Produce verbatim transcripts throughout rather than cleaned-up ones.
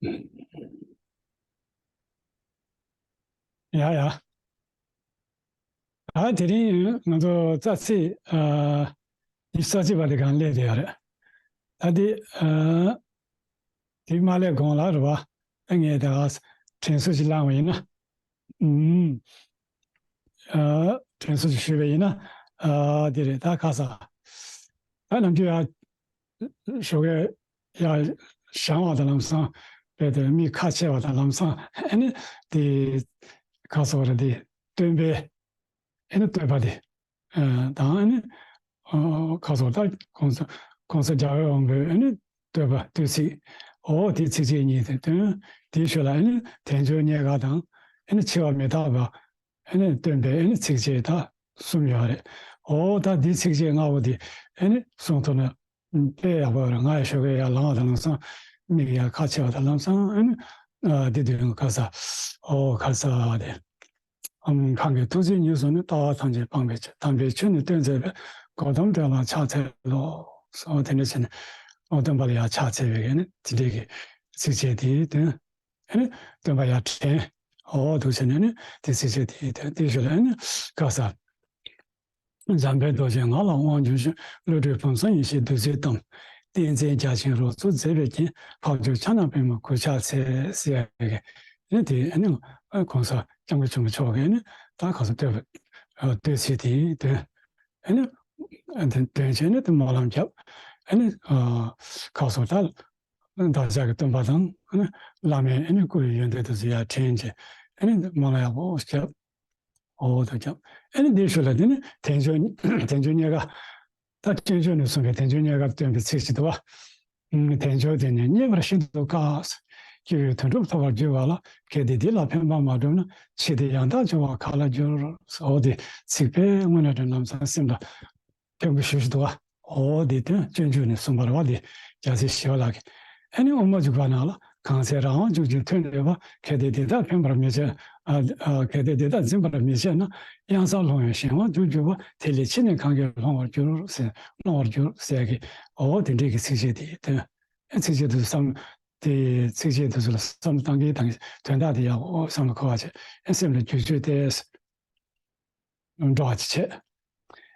ཡ་ཡ། ད་དེ་རིང་ང་ཚོ་རྩ་ཚིག་ཨ་ཉི་ཤུ་རྩ་གཅིག་པ་དེ་གང་སླེབས་བསྡད་ཡོད་རེད། ད་དེ་ཨ་དེ་མ་སླེབས་གོང་ལ་རེད་བ། ད་ངས་ད་དྲན་གསོ་ཞིག་བླངས་པ་ཡིན་ན། ཨུམ། ཨ་དྲན་གསོ་ཞིག་ཞུས་པ་ཡིན་ན། ཨ་དེ་རེད། ད་ཁ་ས་ད་ནམ་རྒྱུན་ཡ་ཞོགས་ཀས་ཡར་བཞེངས་པ་དང་ལམ་སང་། རྦད་དེ་མིག་ཁ་ཕྱེ་བ་དང་ལམ་སང་ཨ་ནི་དེ་ག་ཟེར་དགོས་རེད། དེ་སྟོན་པའི་ཨ་ནི་བསྟོད་པ་དེ་ཨ་དང་། ཨ་ནི་ཨ་ག་ཟེར་དགོས་རེད། ད་གོང་ས་གོང་ས་རྒྱལ་བའི་དབང་པོའི་ཨ་ནི་བསྟོད་པ་བསྟོད་ཚིག་འོ་དེ་ཚིགས་བཅད་གཉིས་དེ་འདོན། དེའི་ཤུལ་ལ་ཨ་ནི་དལ་འབྱོར་རྙེད་དཀའ་དང་། ཨ་ནི་འཆི་བ་མི་རྟག་པ། ཨ་ནི་སྟོན་པའི་ཨ་ནི་ཚིགས་བཅད་ད་གསུམ་ཡོད་རེད། འོ་ད་འདི་ཚིགས་བཅད་ལྔ་པོ་འདི་ཨ་ནི་གསུང་ཐུབ་ན་དཔེ་ཡག་པོ་ཡོད་རེད། ང་ཡང་ཞོགས་ཀས་ཡར་ལངས་པ་དང་ལམ་སང་མིག་ཡར་ཁ་ཕྱེ་བ་དང་ལམ་སང་ཨ་ནི་ཨ་འདི་འདོན། ག་ས་འོ་ག་ས་དེ། ཨམ། གང་གིས་ཐུགས་བརྩེ་ཉེར་བཟུང་ནས། ལྟ་བ་ཐམས་ཅད་སྤང་བའི་ཕྱིར། དམ་པའི་ཆོས་ནི་སྟོན་མཛད་པའི། གོ་ཏམ་དོན་ལ་ཕྱག་འཚལ་ལོ། འོ་དེ་འདྲ་བྱས་ནས་འོ་སྟོན་པ་ལ་ཡར་ཕྱག་འཚལ་བའི་ཨ་ནི་དེ་འདྲའི་གི་ཚིགས་བཅད་དེ་འདོན། ཨ་ནི་སྟོན་པ་ཡར་དྲན། འོ་འདུག་བྱས་ནས་ཨ་ནི་དེ་ཚིགས་བཅད་དེ་དོན། དེའི་ཤུལ་ལ་ཨ་ནི་ག་ས། འཇམ་དཔལ་རྡོ་རྗེ་ང་ལ་དབང་བསྒྱུར་ཞུ། བློ་གྲོས་བུམ་བཟང་ཡེ་ཤེས་བདུད་རྩིའི་གཏམ། བསྟན་འཛིན་རྒྱ་ཆེན་རོལ་མཚོ་མཛེས་པའི་རྒྱན། འཕགས་མཆོག་ཕྱག་ན་པདྨོ་གུས་ཕྱག་འཚལ་ཟེར་ཡ་གི་ཨ་ནི་དེ་ཨ་ནི་གོང་ས་སྐྱབས་མགོན་ཆེན་པོ་མཆོག་གིས་ཨ་ནི་ད་ག་ས་བསྟོད་པ་བསྟོད་ཚིག་དེ་འདོན། ཨ་ནི་ཨ་དེ་འདོན་བྱས་ནས་དེ་སྨོན་ལམ་བརྒྱབ། ཨ་ནི་ཨ་ག་ས་ད་བདག་ཅག་གི་སྟོན་པ་དང་ཨ་ནི་བླ་མའི་ཨ་ནི་སྐུ་ཡི་ཡོན་ཏན་དེ་ཚོ་ཡར་དྲན་བྱས། ཨ་ནི་སྨོན་ལམ་ཡག་པོ་བརྒྱབ། འོ་ད་བརྒྱབ། ཨ་ནི་འདིའི་ཤུལ་ལ་དེ་ནི་དལ་འབྱོར་དལ་འབྱོར་རྙེད་དཀའ། ད་སྤྱོད་འཇུག་ནས་གསུངས་པའི་དལ་འབྱོར་རྙེད་དཀའ་སྟོན་པའི་ཚིག་ཅིག་འདུག་བ། དལ་འབྱོར་དེ་ནི་རྙེད་པར་ཤིན་ཏུ་དཀའ། སྐྱེ་བོས་དོན་གྲུབ་ཐོབ་པར་འགྱུར་བ་ལ། གལ་ཏེ་འདི་ལ་ཕན་པ་མ་བསྒྲུབས་ན། འཆི་དུས་ཡང་དག་འབྱུང་བ་ག་ལ་འགྱུར། འོ་དེ་ཚིག་དཔེ་དངོས་གནས་དྲང་ལམ་སང་སེམས་ལ་ཕན་པོ་ཞེ་པོ་ཅིག་འདུག་བ། འོ་དེ་དོན་སྤྱོད་འཇུག་ནས་གསུངས་པ་རེད་བ། དེ་རྒྱལ་སྲས་ཞི་བ་ལྷ་གིས། ཨ་ནི་དབུ་མ་འཇུག་པ་ནང་ལ། གང་ཚེ་རང་དབང་འཇུག་ཅིང་ཐོས་ནུས་པ། གལ་ཏེ་འདི་དག་འཛིན་པར་མི་བྱེད། ཨ་ཨ་གལ་ཏེ་འདི་དག་འཛིན་པར་མི་བྱེད་ན། གཡང་སར་ལྷུང་བའི་གཞན་དབང་འཇུག་འགྱུར་བ། དེ་ལས་འཆི་ནས་གང་གིས་སློང་བར་འགྱུར་ཟེར། སློང་བར་འགྱུར་ཟེར་གི། འོ་དེ་འདྲའི་གི་ཚིགས་བཅད་དེ་དོན། ཨ་ཚིགས་བཅད་དེ་ཚོ་བསམ། དེ་ཚིགས་བཅད་དེ་ཚོ་ལ་བསམ་བློ་བཏང་གི་བཏང་གི། དོན་དག་དེ་ཡག་པོ་བསམ་བློ་འཁོར་བ་བྱས། ཨ་སེམས་ལ་འགྱུར་བཅོས་ཏེ། འགྲོ་བ་ཅི་བྱེད།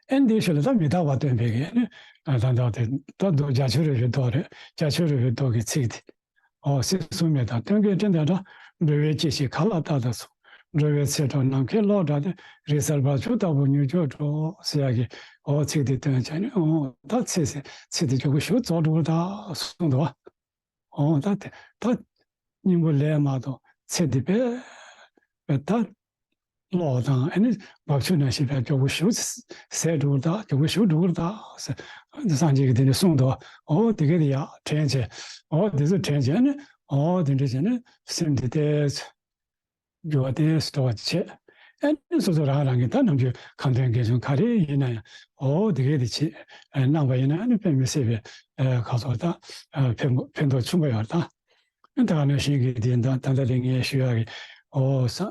ཨེ་འདིའི་ཤུལ་ལ་ད་མི་རྟག་པ་སྟོན་པའི་གི་ཨེ་ནི་ད་ལྟ་དེ་ད་མདོ་རྒྱ་ཆེར་རོལ་པའི་མདོ་རེད། རྒྱ་ཆེར་རོལ་པའི་མདོ་གི་ཚིག་དེ། འོ་སྲིད་གསུམ་མེད་དང་སྟོན་ཀའི་སྤྲིན་དང་འདྲ། འགྲོ་བའི་སྐྱེ་ཤི་ག་ལ་ལྟ་དང་མཚུངས། འགྲོ་བའི་ཚེ་འཕྲོ་ནམ་མཁའི་གློག་འདྲ་སྟེ། རི་གསར་བ་ཕྱུགས་ལྟ་བུར་མྱུར་མགྱོགས་འགྲོ། ཟེར་ཡ་གི་འོ་ཚིག་དེ་སྟོན་བྱས་ནས། འོ་ད་ཚེ་ཟེར་ཚེ་དེ་མགྱོགས་པོ་ཞེ་པོ་རྫོགས་འགྲོ་གི་ད་གསུངས་འདུག་བ། འོ་ད་དེ་ད་སྙིང་པོ་ལས་མ་གཏོགས་ཚེ་འདི་དཔེ་དཔེ་ད་གློག་དང་ཨ་ནི་འབབ་ཆུ་ནང་བཞིན་དཔེ་མགྱོགས་པོ་ཞེ་པོ་ཟད་འགྲོ་གི་ད། མགྱོགས་པོ་ཞེ་པོ་འགྲོ་གི་ད་ཟེར། འདི་སངས་རྒྱས་ཀྱིས་དེ་ནས་གསུངས་འདུག་འོ་དེ་ག་དེ་ཡག་དྲན་བྱས། འོ་དེ་ཚོ་དྲན་བྱས་ཨ་ནི་འོ་དེ་འདྲ་བྱས་ནས་སེམས་འདི་ཏོག་ཙམ་འགྱུར་བ་ཏོག་ཙམ་འགྲོ་བ་བྱས། ཨ་ནི་སོ་སོ་རང་རང་གི་ད་ནམ་རྒྱུན་ཁ་འདོན་དགེ་སྦྱོར་ག་རེ་ཡིན་ན་ཡང་འོ་དེ་ག་དེ་བྱས་གནང་བ་ཡིན་ན་ཨ་ནི་དཔེ་མི་སྲིད་པའི་ཁ་ཚོར་ད་ཕན་ཕན་ཐོགས་ཆེན་པོ་ཡོད་ད། ད་ག་ནང་བཞིན་གྱི་དེ་ད་ད་ལྟ་དེ་ངས་ཞུ་ཡག་གི་འོ་ས་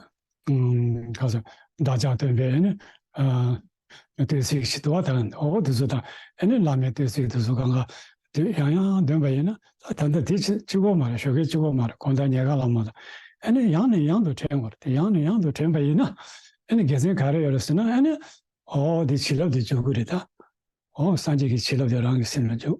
ཨུམ་ག་ས་བདག་ཅག་སྟོན་པའི་ཨ་ནི་ཨ་བསྟོད་ཚིག་ཞིག་འདུག་བ། ད་འོ་དེ་ཚོ་དང་ཨ་ནི་བླ་མའི་བསྟོད་ཚིག་དེ་ཚོ་གང་ག་དེ་ཡང་ཡང་འདོན་པ་ཡིན་ན། ད་ད་ལྟ་དེ་གཅིག་གཅིག་པོ་མ་རེད། ཞོགས་ཀས་གཅིག་པོ་མ་རེད། དགོང་དག་ཉལ་ཁ་ལ་མ་ད་ཨ་ནི་ཡང་ནས་ཡང་དུ་དྲན་དགོས་རེད། དེ་ཡང་ནས་ཡང་དུ་དྲན་པ་ཡིན་ན་ཨ་ནི་དགེ་མཚན་ག་རེ་ཡོད་རེད་ཟེར་ན། ཨ་ནི་འོ་དེ་བྱིན་རླབས་དེ་འཇུག་གི་རེད་ད། འོ་སངས་རྒྱས་ཀྱི་བྱིན་རླབས་དེ་རང་གི་སེམས་ལ་འཇུག་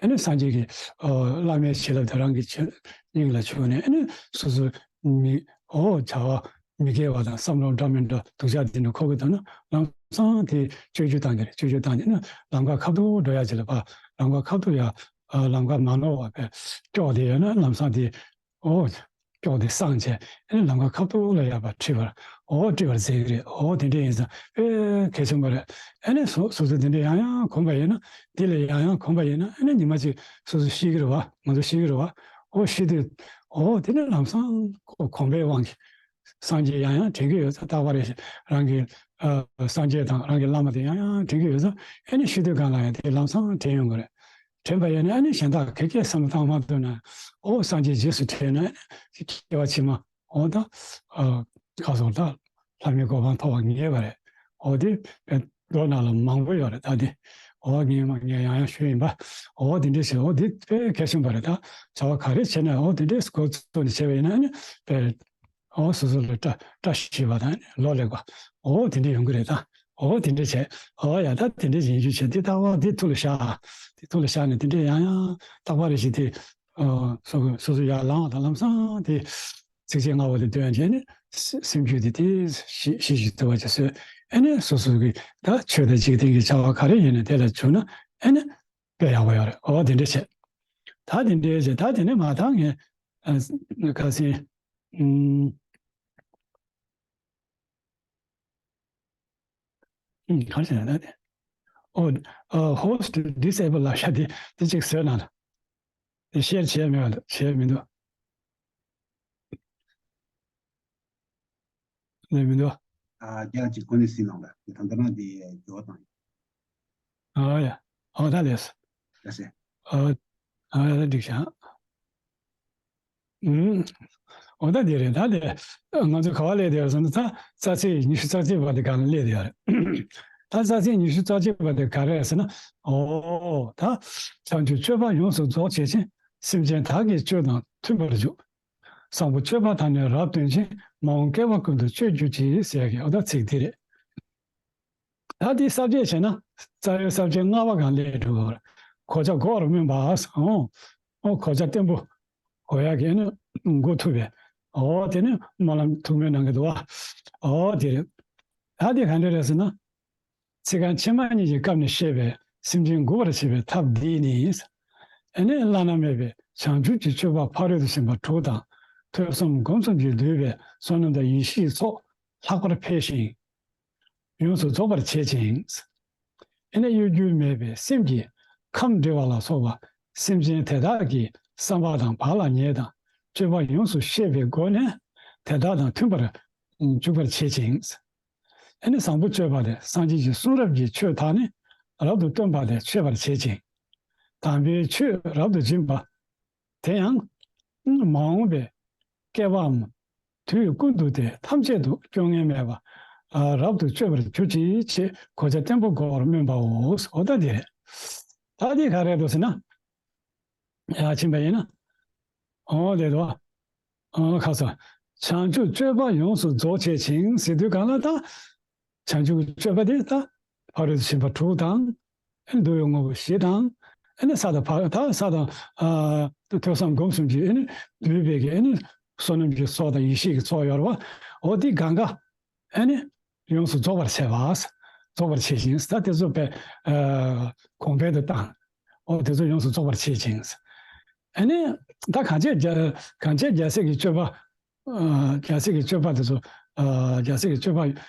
ཨ་ནི་སངས་རྒྱས་ཀྱི་ཨོ་བླ་མའི་བྱིན་རླབས་དེ་རང་གི་ཆོས་སྙིང་ལ་བཅུག་ནས། ཨ་ནི་སོ་སོ་མི་འོ་བྱ་བ་མི་དགེ་བ་དང་བསམ་བློ་འདྲ་མི་འདྲ་སྡུག་ཅག་དེ་འདྲ་འཁོར་གྱི་འདུག་ན་ལམ་སང་དེ་བཅོས་བསྒྱུར་བཏང་གི་རེད། བཅོས་བསྒྱུར་བཏང་གི་ན་ལམ་ཁ་ཁ་ཐུག་འགྲོ་ཡ་ཅིག་ལ་ཕར་ལམ་ཁ་ཁ་ཐུག་ཡ་ཨ་ལམ་ཁ་མ་ནོར་བ་བས་སྐྱོག་དེ་ཡོད་ན་ལམ་སང་དེ་འོ་སྐྱོག་དེ་སངས་བྱས། ཨ་ནི་ལམ་ཁ་ཁ་ཐུག་ལ་ཡར་ཕར་ཁྲིད་པར་འོ་ཁྲིད་པར་མཛད་ཀྱི་རེད། འོ་དེ་འདྲ་ཡིན་ཙང་དཔེ་གལ་ཆེན་པོ་རེད། ཨ་ནི་སོ་སོ་སོ་དེ་འདྲ་ཡང་ཡང་གོམས་པ་ཡིན་ན། དེ་ལ་ཡང་ཡང་གོམས་པ་ཡིན་ན་ཨ་ནི་ཉི་མ་གཅིག་སོ་སོ་ཤི་གི་རེད་བ། ང་ཚོ་ཤི་གི་རེད་བ། འོ་ཤི་དུས་འོ་དེ་ནི་ལམ་སང་ཁོ་གོམས་པའི་དབང་གིས་སངས་རྒྱས་ཡང་ཡང་དྲན་གྱི་ཡོད་ཙང་། རྟག་པར་རང་གི་ཨ་སངས་རྒྱས་དང་རང་གི་བླ་མ་དེ་ཡང་ཡང་དྲན་གྱི་ཡོད་ཙང་། ཨ་ནི་ཤི་དུས་སྒང་ལ་ཡང་དེ་ལམ་སང་དྲན་ཡོང་གི་རེད། དྲན་པ་ཡིན་ན་ཨ་ནི་གཞན་དག་གི་སྐད་བསམ་བློ་བཏང་མ་ཐུབ་ན། འོ་སངས་རྒྱས་རྗེས་སུ་དྲན་ན་ཨ་ནི་སྐྱེ་བ་ཕྱི་མ་འོ་ད་ཨ་ཁ་སོར་ད་ལྷ་མིའི་གོ་འཕང་ཐོབ་པ་ངེས་པ་རེད། འོ་དེ་མདོ་ནང་ལ་མང་པོ་ཡོད་རེད། ད་དེ་ འོ་ངས་མ་ངས་ཡང་ཡང་ཞུས་ཡིན་པ། འོ་དེ་འདྲས་བྱས། འོ་དེ་དཔེ་གལ་ཆེན་པོ་རེད། ད་བྱ་བ་ག་རེ་བྱས་ན་འོ་དེ་འདྲས་འགོ་བཙུགས་ནས་བྱས་པ་ཡིན་ན་ཨ་ནི་དཔེ་འོ་སོ་སོ་ལ་བཀྲ་བཀྲ་ཤིས་པ་དང་ལོ་ལེགས་པ་འོ་དེ་འདྲས་ཡོང་གི་རེད། ད་འོ་དེ་འདྲས་བྱས། འོ་ཡ་ད་དེ་འདྲས་ཡིན་རྒྱུ་བྱས། དེ་ལྟ་བ་དེ་ཐུགས་ལ་བཞག་དེ་ཐུགས་ལ་བཞག་ནས་དེ་འདྲས་ཡང་ཡང་རྟག་པར་རེ་བཞིན་དེ་ཨ་སོ་སོ་སོ་སོ་ཡར་ལངས་དང་ལམ་སང་དེ་ཚིགས་བཅད་ལྔ་པོ་དེ་འདོན་བྱས་ནས་སེམས་རྒྱུད་དེ་དེ་ཞི་ཞི་ཞིང་དུལ་བ་ཅིག་བཟོས། ཨ་ནི་སོ་སོ་གི་ད་ཆོས་དང་འཇིག་རྟེན་གྱི་བྱ་བ་ག་རེ་ཡིན་ན་དེ་ལ་འཇུག་ན་ཨ་ནི་དཔེ་ཡག་པོ་ཡོད་རེད། འོ་དེ་འདྲ་བྱས། ད་དེ་འདྲ་བྱས། ད་དེ་ནས་མ་ཐག་ངས་ཨ་ཁ་སང་ཨུམ། ཨུམ། ག་རེ་བྱས་ན་ད་དེ། ཨོ། ཨ་host disable ལབ་ཤག་དེ་དེ་གཅིག་བཟོས་གནང་། དེ་share བྱས་མེད་པ་འདུག་བྱས་མི་འདུག་ལས་མི་འདུག་ཨ་རྒྱ་གཅིག་ཁོ་ནས་སྲིད་ནང་ལ་དེ་ད་ལྟ་ན་དེ་འགྱུར་བ་བཏང་། ཨ་ཡ། ཨོ་ད་ལས། ལགས་སེ། ཨ་ཨ་ཡ་ད་འགྲིག་ཤག་ཨུམ། འོ་ད་དེ་རེད། ད་དེ་ང་ཚོ་ག་བ་སླེབས་བསྡད་ཡོད་ཟེར་ན་ད་རྩ་ཚིག་ཉི་ཤུ་རྩ་གཅིག་པ་དེ་སྒང་ལ་སླེབས་བསྡད་ཡོད་རེད། ད་རྩ་ཚིག་ཉི་ཤུ་རྩ་གཅིག་པ་དེ་ག་རེ་རེད་ཟེར་ན། འོ་ད་བྱང་ཆུབ་སྤྱོད་པ་ཡོངས་སུ་རྫོགས་བྱེད་ཅིང་། སེམས་ཅན་དག་གི་སྤྱོད་དང་མཐུན་པར་འཇུག་བཟང་པོ་སྤྱོད་པ་དག་ནི་རབ་སྟོན་ཅིང་། མ་འོངས་བསྐལ་པ་ཀུན་ཏུ་སྤྱོད་གྱུར་ཅིག་ཟེར་ཡག་གི་འོ་ད་ཚིག་དེ་རེད། ད་དེ་གསལ་བཤད་བྱས་ན་རྩ་བའི་གསལ་བཤད་ལྔ་པ་སྒང་ལ་འགྲོ་གི་ཡོད་རེད། གོ་ཆ་གོ་བར་སྨོན་པ། འོ་འོ་གོ་ཆ་བརྟན་པོ་གོ་ཡག་གི་ཨ་ནི་མགོ་ཐུག་པའི་འོ་དེ་ནི་སྨོན་ལམ་ཐུགས་སྨོན་གནང་གི་འདུག་བ། འོ་དེ་རེད། ད་དེ་ག་འདྲ་རེད་ཟེར་ན། ཚིག་རྐང་ཕྱི་མ་གཉིས་ཀྱི་སྐབས་ནས་བཤད་པའི་སེམས་ཅན་མགུ་བར་བྱེད་པའི་ཐབས་འདིས་ནི། ཨ་ནི་བླ་ན་མེད་པའི་བྱང་ཆུབ་ཀྱི་སྤྱོད་པ་ཕ་རོལ་ཏུ་ཕྱིན་པ་དྲུག་དང་། ཐོས་བསམ་སྒོམ་གསུམ་གྱིས་བསྡུས་པའི་བསོད་ནམས་དང་ཡེ་ཤེས་ཀྱི་ཚོགས་ལྷག་པར་འཕེལ་ཞིང་། ཡོངས་སུ་རྫོགས་པར་བྱེད་ཅིང་། ཨེ་ནས་གཡོ་སྒྱུ་མེད་པའི་སེམས་ཀྱིས་ཁམས་འདྲི་བ་ལ་སོགས་པ་སེམས་ཅན་དེ་དག་གི་བསམ་པ་དང་བག་ལ་ཉལ་དང་སྤྱོད་པ་ཡོངས་སུ་ཤེས་པའི་སྒོ་ནས་དེ་དག་དང་མཐུན་པར་འཇུག་པར་བྱེད་ཅིང་། ཨེ་ནས་བཟང་པོ་སྤྱོད་པ་དེ་སངས་རྒྱས་ཀྱི་གསུང་རབ་ཀྱི་ཆོས་དག་ནི་རབ་ཏུ་སྟོན་པ་དེ་མཆོད་པར་བྱེད་ཅིང་། དམ་པའི་ཆོས་རབ་ཏུ་སྦྱིན་པ། དེ་ཡང་མ་འོངས་པའི་བསྐལ་པའམ་དུས་ཀུན་ཏུ་དེ་ཐམས་ཅད་དུ་སྐྱོ་ངལ་མེད་པ་རབ་ཏུ་སྤྱོད་པར་གྱུར་ཅིག་ཅེས་གོ་ཆ་བརྟན་པོ་གོ་བར་སྨོན་པའོ། འོ་ད་དེ་རེད། ད་དེ་ག་རེད་འདུག་ཟེར་ན། ཡ་ཕྱིན་པ་ཡིན་ན། འོ་དེ་དོ། འོ་ཁ་སོ། བྱང་ཆུབ་སྤྱོད་པ་ཡོངས་སུ་རྫོགས་བྱེད་ཅིང་ཟེར་དུས་གང་ལ་ད། བྱང་ཆུབ་ཀྱི་སྤྱོད་པ་དེ་ད་ཕ་རོལ་ཏུ་ཕྱིན་པ་དྲུག་དང་། ཨེ་འདུལ་བའི་དངོས་པོ་བཞི་དང་། ཨེ་ནི་ས་དང་ཕ་ད་ས་དང་ཨ་ཐོས་བསམ་སྒོམ་གསུམ་གྱིས་ཨེ་ནི་བསྡུས་པའི་གི་ཨེ་ནི་བསོད་ནམས་ཀྱི་ཚོགས་དང་ཡེ་ཤེས་ཀྱི་ཚོགས་ཡོད་རེད་བ། འོ་དེ་གང་ག་ཨེ་ནི་ཡོངས་སུ་རྫོགས་པར་བྱེད་པ། རྫོགས་པར་བྱེད་ཅིང་ད་དེ་ཚོ་པའི་ཨ་གོང་འཕེལ་དུ་བཏང་། འོ་དེ་ཚོ་ཡོངས་སུ་རྫོགས་པར་བྱེད་ཅིང་། ཨེ་ནི་ད་གང་བྱས་རྒྱ་གང་བྱས་རྒྱལ་སྲས་ཀྱི་སྤྱོད་པ། ཨ་རྒྱལ་སྲས་ཀྱི་སྤྱོད་པ་དེ་ཚོ། ཨ་རྒྱལ་སྲས་ཀྱི་སྤྱོད་པ།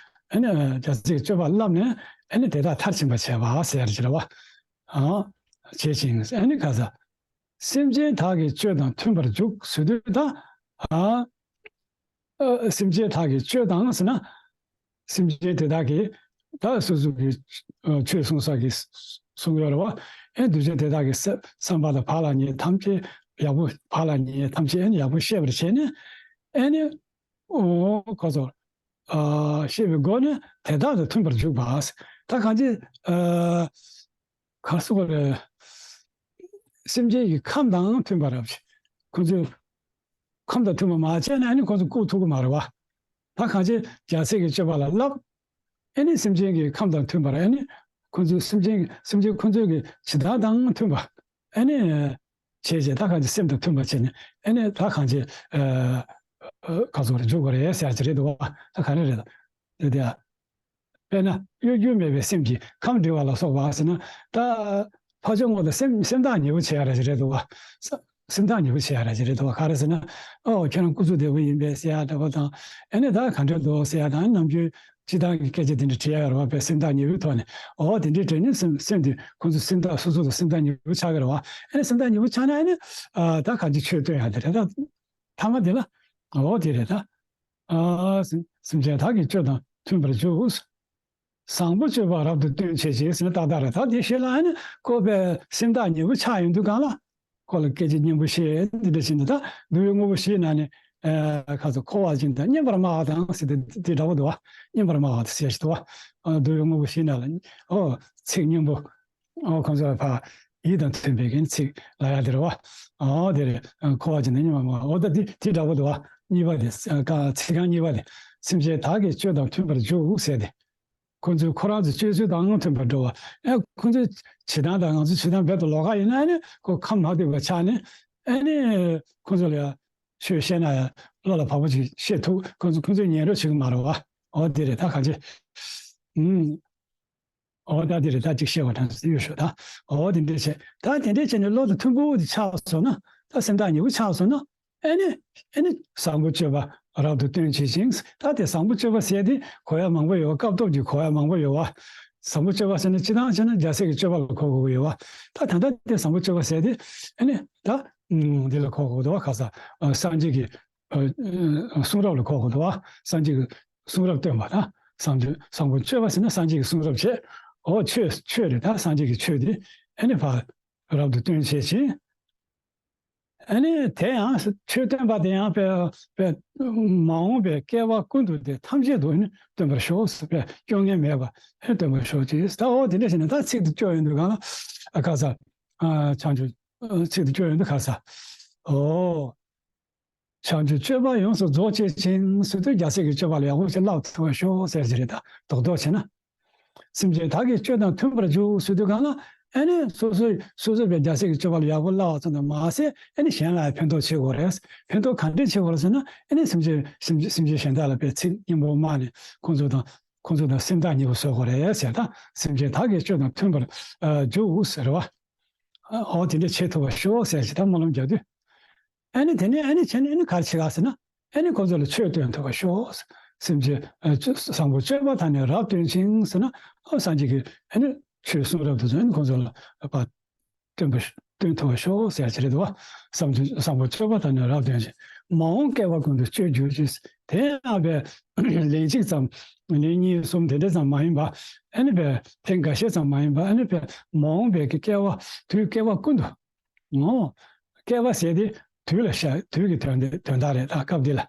ཨ་ནི་ཨ་རྒྱལ་སྲས་ཀྱི་སྤྱོད་པ་བསླབས་ནས་ཨ་ནི་དེ་དག་མཐར་ཕྱིན་པར་བྱེད་པ་ཟེར་གྱི་རེད་བ། ཨ་བྱེད་ཅིང་ཨ་ནི་ག་ས། སེམས་ཅན་དག་གི་སྤྱོད་དང་མཐུན་པར་འཇུག་ཟེར་དུས་ད། ཨ་ཨ་སེམས་ཅན་དག་གི་སྤྱོད་དང་ཟེར་ན། སེམས་ཅན་དེ་དག་གིས་ད་སོ་སོ་གི་ཨ་ཆོས་གསུང་ས་གི་གསུང་ཡོད་རེད་བ། ཨེ་འདུས་བྱས་དེ་དག་གི་བསམ་བསམ་པ་དང་བག་ལ་ཉལ་ཐམས་ཅད་ཡག་པོ་བག་ལ་ཉལ་ཐམས་ཅད་ཨེ་ནི་ཡག་པོ་ཤེས་པར་བྱས་ནས་ཨེ་ནི་ཨོ་ཁོ་ཚོ་ཨ་ཤེས་པའི་སྒོ་ནས་དེ་དག་དང་མཐུན་པར་འཇུག་པ། ད་གང་ཅི་ཨ་ག་སོ་གོ་རེ། སེམས་ཅན་གྱི་ཁམས་དང་མཐུན་པར་རབ་བྱེད། ཁོ་ཚོས་ཁམས་དང་མཐུན་པ་མ་བྱས་ན་ཨ་ནི་ཁོ་ཚོ་བཀུག་ཐུབ་ཀྱི་མ་རེད་བ། ད་གང་ཅི་རྒྱལ་སྲས་ཀྱི་སྤྱོད་པ་ལ་བསླབ། ཨེ་ནི་སེམས་ཅན་གྱི་ཁམས་དང་མཐུན་པར་ཨེ་ནི་ཁོ་ཚོའི་སེམས་ཅན་སེམས་ཅན་ཁོ་ཚོའི་གི་ཇི་ལྟར་དང་མཐུན་པ་ཨེ་ནི་བྱས་བྱས་ད་གང་ཅི་སེམས་དང་མཐུན་པ་བྱས་ནས་ཨེ་ནི་ད་གང་ཅི་ཨ་ཨ་ག་ཚོད་རེ་འཇུག་དགོས་རེད་ཟེར་གྱི་རེད་འདུག་བ། ད་ག་རེ་རེད་དེ་དེ་ཨ། དཔེར་ན་གཡོ་སྒྱུ་མེད་པའི་སེམས་ཀྱིས་ཁམས་འདྲི་བ་ལ་སོགས་པ་ཟེར་ན་ད། འཕགས་ཆོས་དངོས་དང་སེམས་སེམས་ཐག་ཉེ་པོ་བྱེད་ཡ་ར་ཅིག་རེད་འདུག་བ། ས་སེམས་ཐག་ཉེ་པོ་བྱེད་ཡ་ར་ཅིག་རེད་འདུག་བ། ག་རེ་ཟེར་ན། ཨོ་ཁྱེད་རང་སྐུ་གཟུགས་བདེ་པོ་ཡིན་པས་ཟེར་ཡ་འདྲ་པོ་དང་། ཨེ་ནས་ད་ག་འདྲ་འདུག་ཟེར་ཡ་དང་ནམ་རྒྱུན་སྤྱི་བཏང་གི་སྐད་ཆ་དེ་འདྲ་དྲི་ཡ་ཡོད་རེད་བ། དཔེ་སེམས་ཐག་ཉེ་པོའི་ཐོག་ནས་ཨོ་དེ་འདྲའི་དྲི་ནས་སེམས་སེམས་དེ་ཁོ་ཚོ་སེམས་ཐག་སོ་སོ་དང་སེམས་ཐག་ཉེ་པོ་ཆགས་ཀྱི་རེད་བ། ཨེ་ནས་སེམས་ཐག་ཉེ་པོ་ཆགས་ན་ཨེ་ནས་ཨ་ད་ག་འདྲ་ཆོས་སྟོན་ཡ་དེ་རེད་ད། ཐ་མ་དེ་ལ་ཨོ་དེ་རེད་ད། ཨ་སེམས་སེམས་ཅན་དག་གི་སྤྱོད་དང་མཐུན་པར་འཇུག་བཟང་པོ་སྤྱོད་པ་རབ་ཏུ་སྟོན་བྱེད་ཅིང་ཟེར་ན་ཏག་ཏག་རེད། ད་དེ་ཤེས་ལ་ཨ་ནི་ཁོ་པའི་སེམས་ཐག་ཉེ་པོ་ཆགས་ཡོང་དུས་གང་ལ་ཁོ་ལ་སྐད་ཆ་སྙན་པོ་བཤད་འདི་འདྲ་བྱས་ནས་ད་འདུལ་བའི་དངོས་པོ་བཞིའི་ནང་ནས་ཨ་ཁ་ཚོ་འཁོར་བ་ཅན་དང་སྙན་པར་སྨྲ་བ་དང་ཟེར་ཏེ་དེ་འདྲ་པོ་འདུག་བ། སྙན་པར་སྨྲ་བ་དང་ཟེར་ཞིག་འདུག་བ། ཨ་འདུལ་བའི་དངོས་པོ་བཞིའི་ནང་ལ་ཨོ་ཚིག་སྙན་པོ་ ཨོ་ཁོང་ཚོ་ལ་ཕར་ཡིད་དང་མཐུན་པའི་གི་ཚིག་ལབ་ཡག་དེ་རེད་བ། ཨོ་དེ་རེད། ཨ་འཁོར་བ་ཅན་དང་སྙོམས་པར་མ་འོ་ད་དེ་དེ་འདྲ་པོ་འདུག་བ། གཉིས་པ་དེ་ཨ་ཀ་ཚིག་རྐང་གཉིས་པ་དེ། སེམས་ཅན་བདག་གི་སྤྱོད་དང་མཐུན་པར་འཇུག་ཟེར་ཏེ། ཁོང་ཚོས་ཁོ་རང་ཚོའི་སྤྱོད་ཚུལ་དང་མཐུན་པར་འགྲོ་བ། ཨེ་ཁོང་ཚོའི་བྱེད་སྟངས་དང་ང་ཚོའི་བྱེད་སྟངས་རྦད་དེ་ལོགས་ཀ་ཡིན་ན་ཨ་ནི་ཁོ་ཁམས་མ་ཐུག་པ་ཆགས་ནས་ཨ་ནི་ཁོང་ཚོ་ལ་ཡང་ཆོས་བཤད་ན་ཡང་བློ་ལ་བབ་པོ་ཅིག་བཤད་ཐུབ། ཁོང་ཚོ་ཁོང་ཚོས་ཉན་རོགས་བྱེད་ཀྱི་མ་རེད་བ། འོ་དེ་རེད་ད་གང་ཅི། ཨུམ། འོ་ད་དེ་རེད་ད་ཅིག་བཤད་པ་དང་ཡོད་ཤོག་ད། འོ་དེ་འདྲས་བྱས་ད་དེ་འདྲས་བྱས་ནས་བློ་དང་མཐུན་པོ་དེ་ཆགས་སོང་ན་ད་སེམས་ཐག་ཉེ་པོ་ཆགས་སོང་ན། ཨ་ནི། ཨ་ནི། བཟང་པོ་སྤྱོད་པ་རབ་ཏུ་སྟོན་བྱེད་ཅིང་། ད་དེ་བཟང་པོ་སྤྱོད་པ་ཟེར་དེ་གོ་ཡ་མང་པོ་ཡོད་བ། སྐབས་ཐོབ་ཀྱི་གོ་ཡ་མང་པོ་ཡོད་བ། བཟང་པོ་སྤྱོད་པ་ཟེར་ན་སྤྱིར་བཏང་བྱས་ན་རྒྱལ་སྲས་ཀྱི་སྤྱོད་པ་ལ་གོ་དགོས་ཀྱི་ཡོད་བ། ད་ད་ལྟ་དེ་བཟང་པོ་སྤྱོད་པ་ཟེར་དེ་ཨ་ནི་ད་འདི་ལ་གོ་དགོས་འདུག་བ། ག་ས་སངས་རྒྱས་ཀྱི་གསུང་རབ་ལ་གོ་དགོས་འདུག་བ། སངས་རྒྱས་ཀྱི་གསུང་རབ་སྟོན་པ་ད་བཟང་སྤྱོད་བཟང་པོ་སྤྱོད་པ་ཟེར་ན་སངས་རྒྱས་ཀྱི་གསུང་རབ་བྱས། འོ་ཆོས་ཆོས་རེད་ད་སངས་རྒྱས་ཀྱི་ཆོས་དེ་ཨ་ནི་ཕར་རབ་ཏུ་སྟོན་བྱེད་ཅིང་། ཨ་ནི་དེ་ཡང་ཆོས་སྟོན་པ་དེ་ཡང་དཔེ་དཔེ་མ་འོངས་པའི་སྐལ་བ་ཀུན་ཏུ་དེ་ཐམས་ཅད་དུ་ཨ་ནི་སྟོན་པར་ཤོག་ཟེར་བས་སྐྱོ་ངལ་མེད་པ་ཨ་ནི་སྟོན་པར་ཤོག་ཅེས། ད་འོ་དེ་འདྲ་ཞིག་ནས་ད་ཚིག་དེ་སྐྱོ་ཡོང་དུས་གང་ལ་ཨ་ཁ་ས་ཨ་བྱང་ཆུབ་ཚིག་དེ་སྐྱོ་ཡོང་དུས་ཁ་ས་ཨོ། བྱང་ཆུབ་སྤྱོད་པ་ཡོངས་སུ་རྫོགས་བྱེད་ཅིང་ཟེར་དུས་རྒྱལ་སྲས་ཀྱི་སྤྱོད་པ་ལ་ཡག་པོ་ཞིག་བསླབ་ཐུབ་པར་ཤོག་ཟེར་གྱི་རེད། ད་རྡོག་རྡོག་བྱས་ན། སེམས་ཅན་བདག་གི་སྤྱོད་དང་མཐུན་པར་འཇུག་ཟེར་དུས་གང་ལ་ཨ་ནི་སོ་སོའི་སོ་སོའི་བའི་རྒྱལ་སྲས་ཀྱི་སྤྱོད་པ་ལ་ཡག་པོ་བསླབ་པ་ཙམ་དུ་མ་ཟད་ཨ་ནི་གཞན་ལ་ཕན་ཐོགས་བྱེད་དགོས་རེད། ཕན་ཐོགས་ག་འདྲས་བྱེད་དགོས་རེད་ཟེར་ན་ཨ་ནི་སེམས་ཅན་སེམས་ཅན་སེམས་ཅན་གཞན་དག་ལ་དཔེ་ཚིག་སྙན་པོ་སྨྲ་ནས་ཁོང་ཚོ་དང་ཁོང་ཚོ་དང་སེམས་ཐག་ཉེ་པོ་བཟོ་དགོས་རེད་ཟེར། ད་སེམས་ཅན་བདག་གི་སྤྱོད་དང་མཐུན་པར་འཇུག་ཟེར་བ། འོ་དེ་འདྲས་བྱེད་ཐུབ་པར་ཤོག་ཟེར་ཞིག་ད་སྨོན་ལམ་རྒྱག་དུས། ཨ་ནི་དེ་ནས་ཨ་ནི་བྱས་ནས་ཨ་ནི་ག་རེ་བྱེད་ག་ཟེར་ན། ཨ་ནི་ཁོ་ཚོ་ལ་ཆོས་སྟོན་ཐུབ་པར་ཤོག། སེམས་ཅན་ཨ་བཟང་པོ་སྤྱོད་པ་དག་ནི་རབ་སྟོན་ཅིང་ཟེར་ན་ཨ་སངས་རྒྱས་ཀྱི་ཨ་ནི་ཆོས་གསུང་རབ་དེ་ཚོ་ཨ་ནི་ཁོ་ཚོ་ལ་ཕར་སྟོན་པ་སྟོན་ཐུབ་པར་ཤོག་ཟེར་ཡ་ཅིག་རེད་འདུག་བ། བཟང་པོ་བཟང་པོ་སྤྱོད་པ་དག་ནི་རབ་སྟོན་ཅིང་། མ་འོངས་བསྐལ་པ་ཀུན་ཏུ་སྤྱོད་གྱུར་ཅིག། དེ་ཡང་བས་ལན་གཅིག་ཙམ་ལན་གཉིས་གསུམ་དེ་འདྲ་ཙམ་མ་ཡིན་པ་ཨ་ནི་བས་ཐེངས་འགའ་ཤས་ཙམ་མ་ཡིན་པ་ཨ་ནི་བས་མ་འོངས་པའི་གི་བསྐལ་པ་དུས་བསྐལ་པ་ཀུན་ཏུ། ངོ་། བསྐལ་པ་ཟེར་དེ་དུས་ལ་བཞག་དུས་ཀྱི་དོན་དེ་དོན་དག་རེད། ད་སྐབས་འདི་ལ་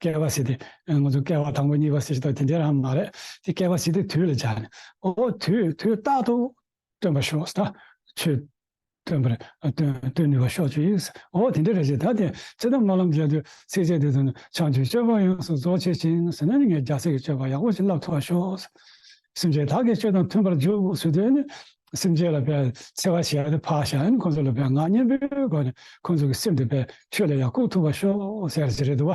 བསྐལ་པ་ཟེར་དེ་ང་ཚོ་བསྐལ་པ་དང་པོ་གཉིས་པ་ཟེར་ཞིག་ད་དེ་འདྲ་རང་མ་རེད། དེ་བསྐལ་པ་ཟེར་དེ་དུས་ལ་སྦྱར་ནས་ཨོ་དུས་དུས་རྟག་ཏུ་སྟོན་པར་ཤོག་ད་ཆོས་སྟོན་པར་སྟོན་སྟོན་ནུས་པ་ཤོག་ཅིག་ཨོ་དེ་འདྲ་རེད་ཅེས། ད་དེ་ཚེ་དང་སྨོན་ལམ་རྒྱག་དུས་ཚིགས་བཅད་དེ་ཚོ་ནི་བྱང་ཆུབ་སྤྱོད་པ་ཡོངས་སུ་རྫོགས་བྱེད་ཅིང་ཟེར་ན་ནི་ངས་རྒྱལ་སྲས་ཀྱི་སྤྱོད་པ་ཡག་པོ་ཞིག་བསླབ་ཐུབ་པར་ཤོག། སེམས་ཅན་བདག་གི་སྤྱོད་དང་མཐུན་པར་འཇུག་ཟེར་དུས་ནི། སེམས་ཅན་ལ་དཔེ་འཚེ་བ་བྱེད་ཡ་དེ་ཕར་བཞག་ཨ་ནི་ཁོང་ཚོ་ལ་དཔེ་ངག་སྙན་པོའི་སྒོ་ནས་ཁོང་ཚོ་གི་སེམས་དེ་དཔེ་ཆོས་ལ་ཡར་བཀུག་ཐུབ་པར་ཤོག་ཟེར་གྱི་རེད་འདུག་བ།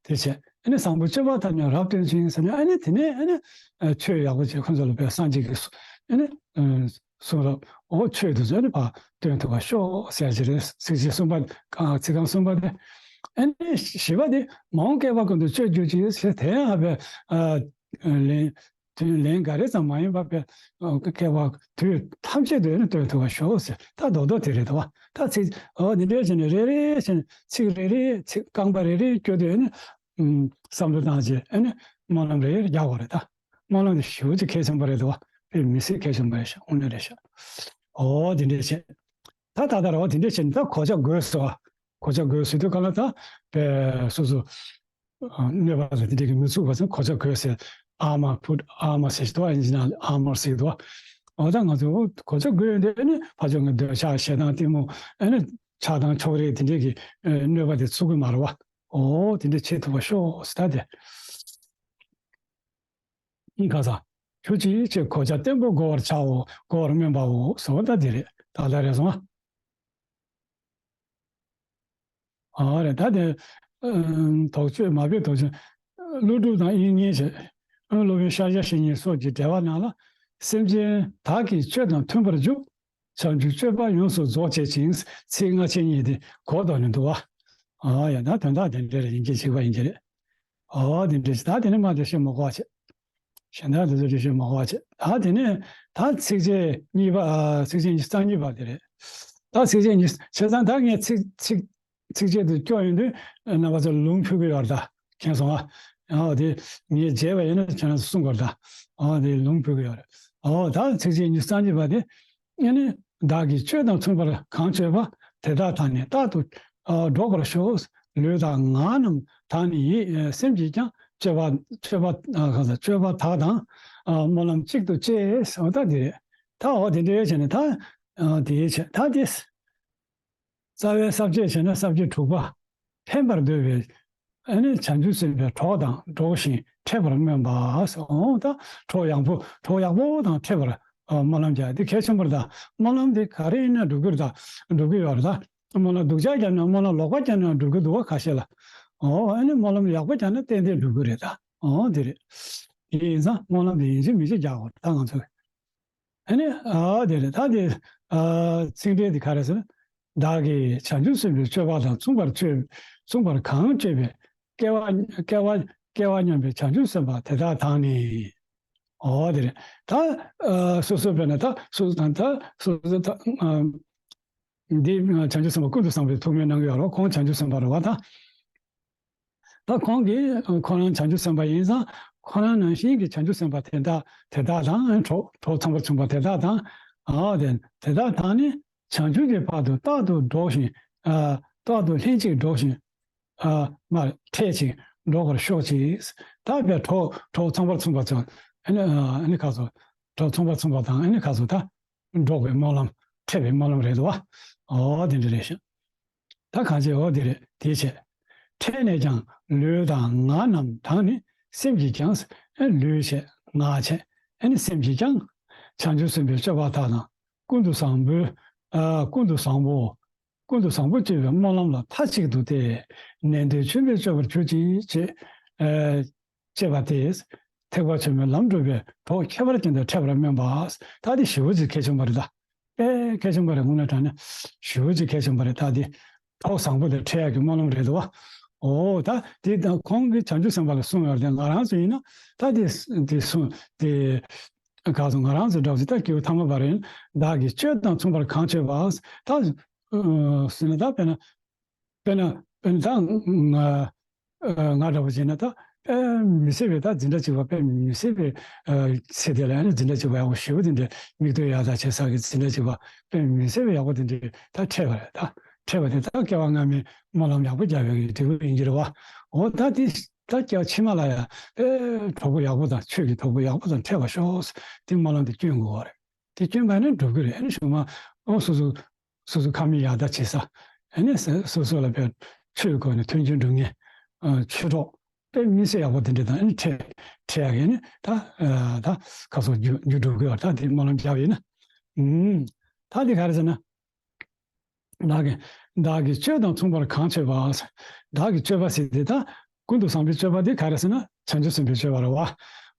དེ་བྱས་ཨ་ནི་བཟང་པོ་སྤྱོད་པ་དག་ནི་རབ་སྟོན་ཅིང་ཟེར་ནས་ཨ་ནི་དེ་ནས་ཨ་ནི་ཆོས་ཡག་པོ་བྱས་ཁོང་ཚོ་ལ་དཔེ་སངས་རྒྱས་ཀྱི་ཨ་ནི་གསུང་རབ་འོ་ཆོས་དེ་ཚོ་ཨ་ནི་ཕར་སྟོན་ཐུབ་པར་ཤོག་ཟེར་གྱི་རེད། ཚིག་བཞི་གསུམ་པ་ཚིག་རྐང་གསུམ་པ་དེ་ཨ་ནི་བཞི་པ་དེ་མ་འོངས་བསྐལ་པ་ཀུན་ཏུ་སྤྱོད་གྱུར་ཅིག་ཟེར་དེ་ཡང་ཨ་དཔེ་ལན། དུས་ལན་འགའ་རེ་ཙམ་མ་ཡིན་པར་དཔེ་སྐལ་བ་དུས་ཐམས་ཅད་དུ་ནི་སྟོན་ཐུབ་པར་ཤོག་ཟེར། ད་རྡོག་རྡོག་དེ་རེད་དོ། ད་ཚིག་འོ་འདི་འདྲའི་བྱས་ནས་རེ་རེ་བྱས་ནས་ཚིག་རེ་རེ་ཚིག་རྐང་པ་རེ་རེ་བསྐྱོར་དུས་ནི་བསམ་བློ་བཏང་བྱས་ནི་སྨོན་ལམ་རེ་རྒྱག་དགོས་རེད། ད་སྨོན་ལམ་དེ་ཞེ་པོ་ཅིག་གལ་ཆེན་པོ་རེད་དོ། དཔེ་མི་སྲིད་གལ་ཆེན་པོ་རེད་ཤག་དངོས་གནས་རེད་ཤག་འོ་འདི་འདྲའི་བྱས། ད་ད་ལྟ་ར་བ་དེ་འདྲ་བྱས་ནས་ད་གོ་ཆ་བགོས་སོ། གོ་ཆ་བགོས་ཟེར་དུས་ག་ལ་ད་དཔེ་སོ་སོ་གནོད་པ་ལ་དེ་འདྲ་གི་མི་ཚུགས་པ་ཚོ་གོ་ཆ་བགོས་ཟེར། ཨ་མ་ཕུད་ཨ་མ་ཟེར་ཞིག་འདུག་ཨ་ནི་ཨ་མ་ཟེར་འདུག་འོ་ད་ང་ཚོ་གོ་ཆ་བགོས་ཡོང་དུས་ཨ་ནི་ཕ་ཆོས་ངན་འདོད་ཆགས་ཞེ་སྡང་གཏི་མུག་ཨ་ནི་ཆགས་སྡང་ཕྱོགས་རིས་དེ་འདྲ་གི་གནོད་པ་དེ་ཚུགས་ཀྱི་མ་རེད་བ། འོ་དེ་འདྲ་བྱེད་ཐུབ་པ་ཤོག་ཟེར་ད་དེ། ཁ་ས། ཁྱོད་ཀྱིས་ཁྱེད་གོ་ཆ་བརྟན་པོ་བགོ་བར་བྱའོ། བགོ་བར་སྨོན་པའོ་ཟེར་བ་ད་འདི་རེད། ད་ལྟ་རེད་སོང་ཨ། ཨ་རེད་ད་དེ། དོགས་གཅོད་མ་དཔེ་དོགས་གཅོད། ཀླུ་སྒྲུབ་དང་དབྱིག་གཉེན་བྱས། སློབ་དཔོན་ཤཱཀྱ་བཤེས་གཉེན་སོགས་ཀྱི་འགྲེལ་པ་ནང་ལ། སེམས་ཅན་བདག་གི་སྤྱོད་དང་མཐུན་པར་འཇུག། བྱང་ཆུབ་སྤྱོད་པ་ཡོངས་སུ་རྫོགས་བྱེད་ཅིང་ཚིག་སྔ་ཕྱི་གཉིས་དེ་གོ་དོན་ནི་འདུག་བ། ཨ་ཡ་ད་དོན་དག་དེ་འདྲ་རེད། ཡིན་གྱི་གཅིག་པ་ཡིན་གྱི་རེད། ཨོ་དེ་འདྲ་ཞིག་ད་དེ་ནས་མ་དེ་ཤེས་མ་གོ་བ་བྱེད། གཞན་དག་དེ་ཚོ་དེ་ཤེས་མ་གོ་བ་བྱེད། ད་དེ་ནས་ད་ཚིགས་བཅད་གཉིས་པ་ཨ་ཚིགས་བཅད་ཉི་ཤུ་རྩ་གཉིས་པ་དེ་རེད། ད་ཚིགས་བཅད་ཉི་ཤུ་བྱས་ཙང་ད་ངས་ཚིག་ཚིག་ཚིགས་བཅད་དེ་སྐྱོར་ཡོང་དུས་རྣམ་པ་ཚོ་ལུང་ཕུལ་གི་ཡོད་རེད་ད། མཁྱེན་སོང་ཨ། ཨོ་དེ་ངས་བརྗེད་པ་ཡིན་ན་ཁྱེད་རང་ཚོ་གསུང་དགོས་རེད་ད། ཨོ་དེ་ལུང་ཕུལ་གི་ཡོད་རེད། ཨོ་ད་ཚིགས་བཅད་ཉི་ཤུ་རྩ་གཉིས་པ་དེ། ཨ་ནི། བདག་གིས་སྤྱོད་དང་མཚུངས་པར་གང་སྤྱོད་པ། དེ་དག་དང་ནི་རྟག་ཏུ་ཨ་འགྲོགས་པར་ཤོག། ལུས་དང་ངག་རྣམས་དག་ནི་ཡིད། ཨ་སེམས་ཀྱིས་ཀྱང་སྤྱོད་པ་སྤྱོད་པ་ཨ་གང་ཟེར་སྤྱོད་པ་དག་དང་ཨ་སྨོན་ལམ་གཅིག་ཏུ་སྤྱད་ཟེར་བ་ལྟ་འདི་རེད། ད་འོ་དེ་འདྲའི་བྱས་ནས་ད་ཨ་དེའི་ཆེད་ད་དེ། རྩ་བའི་ས་བཅད་བྱས་ན་ས་བཅད་དྲུག་པ། འཕེན་པར་འདོད་པའི་ཨ་ནི་བྱང་ཆུབ་སེམས་དཔའི་གྲོགས་དང་འགྲོགས་ཤིང་འཕྲད་པར་སྨོན་པ། འོ་ད་གྲོགས་ཡག་པོ་གྲོགས་ཡག་པོ་དང་འཕྲད་པར་ཨ་སྨོན་ལམ་རྒྱག་འདི་གལ་ཆེན་པོ་རེད་ད། སྨོན་ལམ་འདི་ག་རེ་ཡིན་ན་འགྲུབ་ཀྱི་རེད་ད། འགྲུབ་ཀྱི་ཡོད་རེད་ད། སྨོན་ལམ་སྡུག་ཅག་བརྒྱབ་ན་སྨོན་ལམ་ལོག་པ་བརྒྱབ་ན་འགྲུབ་ཀྱི་འདུག་བ་ཁ་ཤས་ལ། འོ་ཨ་ནི་སྨོན་ལམ་ཡག་པོ་བརྒྱབ་ན་ཏན་ཏན་འགྲུབ་ཀྱི་རེད་ད། འོ་འདི་རེད། ཡིན་ཙང་སྨོན་ལམ་འདི་ཡིན་གཅིག་མིན་གཅིག་རྒྱག་དགོས་རེད་ད་ང་ཚོས། ཨ་ནི་ཨ་དེ་རེད་ད་དེ། ཨ་ཚིག་འགྲེལ་འདི་ག་རེ་ཟེར། བདག་གིས་བྱང་ཆུབ་སེམས་དཔའི་སྤྱོད་པ་དང་མཚུངས་པར་སྤྱོད་མཚུངས་པར་གང་སྤྱོད་པའི་སྐལ་བ་སྐལ་བ་སྐལ་བ་མཉམ་པའི་བྱང་ཆུབ་སེམས་དཔའ་དེ་དག་དང་ནི། ཨོ་དེ་རེད་ད། ཨ་སོ་སོ་དཔེར་ན་ད་སོ་སོ་དང་ད་སོ་སོ་ད་ཨ་འདི་བྱང་ཆུབ་སེམས་དཔའ་ཀུན་ཏུ་བཟང་པོའི་ཐུགས་སྨོན་གནང་གི་ཡོད་རེད། ཁོང་བྱང་ཆུབ་སེམས་དཔའ་རེད་བ་ད། ད་ཁོང་གིས་ཁོ་རང་བྱང་ཆུབ་སེམས་དཔའ་ཡིན་ཙང་ཁོ་རང་ནང་བཞིན་གྱི་བྱང་ཆུབ་སེམས་དཔའ་དེ་དག་དེ་དག་དང་གྲོགས་གྲོགས་ཚངས་པར་མཚུངས་པ་དེ་དག་དང་ཨ་དེ་དེ་དག་དང་ནི་བྱང་ཆུབ་ཀྱི་བར་དུ་རྟག་ཏུ་འགྲོགས་ཤིང་ཨ་རྟག་ཏུ་ལྷན་ཅིག་འགྲོགས་ཤིང་ཨ་མར་འཕྲད་ཅིང་འགྲོགས་པར་ཤོག་ཅིག་ད་བས་གྲོགས་གྲོགས་ཚངས་པར་མཚུངས་པ་ཚོ་ཨ་ནི་ཨ་ནི་ཁ་སོ་གྲོགས་ཚངས་པར་མཚུངས་པ་དང་ཨ་ནི་ཁ་སོ་ད། འགྲོགས་པའི་སྨོན་ལམ། འཕྲད་པའི་སྨོན་ལམ་རེད་འདུག་བ། ཨོ་དེ་འདྲ་རེད་ཤག་ད་གང་བྱེད་འོ་དེ་རེད་དེ་བྱེད། འཕྲད་ནས་ཀྱང་ལུས་དང་ངག་རྣམས་དང་ནི་སེམས་ཀྱིས་ཀྱང་ཨེ་ལུས་བྱེད་ངག་བྱེད་ཨེ་ནི་སེམས་ཀྱིས་ཀྱང་། བྱང་ཆུབ་སེམས་དཔའི་སྤྱོད་པ་དག་དང་ཀུན་ཏུ་བཟང་པོའི་ཨ་ཀུན་ཏུ་བཟང་པོ། ཀུན་ཏུ་བཟང་པོ་སྤྱོད་པའི་སྨོན་ལམ་ལ་མཐའ་གཅིག་ཏུ་སྟེ། ནན་ཏན་ཆོས་འཕེལ་སྤྱོད་པར་གྱུར་ཅིག་ཅེས་ཨེ། ཅེས་པ་སྟེ། ཐེག་པ་ཆེན་པོའི་ལམ་སྒྲུབ་པའི་གྲོགས་ཁྱད་པར་ཅན་དུ་འཕྲད་པར་སྨོན་པ། ད་འདི་ཞེ་པོ་ཅིག་གལ་ཆེན་པོ་རེད་ད། དཔེ་གལ་ཆེན་པོ་རེད་དངོས་གནས་དྲང་གནས་ཞེ་པོ་ཅིག་གལ་ཆེན་པོ་རེད་ད་འདི། གྲོགས་བཟང་པོ་དང་འཕྲད་ཡག་གི་སྨོན་ལམ་རེད་དོ། འོ་ད་འདི་ད་ཁོང་གིས་བྱང་ཆུབ་སེམས་དཔའ་ལ་གསུངས་ཡོད་རེད་དེ་ང་རང་ཚོ་ཡིན་ན་ད་འདི་འདི་གསུངས་དེ། ག་ཚོད་ང་རང་ཚོ་འདྲ་བོ་ཅིག་ད་སྐྱེས་བུ་ཐ་མལ་པ་རེད། བདག་གིས་སྤྱོད་དང་མཚུངས་པར་གང་སྤྱོད་པ། ད་ཟེར་ན་ད་དཔེར་ན། དཔེར་ན་དཔེར་ན་ད་ང་ཨ་ང་འདྲ་བོ་བྱས་ན་ད་དཔེ་མི་སྲིད་པའི་ད་འཛིན་གྲྭ་གཅིག་པ་དཔེ་མི་སྲིད་པའི་ཨ་ཚེ་དེ་ལ་ཡང་འཛིན་གྲྭ་གཅིག་པ་ཡག་པོ་ཞེ་པོ་དེ་འདྲའི་མིག་ལྟོས་ཡག་ཐག་བྱེད་ས་གི་འཛིན་གྲྭ་གཅིག་པ་དཔེ་མི་སྲིད་པའི་ཡག་པོ་དེ་འདྲའི་ད་འཕྲད་པ་རེད་ད། འཕྲད་པ་དེ་ད་སྐྱེ་བ་སྔ་མའི་སྨོན་ལམ་ཡག་པོ་བརྒྱབ་ཡོད་ཀྱི་འབྲས་བུ་ཡིན་གྱི་རེད་བ། འོ་ད་དེ་ད་སྐྱེ་བ་ཕྱི་མ་ལ་ཡང་ཨེ་གྲོགས་པོ་ཡག་པོ་དང་ཆོས་ཀྱི་གྲོགས་པོ་ཡག་པོ་དང་འཕྲད་པར་ཤོག་དེ་སྨོན་ལམ་དེ་སྐྱོན་དགོས་པ་རེད། དེ་སྐྱོན་པ་ནི་འགྲུབ་ཀྱི་རེད། ཨེ་ནི་གཞུག་མ་འོ་སོ་སོ། སོ་སོ་ཁ་མིག་ཡར་ལྟ་བྱེད་ས། ཨ་ནི་སོ་སོ་ལ་དཔེ་ཆོས་སྒོ་ནས་མཐུན་རྐྱེན་སྒྲུབ་མཁན། ཨ་ཆོས་གྲོགས་དཔེ་མི་སྲིད་ཡག་པོ་དེ་འདྲ་དང་ཨ་ནི་འཕྲད་འཕྲད་ཡག་གི་ནི་ད་ཨ་ད་ག་སོ་རྒྱུ་རྒྱུ་སྒྲུབ་དགོས་པ་ད་དེ་སྨོན་ལམ་བརྒྱབ་ཡིན་ན། ཨུམ། ད་དེ་ག་རེ་ཟེར་ན། བདག་གིས་བདག་གིས་སྤྱོད་དང་མཚུངས་པར་གང་སྤྱོད་པ། བདག་གིས་སྤྱོད་པ་ཟེར་དེ་ད་ཀུན་ཏུ་བཟང་པོའི་སྤྱོད་པ་དེ་ག་རེ་ཟེར་ན་བྱང་ཆུབ་སེམས་དཔའི་སྤྱོད་པ་རེད་བ།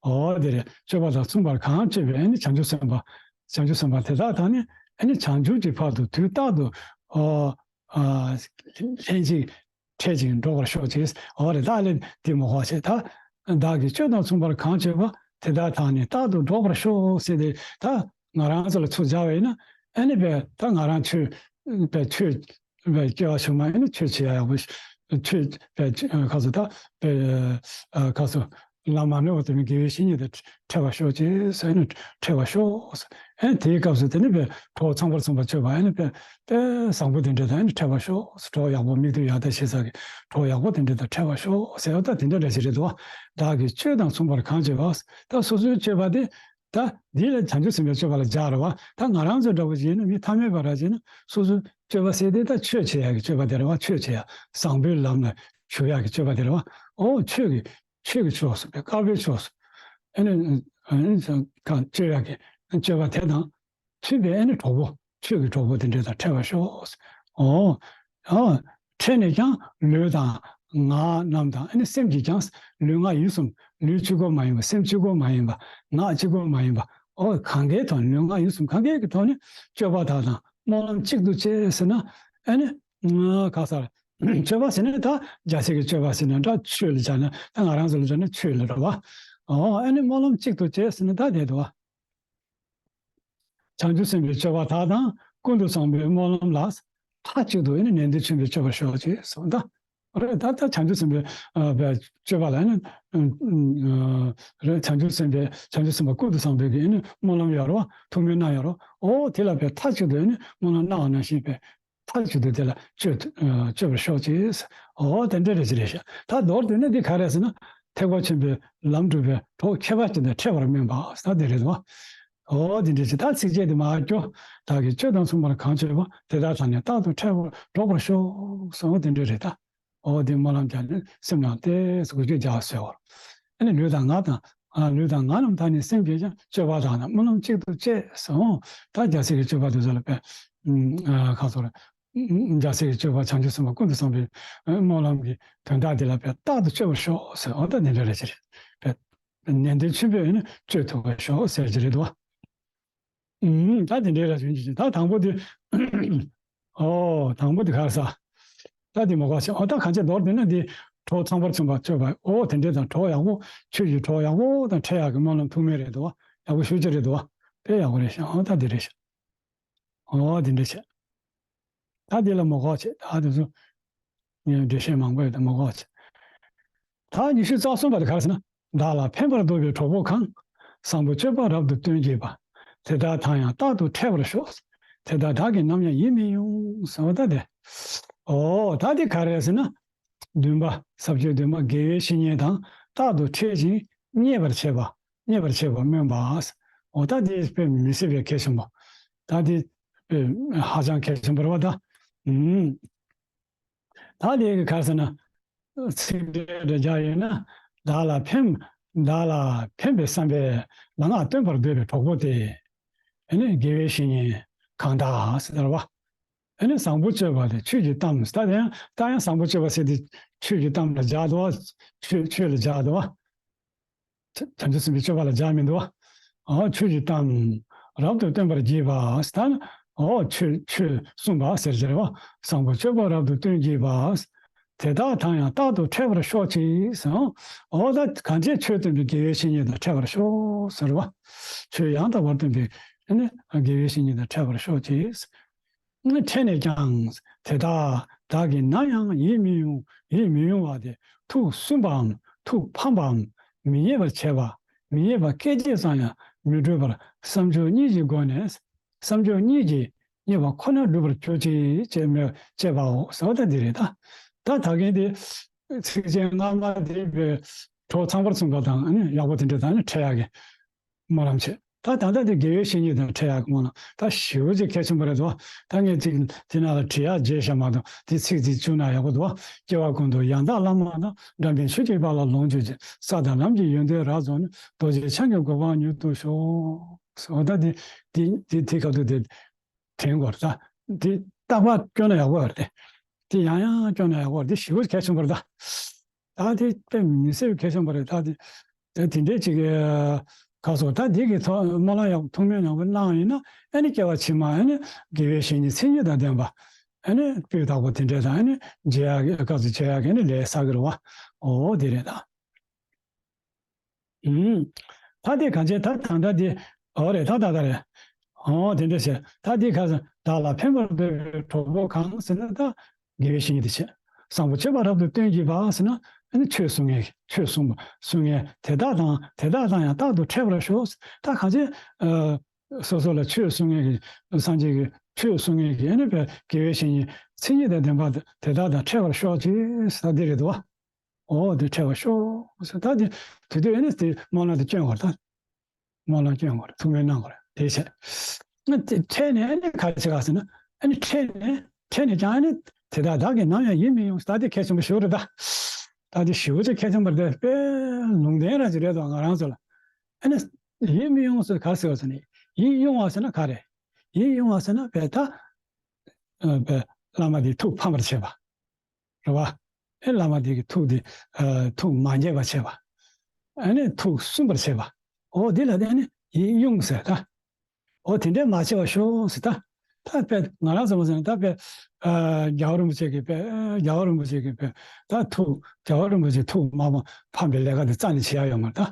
འོ་དེ་རེད། སྤྱོད་པ་དང་མཚུངས་པར་གང་སྤྱོད་པའི་ཨ་ནི་བྱང་ཆུབ་སེམས་དཔའ། བྱང་ཆུབ་སེམས་དཔའ་དེ་དག་དང་ནི་ཨ་ནི་བྱང་ཆུབ་ཀྱི་བར་དུ་དུས་རྟག་ཏུ་ཨོ་ཨ་ལྷན་ཅིག་འཕྲད་ཅིང་འགྲོགས་པར་ཤོག་ཅིག་འོ་རེད་ད་ལེ་དེ་མོ་ཧོ་ཞེས་ད། བདག་གིས་སྤྱོད་དང་མཚུངས་པར་གང་སྤྱོད་པ། དེ་དག་དང་ནི་རྟག་ཏུ་འགྲོགས་པར་ཤོག་ཟེར་ཏེ་ད་ང་རང་ཚོ་ལ་ཚུར་སྦྱར་བ་ཡིན་ན་ཨ་ནི་བས་ད་ང་རང་ཆོས་བས་ཆོས་བས་སྐྱེ་བ་ཕྱི་མ་ཨ་ནི་ཆོས་བྱེད་ཡ་ཡག་པོ་ཆོས་བས་ཁ་སོ་ད་བས་ཁ་སོ། ལམ་མ་རྨོངས་པ་དེ་ནི་དགེ་བའི་བཤེས་གཉེན་དང་འཕྲད་པར་ཤོག་ཅེས་ཟེར་ནས་འཕྲད་པར་ཤོག་ཟེར། ཨེ་དེའི་སྐབས་སུ་དེ་ནི་དཔེ་གྲོགས་ཚངས་པར་མཚུངས་པར་སྤྱོད་པ་ཨེ་ནི་དཔེ་དཔེ་བཟང་པོ་དེ་འདྲ་དང་ཨེ་ནི་འཕྲད་པར་ཤོག་ཟེར། གྲོགས་ཡག་པོ་མིག་ལྟོས་ཡག་ལྟ་བྱེད་ས་གི་གྲོགས་ཡག་པོ་དེ་འདྲ་དང་འཕྲད་པར་ཤོག་ཟེར་བ་ད་དེ་འདྲ་འདྲ་ཞིག་རེད་འདུག་བ། བདག་གིས་སྤྱོད་དང་མཚུངས་པར་གང་སྤྱོད་པ། ད་སོ་སོའི་སྤྱོད་པ་དེ་ད་འདི་ལ་བྱང་ཆུབ་སེམས་དཔའི་སྤྱོད་པ་ལ་སྦྱར་བ་ད་ང་རང་ཚོ་འདྲ་བོ་ཞིག་ཡིན་ན་མི་ཐ་མལ་པ་ར་ཞིག་ན་སོ་སོའི་སྤྱོད་པ་ཟེར་དེ་ད་ཆོས་བྱེད་ཡག་གི་སྤྱོད་པ་དེ་རེད་བ། ཆོས་བྱེད་ཡག་བཟང་པོའི་ལམ་ལ་ཞུགས་ཡག་གི་སྤྱོད་པ་དེ་རེད་བ། ཨོ་ཆོས་ཀྱི་ཆོས་ཀྱི་ཕྱོགས་སུ་དཀར་པོའི་ཕྱོགས་སུ་ཨ་ནི་ཨ་ནི་གང་སྤྱོད་ཡག་གི་སྤྱོད་པ་དེ་དང་མཐུན་པའི་ཨ་ནི་གྲོགས་པོ་ཆོས་ཀྱི་གྲོགས་པོ་དེ་འདྲ་དང་འཕྲད་པར་ཤོག་ཨོ་ཨ་འཕྲད་ནས་ཀྱང་ལུས་དང་ངག་རྣམས་དང་ཨ་ནི་སེམས་ཀྱིས་ཀྱང་ལུས་ངག་ཡིད་གསུམ་ལུས་གཅིག་པོ་མ་ཡིན་པ་སེམས་གཅིག་པོ་མ་ཡིན་པ་ངག་གཅིག་པོ་མ་ཡིན་པ་ཨོ་གང་གའི་ཐོག་ལུས་ངག་ཡིད་གསུམ་གང་གའི་གི་ཐོག་ནས་སྤྱོད་པ་དག་དང་སྨོན་ལམ་གཅིག་ཏུ་བྱས་ཟེར་ན་ཨ་ནི་ག་ས་རེད། སྤྱོད་པ་ཟེར་ན་ད་རྒྱ་ཆེ་གི་སྤྱོད་པ་ཟེར་ན་འདྲ་ཆོས་ལ་སྦྱར་ན་ད་ང་རང་ཚོ་ལ་སྦྱར་ན་ཆོས་ལ་རེད་བ། ཨོ་ཨ་ནི་སྨོན་ལམ་གཅིག་ཏུ་བྱས་ཟེར་ན་ད་དེ་འདུག་བ། བྱང་ཆུབ་སེམས་དཔའི་སྤྱོད་པ་དག་དང་ཀུན་ཏུ་བཟང་པོའི་སྨོན་ལམ་ལ་མཐའ་གཅིག་ཏུ་ཨ་ནི་ནན་ཏན་ཆོས་འཕེལ་སྤྱོད་པར་ཤོག་ཅེས་གསུངས་ད། རེད་ད་ད་བྱང་ཆུབ་སེམས་དཔའི་ཨ་སྤྱོད་པ་ལ་ཨ་ནི་ཨ་རེད། བྱང་ཆུབ་སེམས་དཔའི་བྱང་ཆུབ་སེམས་དཔའ་ཀུན་ཏུ་བཟང་པོའི་གི་ཨ་ནི་སྨོན་ལམ་ཡོད་རེད་བ། ཐུགས་སྨོན་གནང་ཡོད་རེད་བ། ཨོ་དེ་ལ་དཔེ་མཐའ་གཅིག་ཏུ་ཨ་ནི་སྨོན་ལམ་གནང་བ་ནང་བཞིན་དཔེ། མཐའ་གཅིག་ཏུ་དེ་ལ་སྤྱོད་སྤྱོད་པར་ཤོག་ཅེས། འོ་དེ་འདྲ་རེ་ཞིག་རེད་ཤག་ད་མདོར་བསྡུས་ན་འདི་ག་རེ་ཟེར་ན། ཐེག་པ་ཆེན་པོའི་ལམ་སྒྲུབ་པའི་གྲོགས་ཁྱད་པར་ཅན་དུ་འཕྲད་པར་སྨོན་པ་ཟེར་དེ་རེད་དོ། འོ་དེ་འདྲ་ཞིག་ད་ཚིགས་བཅད་དེ་མར་སྐྱོར། བདག་གིས་སྤྱོད་དང་མཚུངས་པར་གང་སྤྱོད་པ། དེ་དག་དང་ནི་རྟག་ཏུ་འཕྲད་པར་གྲོགས་པར་ཤོག་ཟེར། འོ་དེ་འདྲ་རེད་ད། འོ་དེ་སྨོན་ལམ་རྒྱག་ནས་སེམས་ནང་དེ་སུ་གུ་སྐྱེ་རྒྱག་ཟེར་བ། ཨ་ནི་ལུས་དང་ངག་དང་། ཨ་ལུས་དང་ངག་རྣམས་དག་ནི་སེམས་ཀྱིས་ཀྱང་། སྤྱོད་པ་དག་ན་སྨོན་ལམ་གཅིག་ཏུ་སྤྱད་ཟེར། འོ་ད་རྒྱལ་སྲས་ཀྱི་སྤྱོད་པ་དེ་ཚོ་ལ་དཔེ། ཨ་ཁ་སོ་རེད། རྒྱལ་སྲས་ཀྱི་སྤྱོད་པ་བྱང་ཆུབ་སེམས་དཔའ་ཀུན་ཏུ་བཟང་པོའི་སྨོན་ལམ་གྱི་དོན་དག་དེ་ལ་དཔེ་རྟག་ཏུ་སྤྱོད་པར་ཤོག་ཟེར། འོ་ད་དེ་འདྲ་རེད་ཅེས་རེད། དཔེ་ནན་ཏན་ཆེན་པོས་ནི་སྤྱོད་ཐུབ་པར་ཤོག་ཟེར་གྱི་རེད་དོ། ཨུམ། ད་དེ་འདྲའི་ར་བྱུང་གི་ད་དང་པོ་དེ། ཨོ་དང་པོ་དེ་ག་རེ་ཟ། ད་དེ་མོ་ག་ཆེ། ཨོ་ད་གང་ཆེ་མདོར་བསྡུས་ན་འདི་གྲོགས་ཚངས་པར་མཚུངས་པར་སྤྱོད་པ། ཨོ་དེ་འདྲའི་དང་གྲོགས་ཡག་པོ། ཆོས་ཀྱི་གྲོགས་ཡག་པོ་དང་འཕྲད་ཡག་གི་སྨོན་ལམ་ཐུགས་སྨོན་རེད་དོ། ཡག་པོ་ཤུགས་ཆེ་རེད་དོ། དཔེ་ཡག་པོ་རེད་ཤག་ཨོ་ད་དེ་རེད་ཤག་ཨོ་དེ་འདྲ་བྱས། ད་དེ་ལ་མོ་གོག་བྱས། ད་དེ་ཚོ་ངས་འགྲེལ་བཤད་མང་པོ་ཡོད་དེ་མོ་གོག་བྱས། ད་ཉི་ཤུ་རྩ་གསུམ་པ་དེ་ག་རེ་ཟེར་ན། བདག་ལ་ཕན་པར་འདོད་པའི་གྲོགས་པོ་གང་། བཟང་པོ་སྤྱོད་པ་རབ་ཏུ་སྟོན་བགྱིད་པ། དེ་དག་དང་ཡང་རྟག་ཏུ་འཕྲད་པར་ཤོག་དེ་དག་བདག་གིས་ནམ་ཡང་ཡིད་མི་དབྱུང་། ཟེར་བ་ད་དེ། ཨོ་ད་དེ་ག་རེ་ཟེར་ན། བདུན་པ། ས་བཅད་བདུན་པ། དགེ་བའི་བཤེས་གཉེན་དང་རྟག་ཏུ་འཕྲད་ཅིང་མཉེས་པར་བྱེད་པ། མཉེས་པར་བྱེད་པ་སྨོན་པ། འོ་ད་དེ་དཔེ་མི་སྲིད་པའི་གལ་ཆེན་པོ། ད་དེ་དཔེ་ཧ་ཅང་གལ་ཆེན་པོ་རེད་བ་ད། ཨུམ། ད་དེ་ག་རེ་ཟེར་ན། ཚིག་འགྲེལ་འདྲ་རྒྱག་ཡོད་ན། བདག་ལ་ཕན། བདག་ལ་ཕན་པའི་བསམ་པས་ལམ་སྟོན་པར་འདོད་པའི་གྲོགས་པོ་དེ། ཨ་ནི་དགེ་བའི་བཤེས་གཉེན་གང་དག་ཟེར་བ། ཨ་ནི་བཟང་པོ་སྤྱོད་པ་དེ་ཆོས་ཀྱི་གཏམ། ད་ཡང་ད་ཡང་བཟང་པོ་སྤྱོད་པ་ཟེར་དེ་ཆོས་ཀྱི་གཏམ་ལ་སྦྱར་འདུག་བ། ཆོས་ཆོས་ལ་སྦྱར་འདུག་བ། བྱང་ཆུབ་སེམས་དཔའི་སྤྱོད་པ་ལ་སྦྱར་མི་འདུག་བ། ཨོ་ཆོས་ཀྱི་གཏམ་རབ་ཏུ་སྟོན་པར་བགྱིད་པ་ཟེར་ད། ཨོ་ཆོས་ཆོས་གསུངས་པ་ཟེར་གྱི་རེད་བ། བཟང་པོ་སྤྱོད་པ་རབ་ཏུ་སྟོན་བགྱིད་པ། དེ་དག་དང་ཡང་རྟག་ཏུ་འཕྲད་པར་ཤོག་ཅིག་ཟེར། ཨོ་ད་གང་ཅི་ཆོས་སྟོན་པའི་དགེ་བའི་བཤེས་གཉེན་དང་འཕྲད་པར་ཤོག་ཟེར་བ། ཆོས་ཡང་དག་པར་སྟོན་པའི་ཨ་ནི་དགེ་བའི་བཤེས་གཉེན་དང་འཕྲད་པར་ཤོག་ཅིག་འཕྲད་ནས་ཀྱང་དེ་དག་བདག་གིས་ནམ་ཡང་ཡིད་མི་དབྱུང་། ཡིད་མི་དབྱུང་བ་དེ་ཐུགས་སུན་པའམ་ཐུགས་ཕམ་པའམ་མི་མཉེས་པར་བྱེད་པ། མི་མཉེས་པ་སྐད་ཅིག་ཙམ་ཡང་མི་འགྲོ་བར་བསམ་སྦྱོར་གཉིས་ཀྱི་སྒོ་ནས། བསམ་སྦྱོར་གཉིས་ཀྱིས་མཉེས་པ་ཁོ་ན་བསྒྲུབ་པར་གྱུར་ཅིག་ཅེས་སྨོས་ཅེས་པའོ་ཟེར་བ་ད་འདི་རེད་ད། ད་ད་གིན་དེ་ཚིགས་བཅད་སྔ་མ་དེ་བས་གྲོགས་ཚངས་པར་མཚུངས་པ་དང་ཨ་ནི་ཡག་པོ་དེ་འདྲ་དང་ཨ་ནི་འཕྲད་ཡག་གི་སྨོན་ལམ་བྱེད། ད་ད་ལྟ་དེ་དགེ་བའི་བཤེས་གཉེན་དང་འཕྲད་ཡག་གི་སྨོན་ལམ་ད་ཞེ་པོ་ཅིག་གལ་ཆེན་པོ་རེད་དོ། ད་ངས་ཅིག་དེ་ནང་ལ་བྲིས་ཡག་བརྗེད་བཞག་མ་གཏོགས་དེ་ཚིག་ཅིག་བཅུག་ན་ཡག་པོ་འདུག་སྐྱེ་བ་ཀུན་ཏུ་ཡང་དག་བླ་མ་དང་། འགྲན་པའི་ཆོས་བརྒྱད་པ་ལ་ལོངས་སྤྱོད་ཅིང་། ས་དང་ལམ་གྱི་ཡོན་ཏན་རབ་རྫོགས་ནས། རྡོ་རྗེ་འཆང་གི་གོ་འཕང་མྱུར་ཐོབ་ཤོག་ཟེར་བ་ད་དེ་དེ་དེ་དེ་སྐབས་དུ་དེ་དྲན་དགོས་རེད་ད། དེ་རྟག་པར་སྐྱོན་ན་ཡག་པོ་རེད། དེ་ཡང་ཡང་སྐྱོན་ན་ཡག་པོ་རེད། དེ་ཞེ་པོ་གལ་ཆེན་པོ་རེད་ད། ད་དེ་དཔེ་མི་སྲིད་པའི་གལ་ཆེན་པོ་རེད་ད། དེ་དེ་དེ་འདྲས་ཅིག་ག་སོ་ད་དེ་གི་ཐོག་སྨོན་ལམ་ཡག་ཐུགས་སྨོན་ཡག་པོ་གནང་ཡིན་ན་ཨ་ནི་སྐྱེ་བ་ཕྱི་མ་ཨ་ནི་དགེ་བའི་བཤེས་གཉེན་མཚན་ཉིད་དང་ལྡན་པ་ཨ་ནི་སྤུས་དག་པོ་དེ་འདྲས་དང་ཨ་ནི་མཇལ་ཡག་གི་སྐབས་སུ་མཇལ་ཡག་གི་ཨ་ནི་ལས་བསགས་གི་རེད་བ། འོ་དེ་རེད་ད། ཨུམ། ད་དེ་གང་བྱས་ད་ད་ད་དེ། འོ་རེད་ད་ད་ད་རེད། འོ་དེ་འདྲ་བྱས་ད་དེ་ག་ས་བདག་ལ་ཕན་པར་འདོད་པའི་གྲོགས་པོ་གང་ཟེར་ན་ད་དགེ་བའི་བཤེས་གཉེན་དེ་བྱས། བཟང་པོ་སྤྱོད་པ་རབ་ཏུ་སྟོན་བགྱིད་པ་ཟེར་ན་ཨ་ནི་ཆོས་གསུང་མཁན་ཆོས་གསུང་གསུང་མཁན་དེ་དག་དང་དེ་དག་དང་ཡང་རྟག་ཏུ་འཕྲད་པར་ཤོག་ད་གང་བྱས་ཨ་སོ་སོ་ལ་ཆོས་གསུང་མཁན་གྱི་སངས་རྒྱས་ཀྱི་ཆོས་གསུང་མཁན་གྱི་ཨ་ནི་དཔེ་དགེ་བའི་བཤེས་གཉེན་མཚན་ཉིད་དང་ལྡན་པ་དེ་དག་དང་འཕྲད་པར་ཤོག་ཅེས་ཟེར་དེ་རེད་དོ། འོ་དེ་འཕྲད་པར་ཤོག་ཟེར་ད་དེ་དེ་དུས་ཨ་ནི་དེ་སྨོན་ལམ་དེ་སྐྱོན་དགོས་རེད་ད། སྨོན་ལམ་སྐྱོན་དགོས་རེད། ཐུགས་སྨོན་གནང་དགོས་རེད་དེ་བྱས། ཨ་དེ་འཕྲད་ནས་ཨ་ནི་ག་རེ་བྱེད་ག་ཟེར་ན་ཨ་ནི་འཕྲད་ནས་འཕྲད་ནས་ཀྱང་ཨ་ནི་དེ་དག་བདག་གིས་ནམ་ཡང་ཡིད་མི་དབྱུང་ཟེར་ད་དེ་གལ་ཆེན་པོ་ཞེ་པོ་རེད་ད། ད་དེ་ཞེ་པོ་ཅིག་གལ་ཆེན་པོ་རེད་དེ་དཔེ་ལུང་བསྟན་ར་ཅིག་རེད་དོ་ང་རང་ཚོ་ལ། ཨ་ནི་ཡིད་མི་དབྱུང་ཟེར་ག་རེ་ཟེར་བ་ཟེར་ན་ཡིད་དབྱུང་བ་ཟེར་ན་ག་རེ། ཡིད་དབྱུང་བ་ཟེར་ན་དཔེ་ད་ཨ་དཔེ་བླ་མ་དེ་ཐུགས་ཕམ་པར་བྱེད་པ། རེད་བ། ཨེ་བླ་མ་དེ་གི་ཐུགས་དེ་ཨ་ཐུགས་མ་མཉེས་པ་བྱེད་པ། ཨ་ནི་ཐུགས་སུན་པར་བྱེད་པ། འོ་དེ་ལ་དེ་ཨ་ནི་ཡིད་དབྱུང་ཟེར་ད། འོ་དེ་འདྲས་མ་བྱེད་པར་ཤོག་ཟེར་ད། ད་དཔེ་ང་རང་ཚོ་མ་ཟེར་ན་ད་དཔེ་ཨ་རྒྱལ་བ་རིན་པོ་ཆེ་གི་དཔེ་རྒྱལ་བ་རིན་པོ་ཆེ་གི་དཔེ་ད་ཐུགས་རྒྱལ་བ་རིན་པོ་ཆེ་ཐུགས་མ་ཕམ་པའི་ལས་ཀ་དེ་རྩ་ནས་བྱེད་ཡ་ཡོད་མ་རེད་ད།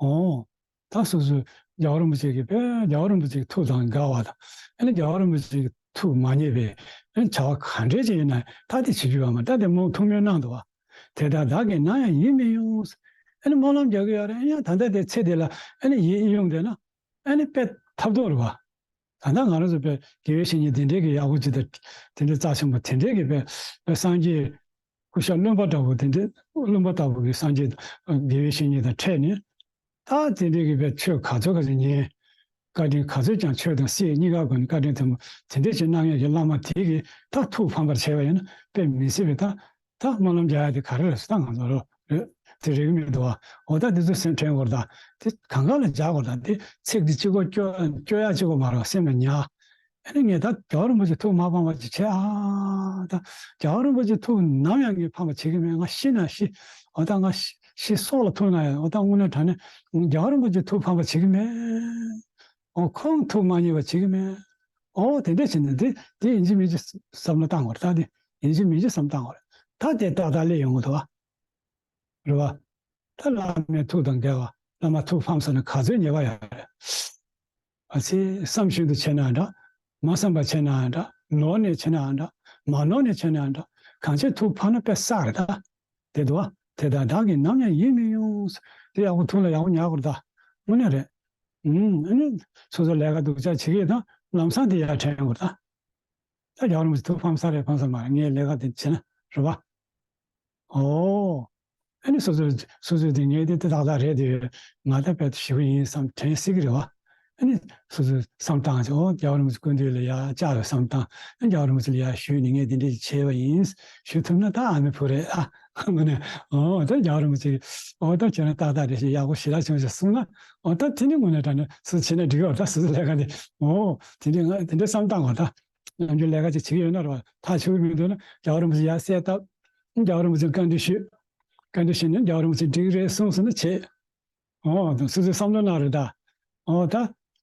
ཨོ། ད་སོ་སོའི་རྒྱལ་བ་རིན་པོ་ཆེ་གི་དཔེ་རྒྱལ་བ་རིན་པོ་ཆེ་གི་ཐུགས་དང་འགལ་བ་དང་། ཨ་ནི་རྒྱལ་བ་རིན་པོ་ཆེ་གི་ཐུགས་མ་མཉེས་པའི་ཨ་ནི་བྱ་བ་ག་འདྲས་ཅིག་ཡིན་ན་ད་དེ་བྱེད་རྒྱུ་ཡོད་མ་རེད། ད་དེ་མོ་ཐུགས་སྨོན་གནང་འདུག་བ། དེ་ལྟར་བདག་གིས་ནམ་ཡང་ཡིད་མི་དབྱུང་། ཨ་ནི་སྨོན་ལམ་རྒྱག་གི་ཡོད་རེད། ཡང་ད་ལྟ་དེ་ཚེ་འདི་ལ་ཨ་ནི་ཡིད་དབྱུང་བསྡད་ན་ཨ་ནི་དཔེ་ཐབས་སྡུག་རེད་བ། ད་ལྟ་ང་རང་ཚོ་དཔེ་དགེ་བའི་བཤེས་གཉེན་དེ་འདྲས་ཀྱི་ཡག་པོ་ཅིག་དང་དེ་འདྲས་རྩ་ཆེན་པོ་དེ་འདྲས་ཀྱི་དཔེ་དཔེ་སངས་རྒྱས། སྐུ་ཞབས་བློན་པོ་འདྲ་བོ་དེ་འདྲས་བློན་པོ་ལྟ་བུ་གི་སངས་རྒྱས་དང་དགེ་བའི་བཤེས་གཉེན་དང་འཕྲད་ནས། ད་དེ་འདྲས་ཀྱི་དཔེ་ཆོས་ག་ཚོད་ག་ཚོད་ཉན། བཀའ་དྲིན་ག་ཚོད་ཀྱང་ཆོས་དང་སྲིད་གཉིས་ཀ་སྒོ་ནས་བཀའ་དྲིན་དུ་མ་དེ་འདྲས་ཅིག་གནང་ཡག་གི་བླ་མ་དེ་གིས་ད་ཐུགས་ཕམ་པར་བྱས་པ་ཡིན་ན་དཔེ་མི་སྲིད་པའི་ད་ད་སྨོན་ལམ་རྒྱག་ཡག་དེ་ག་རེ་རེད་ཟེར། ད་ང་ཚོ་རོ་རེད་དེ་རིག་མི་འདུག་བ། འོ་ད་དེ་ཚོ་སེམས་དྲན་དགོས་རེད། ད་དེ་གང་ག་ལ་རྒྱག་དགོས་རེད། ད་དེ་ཚིག་དེ་གཅིག་པོ་སྐྱོ་སྐྱོ་ཡག་གཅིག་པོ་མ་རེད་བ། སེམས་ལ་ཉར། ཨ་ནི་ངས་ད་རྒྱལ་བ་རིན་པོ་ཆེ་ཐུགས་མ་ཕམ་པ་ཅིག་བྱས་ཨ། ད་རྒྱལ་བ་རིན་པོ་ཆེ་ཐུགས་ནམ་ཡང་ངས་ཕམ་པ་བྱེད་ཀྱི་མེད། ང་ཤི་ན་ཤི། འོ་ད་ང་ཤི་ཤི་སྲོག་ལ་ཐུག་ན་ཡང་འོ་ད་དངོས་གནས་དྲང་གནས་རྒྱལ་བ་རིན་པོ་ཆེ་ཐུགས་ཕམ་པ་བྱེད་ཀྱི་མེད། འོ་ཁོང་ཐུགས་མ་མཉེས་པ་བྱེད་ཀྱི་མེད། འོ་དེ་འདྲ་བྱས་ནས་དེ་དེ་ཡིན་གཅིག་མིན་གཅིག་བསམ་བློ་བཏང་དགོས་རེད། ད་དེ་ཡིན་གཅིག་མིན་གཅིག་བསམ་བློ་བཏང་དགོས་རེད། ད་དེ་ཏག་ཏག་སླེབས་ཡོང་གི་འདུག་བ། རེད་བ། ད་བླ་མའི་ཐུགས་དང་འགལ་བ། བླ་མ་ཐུགས་ཕམ་སོང་ན་ག་ཚོད་ཉེས་པ་ཡོད་རེད། ཨ་ཙི། བསམ་བཞིན་དུ་བྱས་ན་འདྲ། མ་བསམ་པ་བྱས་ན་འདྲ། ནོར་ནས་བྱས་ན་འདྲ། མ་ནོར་ནས་བྱས་ན་འདྲ། གང་བྱས་ཐུགས་ཕམ་ན་དཔེ་བསགས་རེད་ད། དེ་འདུག་བ། དེ་དག་བདག་གིས་ནམ་ཡང་ཡིད་མི་དབྱུང་། དེ་ཡག་པོ་ཐུགས་ལ་ཡག་པོ་ཉར་དགོས་རེད་ད། དངོས་གནས་རེད། ཨུམ། ཨ་ནི་སོ་སོ་ལས་ཀ་སྡུག་ཅག་བྱེད་ཀྱི་ཡོད་ན་ལམ་སང་དེ་ཡར་དྲན་དགོས་རེད་ད། ད་རྒྱལ་བ་རིན་པོ་ཆེ་ཐུགས་ཕམ་ས་རེད་ཕམ་ས་མ་རེད། ངས་ལས་ཀ་དེ་བྱས་ན་རེད་བ། ཨོ། ཨ་ནི་སོ་སོ་སོ་སོ་དེ་ངས་དེ་དེ་ཏག་ཏག་རེད་དེ། ང་ད་དཔེ་ཞེ་པོ་ཡིན་བསམ་དྲན་སྲིད་ཀྱི་རེད་བ། ཨ་ནི་སོ་སོ་བསམ་བཏང་ཅིག་ཨོ་རྒྱལ་བ་རིན་པོ་ཆེ་སྐུ་མདུན་ལ་ཡར་བཅར་བའི་བསམ་བཏང་། ཨ་རྒྱལ་བ་རིན་པོ་ཆེ་ལ་ཡར་ཞུས་ནས་ངས་འདི་འདྲ་ཞིག་བྱས་པ་ཡིན། ཞུ་ཐུབ་ན་ད་ཨ་མའི་བུ་རེད་ཨ། དངོས་གནས་ཨོ་ད་རྒྱལ་བ་རིན་པོ་ཆེ་ཨོ་ད་ཁྱོད་རང་ཏག་ཏག་རེད་ཞེས་ཡག་པོ་ཞེ་དྲག་བྱུང་ཞེས་གསུངས་ན། ཨོ་ད་དེ་ནི་དངོས་གནས་དྲང་གནས་སུ་བྱས་ན་འགྲིག་གི་རེད་ད། སོ་སོ་ལས་ཀ་དེ་ཨོ་དེ་འདྲ་ང་དེ་འདྲ་བསམ་བཏང་བ་ད། ནམ་རྒྱུན་ལས་ཀ་ཅིག་བྱེད་ཀྱི་ཡོད་ན་རེད་བ། ཐག་ཆོད་ཀྱི་མི་འདུག་ན་རྒྱལ་བ་རིན་པོ་ཆེ་ཡར་གསལ་བཏབ། རྒྱལ་བ་རིན་པོ་ཆེ་བཀའ་འདྲི་ཞུས། བཀའ་འདྲི་ཞུས་ནས་རྒྱལ་བ་རིན་པོ་ཆེ་འགྲིག་རེད་གསུངས་སོང་ན་བྱེད། ཨོ་ད་སོ་སོའི་བསམ་བློ་གནང་རེད་ད། ཨོ་ད་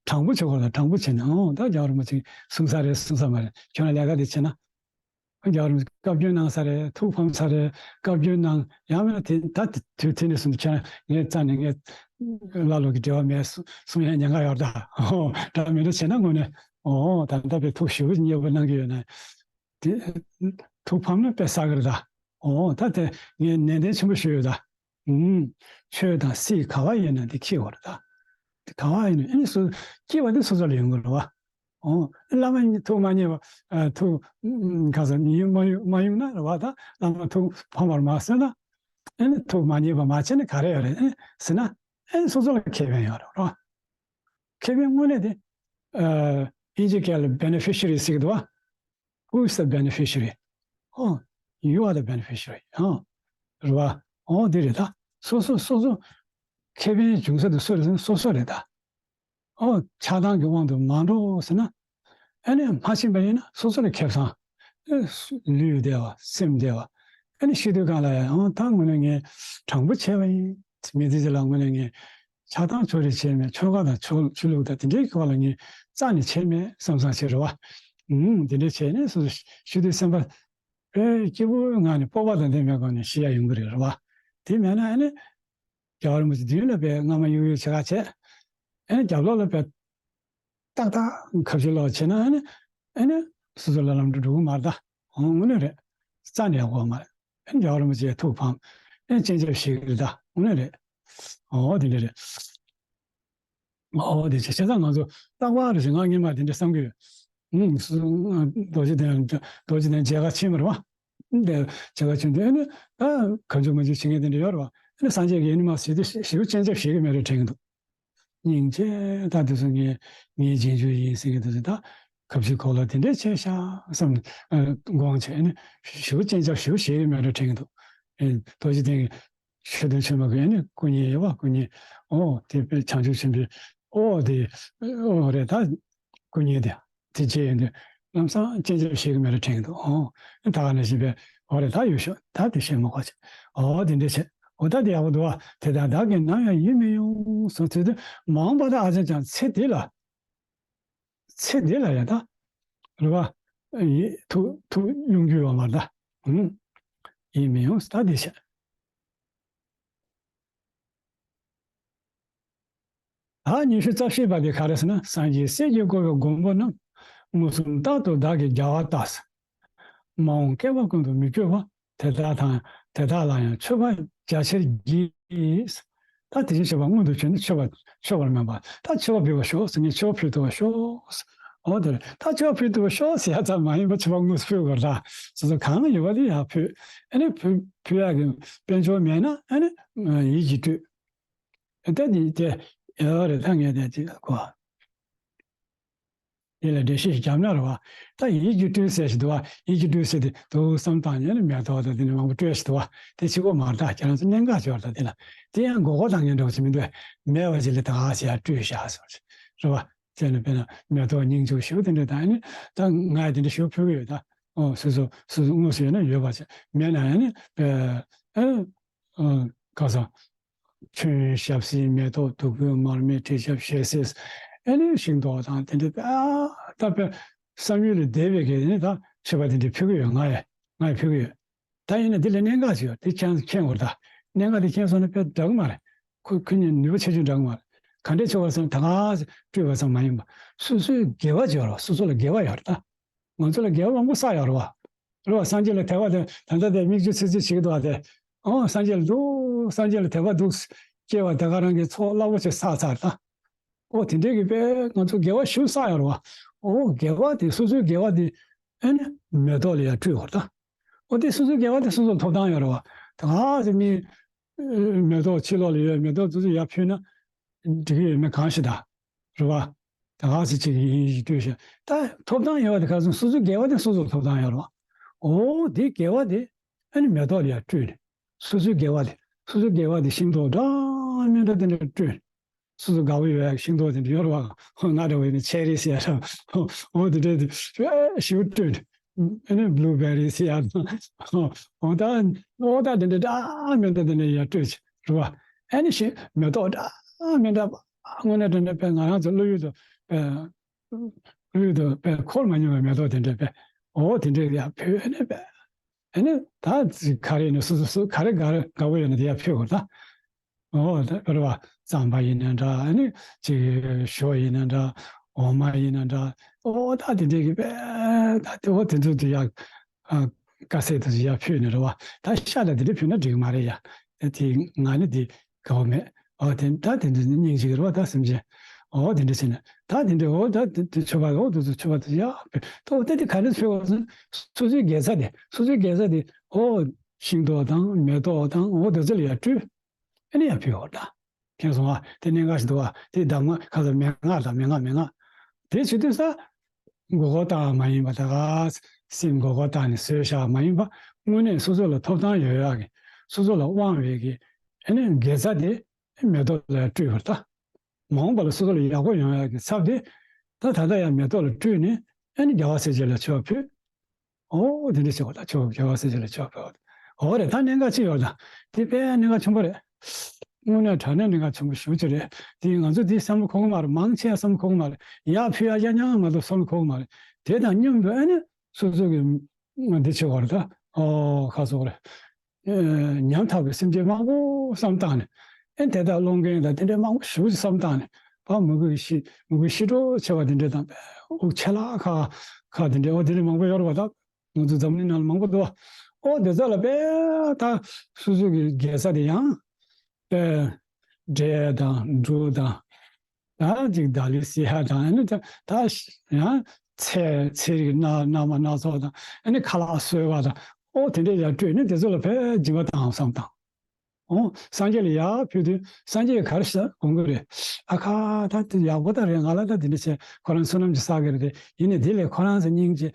དྲང་པོ་བྱེད་དགོས་ད། དྲང་པོ་བྱས་ནས་ཨོ་ད་རྒྱལ་བ་རིན་པོ་ཆེ་གསུངས་ས་རེད་གསུངས་ས་མ་རེད། ཁྱོད་རང་ལས་ཀ་དེ་བྱས་ན། རྒྱལ་བ་རིན་པོ་ཆེ་བཀའ་བཀྱོན་གནང་ས་རེད། ཐུགས་ཕམ་ས་རེད། བཀའ་བཀྱོན་གནང་ཡང་མིན་ན་དེ་ད་དེ་དུས་དེ་ནས་བཟུང་ཁྱེད་རང་ངའི་རྩ་ནས་ངས་ཀླ་ཀློ་གི་འབྲེལ་བ་མེད་གསུང་ཡང་ཉེན་ཁ་ཡོད་ད། ཨོ་འདྲ་མི་འདྲ་བྱས་ན་དངོས་གནས་ཨོ་ད་ལྟ་བའི་ཐུགས་ཞེ་པོ་མཉེས་པོ་གནང་གི་ཡོད་ན། དེ་ཐུགས་ཕམ་ན་དཔེ་བསགས་ཀྱི་རེད་ད། ཨོ་ད་དེ་ངས་ནན་ཏན་ཆེན་པོ་ཞུས་ཡོད་ད། ཨུམ། ཆོས་དང་སྲིད་ག་བ་ཡིན་ན་དེ་ཁྱི་བ་རེད་ད། དེ་ག་བ་ཡིན་ན་ཨེ་ནི་སུ་སྐྱེ་བ་དེ་སོ་སོ་ལ་ཡོང་གི་རེད་བ། ཨོ། བླ་མ་ཐུགས་མ་མཉེས་པ། ཨ། ཐུགས། ཨུམ། ག་ས་ཡིད་མ་ཡུལ་མ་ཡོང་ན་རེད་བ། ད་བླ་མ་ཐུགས་ཕམ་པར་མ་བཟོས་ན། ཨེ་ནི་ཐུགས་མ་མཉེས་པ་མ་བྱས་ན་ག་རེ་ཡོད་རེད་ཨེ་ཟེར་ན། ཨེ་ནི་སོ་སོ་ལ་ཁེ་ཕན་ཡོད་རེད་བ། ཁེ་ཕན་དངོས་གནས་དེ། ཨ། དབྱིན་ཇི་སྐད་ལ་beneficiary ཟེར་གི་འདུག་བ། Who is the beneficiary? ཨོ། You are the beneficiary. ཨོ། རེད་བ། ཨོ་འདི་རེད་ད། སོ་སོ་སོ་སོ། ཁེ་ཕན་བྱུང་ས་དེ་སུ་རེད་ཟེར་ན་སོ་སོ་རེད་ད། ཨོ། ཆགས་སྡང་གི་དབང་དུ་མ་འགྲོ་ཟེར་ན། ཨ་ནི་མ་ཕྱིན་པ་ཡིན་ན་སོ་སོ་ལ་ཁེ་བཟང་། ཨེ། ལུས་བདེ་བ་སེམས་བདེ་བ། ཨ་ནི་ཤི་དུས་སྒང་ལ་ཡང་ཨང་ད་དངོས་གནས་ངས་དྲང་པོ་བྱས་པ་ཡིན། མི་ཚེ་གཅིག་ལ་དངོས་གནས་ངས་ཆགས་སྡང་ཕྱོགས་རིས་བྱས་མེད། ཆོལ་ཁ་དང་ཆོས་ཆོས་ལུགས་དང་དེ་འདྲའི་སྐོར་ལ་ངས་རྩ་ནས་བྱས་མེད་བསམ་བསམ་བྱས་རེད་བ། ཨུང་། དེ་འདྲ་བྱས་ནས་སོ་སོ་ཤི་དུས་སེམས་པ་དཔེ་སྐྱིད་པོའི་ངང་ནས་སྤོབས་པ་དང་ལྡན་པའི་སྒོ་ནས་ཤི་ཡ་ཡོང་གི་རེད་རེད་བ། དེ་མེད་ན་ཨ་ནི། རྒྱལ་བ་རིན་པོ་ཆེ་མདུན་ལ་དཔེ་རྔ་མ་གཡུག་གཡུག་བྱེད་ཁ་བྱས། ཨེ་ནི་རྒྱབ་ལོགས་ལ་དཔེ་ཏག་ཏག་ཁ་བྱེ་ལོག་བྱས་ན་ཨེ་ནི། ཨེ་ནི་སོ་སོ་ལ་ལམ་འགྲོ་འགྲོ་གི་མ་རེད་ད། ཨོ་དངོས་གནས་རེད། རྩ་ནས་ཡག་པོ་མ་རེད། ཨེ་ནི་རྒྱལ་བ་རིན་པོ་ཆེ་ཐུགས་ཕམ། ཨེ་ནི་སྤྱན་ཆབ་བཞེས་ཀྱི་རེད་ད། དངོས་གནས་རེད། ཨོ་དེ་འདྲ་རེད། ཨོ་དེ་བྱས་བྱས་ཙང་ང་ཚོ་རྟག་པར་རེ་ཞིག་ང་སྔོན་མ་དེ་འདྲ་བསམ་གྱི་ཡོད། ཨུང་། རྡོ་རྗེ་གདན། རྡོ་རྗེ་གདན་མཇལ་ཁ་ཕྱིན་པ་རེད་བ། འདི་མཇལ་ཁ་ཕྱིན་དུས་ཨེ་ནི་ད་གང་བྱུང་མང་བྱུང་བྱེད་མཁན་དེ་འདྲ་ཡོད་རེད་བ། ཨེ་ནི་སངས་རྒྱས་ཀྱིས་ཨེ་ནི་མ་ཟེར་དུས་ཞེ་པོ་སྤྱན་ཆབ་བཞེས་ཀྱི་མེད་རེད་དྲན་གྱི་འདུག་སྙིང་རྗེ་ད་དེ་ཚོ་ངའི་ངའི་རྗེས་འཇུག་ཡིན་ཟེར་གྱི་འདུག་ཟེར། ད་གབ་ཚིག་གོ་ལ་དེ་འདྲས་བྱས་ཤག་བསམ། ཨ། དགོངས་བྱས་ནས་ཞེ་པོ་སྤྱན་ཆབ་ཞེ་པོ་བཞེས་ཀྱི་མེད་རེད་དྲན་གྱི་འདུག་ཨེ། རྡོ་རྗེ་གདན་གྱི་ཆོས་དོན་ཆེན་མོ་གི་ཨེ་ནི་སྐུ་བརྙན་ཡོད་པ། སྐུ་བརྙན། ཨོ་དེ་དཔེ་བྱང་ཆུབ་ཆེན་པོའི་ཨོ་དེ་ཨོ་རེད་ད། སྐུ་བརྙན་དེ་དེ་བྱས་ཡོང་དུས་ལམ་སང་སྤྱན་ཆབ་བཞེས་ཀྱི་མེད་རེད་དྲན་གྱི་འདུག་ཨོ། ད་ག་ནང་བཞིན་པའི་ཨོ་རེད་ད། ཡོད་ཤོག་ད་དེ་བཤད་མ་དགོས་ཆེ། ཨོ་དེ་འདྲས་བྱས། འོ་ད་དེ་ཡག་པོ་འདུག་བ། དེ་དག་བདག་གིས་ནམ་ཡང་ཡིད་མི་དབྱུང་གསུངས་ཚུལ་དུ་མ་འོངས་པ་ད་ཨ་ཅག་ཀྱང་ཚེ་འདི་ལ། ཚེ་འདི་ལ་ཡང་ད། རེད་བ། ཡིད་ཐུགས་ཐུགས་དབྱུང་རྒྱུ་ཡོད་མ་རེད་ད། ཨུང་། ཡིད་མི་དབྱུང་ད་དེ་བྱས། ད་ཉི་ཤུ་རྩ་བཞི་པ་དེ་ག་རེ་ཟེར་ན། སངས་རྒྱས་སྲས་ཀྱིས་བསྐོར་བའི་མགོན་པོ་རྣམས། མངོན་སུམ་རྟག་ཏུ་བདག་གིས་རྒྱལ་བ་ལྟ། མ་འོངས་བསྐལ་པ་ཀུན་ཏུ་མི་བསྐྱོད་པ། དེ་དག་དང་དེ་དག་ལ་ཡང་མཆོད་པ་རྒྱ་ཆེར་བགྱི། ད་དེ་བཞིན་གཤེགས་པ་མངོན་དུ་བྱོན་ནས་མཆོད་པ་མཆོད་པར་སྨོན་པ། ད་མཆོད་པ་ཕུལ་བར་ཤོག་ཟེར་ངས་མཆོད་པ་ཕུལ་ཐུབ་པར་ཤོག་འོ་དེ་རེད། ད་མཆོད་པ་ཕུལ་ཐུབ་པར་ཤོག་ཟེར་ཡ་ཙམ་མ་ཡིན་པར་མཆོད་པ་དངོས་སུ་ཕུལ་དགོས་རེད། ད་སོ་སོ་གང་ཡོད་པ་དེ་ཡར་ཕུལ། ཨ་ནི་ཕུལ་ཕུལ་ཡག་གི་དཔལ་འབྱོར་མེད་ན་ཨ་ནི་ཡིད་ཀྱིས་སྤྲུལ། ད་འདི་དེ་ཡོད་རེད། ད་ངས་དེ་ཅིག་གོ། ཡིད་ལ་འགྲེལ་བཤད་ཞིག་བརྒྱབ་ན་རེད་བ། ད་ཡིད་ཀྱིས་སྤྲུལ་ཟེར་ཞིག་འདུག་བ། ཡིད་ཀྱིས་སྤྲུལ་ཟེར་དེ་འདུག་བསམ་བཏང་ནས་ནི་མེ་ཏོག་དང་དེ་ནི་མང་པོ་སྤྲུལ་ཞིག་འདུག་བ། དེ་གཅིག་པོ་མ་རེད། ད་ཁྱེད་རང་ཚོ་གནད་འགག་ཅིག་ཡོད་རེད། ད་དེ་ལ་དེ་ཡང་མགོ་སྐོར་བཏང་མཁན་འདྲ་བོ་ཅིག་མི་འདུག་མེད་པ་ཅིག་ལ་ད་ག་ཟེ་ཡར་སྤྲུལ་བཞག་ཟེར་བ་ཅིག་རེད་བ། དེ་ནི་དཔེར་ན་མེ་ཏོག་སྙིང་ཆུང་ཞིག་དེ་འདྲ་དང་ནི་ད་ང་ཡི་དེ་འདྲ་ཞིག་ཕུལ་གི་ཡོད། ད་ཨོ་སོ་སོ་སོ་སོ་དངོས་སུ་ཡོད་ན་ཡོད་པ་ཅིག་མེད་ན་ཡང་ནི་དཔེ་ཨེ་ཨ་ག་ས། ཁྱོན་ཞབས་བསིལ་མེ་ཏོག་བདུག་སྤོས་མར་མེ་དྲི་ཆབ་ཞལ་ཟས། ཨེ་ནི་ཤིང་ཏོག་དང་དེ་འདྲ་དཔེ་ད་དཔེ་བསམ་ཡུལ་ལས་འདས་པའི་གི་ནི་ད་མཆོད་པ་དེ་འདྲ་ཕུལ་གི་ཡོད། ང་ཡི་ང་ཡི་ཕུལ་གི་ཡོད། ད་ཡིན་ན་འདི་ལ་གནད་འགག་ཅིག་ཡོད། དེ་ཁྱེད་མཁྱེན་དགོས་རེད། ད་གནད་འགག་དེ་མཁྱེན་སོང་ན་དཔེ་འདྲ་གི་མ་རེད། ཁོ་ཁོ་གཉིས་ནུས་པ་ཆེ་ཆུང་འདྲ་གི་མ་རེད། ག་འདྲས་ཆེ་བ་སོང་ད་ག་སྤྲུལ་བ་ཙམ་མ་ཡིན་པ། སོ་སོའི་དགེ་བ་ཅིག་ཡོད་རེད་བ། སོ་སོ་ལ་དགེ་བ་ཡོད་རེད་ད། ང་ཚོ་ལ་དགེ་བ་མང་པོ་བསགས་ཡོད་རེད་བ། རེད་བ། སངས་རྒྱས་ལ་དད་པ་དེ་ད་ལྟ་དེ་མིག་ཆུ་ཚིག་ཚིག་བྱེད་ཀྱི་འདུག་བ་དེ། ཨོ་སངས་རྒྱས་ལ་འདུག་སངས་རྒྱས་ལ་དད་པ་འདུག་སྐྱེ་བ་དེ་ག་རང་གི་ཚོགས་རླབས་པོ་ཆེ་བསགས་ཚར་ད། ཨོ་དེ་འདྲས་ཀྱི་དཔེ་ང་ཚོ་དགེ་བ་ཞེ་པོ་བསགས་ཡོད་རེད་བ། ཨོ་དགེ་བ་དེ་སོ་སོའི་དགེ་བ་དེ་ཨེ་ནི་མེ་ཏོག་ལ་ཡར་སྤྲུལ་ཡོད་རེད་ད། ཨོ་དེ་སོ་སོའི་དགེ་བ་དེ་སོ་སོ་ལ་ཐོབ་ཐང་ཡོད་རེད་བ། ད་ག་ཟེ་མི་མེ་ཏོག་ཕྱི་ལོགས་ལ་ཡོད་མེ་ཏོག་དེ་ཚོ་ཡར་ཕུལ་ན་འགྲིག་གི་ཡོད་མེད་གང་ཤེས་ད། རེད་བ། ད་ག་ཟེ་ཅིག་ཡིན་ཡིན་ལྟོས་ཤིག་ད་ཐོབ་ཐང་ཡོད་པ་དེ་ག་ཚོད་སོ་སོའི་དགེ་བ་དེ་སོ་སོར་ཐོབ་ཐང་ཡོད་རེད་བ། ཨོ་དེ་དགེ་བ་དེ་ཨ་ནི་མེ་ཏོག་ལ་ཡར་སྤྲུལ་ནས། སོ་སོའི་དགེ་བ་དེ་སོ་སོའི་དགེ་བ་དེ་ཤིང་ཏོག་འདྲ་མི་འདྲ་དེ་འདྲ་སྤྲུལ་ནས། སོ་སོ་དགའ་པོ་ཡོད་ཡག་ཤིང་ཏོག་དེ་འདྲ་ཡོད་རེད་བ། ཧོ་ང་འདྲ་བོ་ཡིན་ན་ཆེ་རི་ཟེར་ཡག་དང་། ཧོ་འོ་དེ་འདྲ་དེ་ཞེ་པོ་སྤྲུལ་ནས། ཨ་ནི་བྷུ་ལུ་བེ་རི་ཟེར་ཡག་དང་། ཧོ་ད་ཨོ་ད་དེ་འདྲ་འདྲ་མི་འདྲ་དེ་འདྲ་ཡར་སྤྲུལ་ཅིག་རེད་བ། ཨ་ནི་ཤིང་མེ་ཏོག་འདྲ་མི་འདྲ་དངོས་གནས་དྲང་གནས་དཔེ་ང་རང་ཚོ་བློ་ཡུལ་དུ་དཔེ་བློ་ཡུལ་དུ་དཔེ་འཁོར་མ་མྱོང་བའི་མེ་ཏོག་དེ་འདྲ་དཔེ་ཨོ་དེ་འདྲ་ཡར་ཕུལ་ནས་དཔེ། ཨ་ནི་ད་ག་རེ་ནས་སོ་སོ་སོ་ག་རེ་དགའ་དགའ་པོ་ཡོད་ན་དེ་ཡར་ཕུལ་དགོས་ད། ཨོ་ད་རེད་བ། རྩམ་པ་ཡིན་ན་འདྲ། ཨ་ནི་ཅིག་ཞོ་ཡིན་ན་འདྲ། འོ་མ་ཡིན་ན་འདྲ། ཨོ་ད་དེ་འདྲའི་གི་དཔེ་ད་དེ་ཨོ་དེ་ཚོ་དེ་ཡར་ཨ་དཀར་ཟས་དེ་ཚོ་ཡར་ཕུལ་ནས་རེད་བ། ད་ཤ་ལ་དེ་འདྲ་ཕུལ་ན་འགྲིག་གི་མ་རེད་ཡ། ཨ་དེ་ང་ནི་དེ་དགའ་བོ་མེད། ཨོ་དེ་ད་དེ་འདྲ་སྙིང་རྗེ་གི་རེད་བ། ད་སེམས་ཅན་ཨོ་དེ་འདྲ་བྱས་ན་ད་དེ་འདྲ་ཨོ་ད་དེ་དེ་མཆོད་པ་ཨོ་དེ་ཚོ་མཆོད་པ་དེ་ཡར་ཕུལ། ད་ཨོ་ད་དེ་ག་འདྲ་ཕུལ་བ་སོང་། སོ་སོའི་དགེ་རྩ་དེ་སོ་སོའི་དགེ་རྩ་དེ་ཨོ་ཤིང་ཏོག་དང་མེ་ཏོག་དང་ཨོ་དེ་ཚོ་ལ་ཡར་སྤྲུལ། ཨ་ནི་ཡར་ཕུལ་བ་ད། མཁྱེན་སོང་ཨ། དེ་གནད་འགག་ཞིག་འདུག་ཨ། དེ་གདམས་ངག་ཁ་ཚ་མན་ངག་དང་མན་ངག་མན་ངག་དེ་བྱེད་དུས་ས། མགོ་སྐོར་བཏང་བ་མ་ཡིན་པ་ད་ག་སེམས་མགོ་སྐོར་བཏང་ནས་བཟོས་བཞག་མ་ཡིན་པ། དངོས་གནས་སོ་སོ་ལ་ཐོབ་ཐང་ཡོད་ཡག་གི་སོ་སོ་ལ་དབང་བའི་གི་ཨ་ནི་དགེ་རྩ་དེ་མེ་ཏོག་ལ་ཡར་སྤྲུལ་བ་ད། མ་འོངས་པ་ལ་སོ་སོ་ལ་ཡག་པོ་ཡོང་ཡག་གི་ཚབ་དེ་ད་ད་ལྟ་ཡང་མེ་ཏོག་ལ་སྤྲུལ་ནས་ཨ་ནི་རྒྱལ་བ་སྲས་བཅས་ལ་མཆོད་པ་ཕུལ། ཨོ་དེ་འདྲ་བྱེད་པ་ད་ཆོག་རྒྱལ་བ་སྲས་བཅས་ལ་མཆོད་པ་ཕུལ་བ། ཨོ་རེད། ད་གནད་འགག་ཅིག་ཡོད་ད། དེ་དཔེ་གནད་འགག་ཆེན་པོ་རེད། དངོས་གནས་དྲང་གནས་གནད་འགག་ཆེན་པོ་ཞེ་པོ་ཅིག་རེད། དེ་ང་ཚོ་དེ་བསམ་བློ་འཁོར་གི་མ་རེད། མང་ཆེ་བ་བསམ་བློ་འཁོར་གི་མ་རེད། ཡར་ཕུལ་ཡག་ཡང་ཡང་མ་གཏོགས་བསམ་བློ་འཁོར་གི་མ་རེད། དེ་དང་མཉམ་དུ་ཨ་ནི་སོ་སོ་གི་འདི་བྱེད་དགོས་རེད་ད། ཨོ་ཁ་སོག་རེད། ཨེ་ཉམ་ཐག་པའི་སེམས་ཅན་མང་པོ་བསམ་བཏང་ནས། ཨེ་དེ་དག་སློང་མཁན་དང་དེ་འདྲའི་མང་པོ་ཞེ་པོ་ཅིག་བསམ་བཏང་ནས། ཕ་མོས་གུས་ཤི་མོས་གུས་ཤི་འགྲོ་ཆེ་བ་དེ་འདྲ་དང་། དབུགས་ཆད་ལ་ཁ་ཁ་དེ་འདྲ་འོ་དེ་འདྲ་མང་པོ་ཡོད་རེད་པ་ད། ང་ཚོ་འཛམ་གླིང་ནང་ལ་མང་པོ་འདུག་པ། ཨོ་དེ་ཚོ་ལ་དཔེ་ད་སོ་སོ་གི་དགེ་རྩ་དེ་ཡང་དཔེ་འབྲས་དང་འབྲུ་དང་། ད་ཅིག་ད་ལི་སི་ཧ་དང་ཨ་ནི་ད་ད་ཡང་ཚལ་ཚལ་རིགས་སྣ་སྣ་མ་སྣ་ཚོགས་དང་ཨ་ནི་ཁ་ལག་བཟོས་པ་དང་ཨོ་དེ་འདྲས་ཡར་སྤྲོད་ནས་དེ་ཚོ་ལ་དཔེ་སྦྱིན་པ་བཏང་བསམ་བཏང་། ཨོ་སངས་རྒྱས་ལ་ཡར་ཕུལ་དུས་སངས་རྒྱས་ག་རེ་ཞིག་དགོངས་ཀྱི་རེད། ཨ་ཁ་ད་དེ་ཡག་པོ་ད་རེད། ང་ལ་ད་དེ་འདྲ་བྱས་ཁོ་རང་བསོད་ནམས་ཀྱི་བསགས་ཀྱི་རེད་དེ། ཡིན་ནའི་དེ་ལས་ཁོ་རང་ཚོ་སྙིང་རྗེ་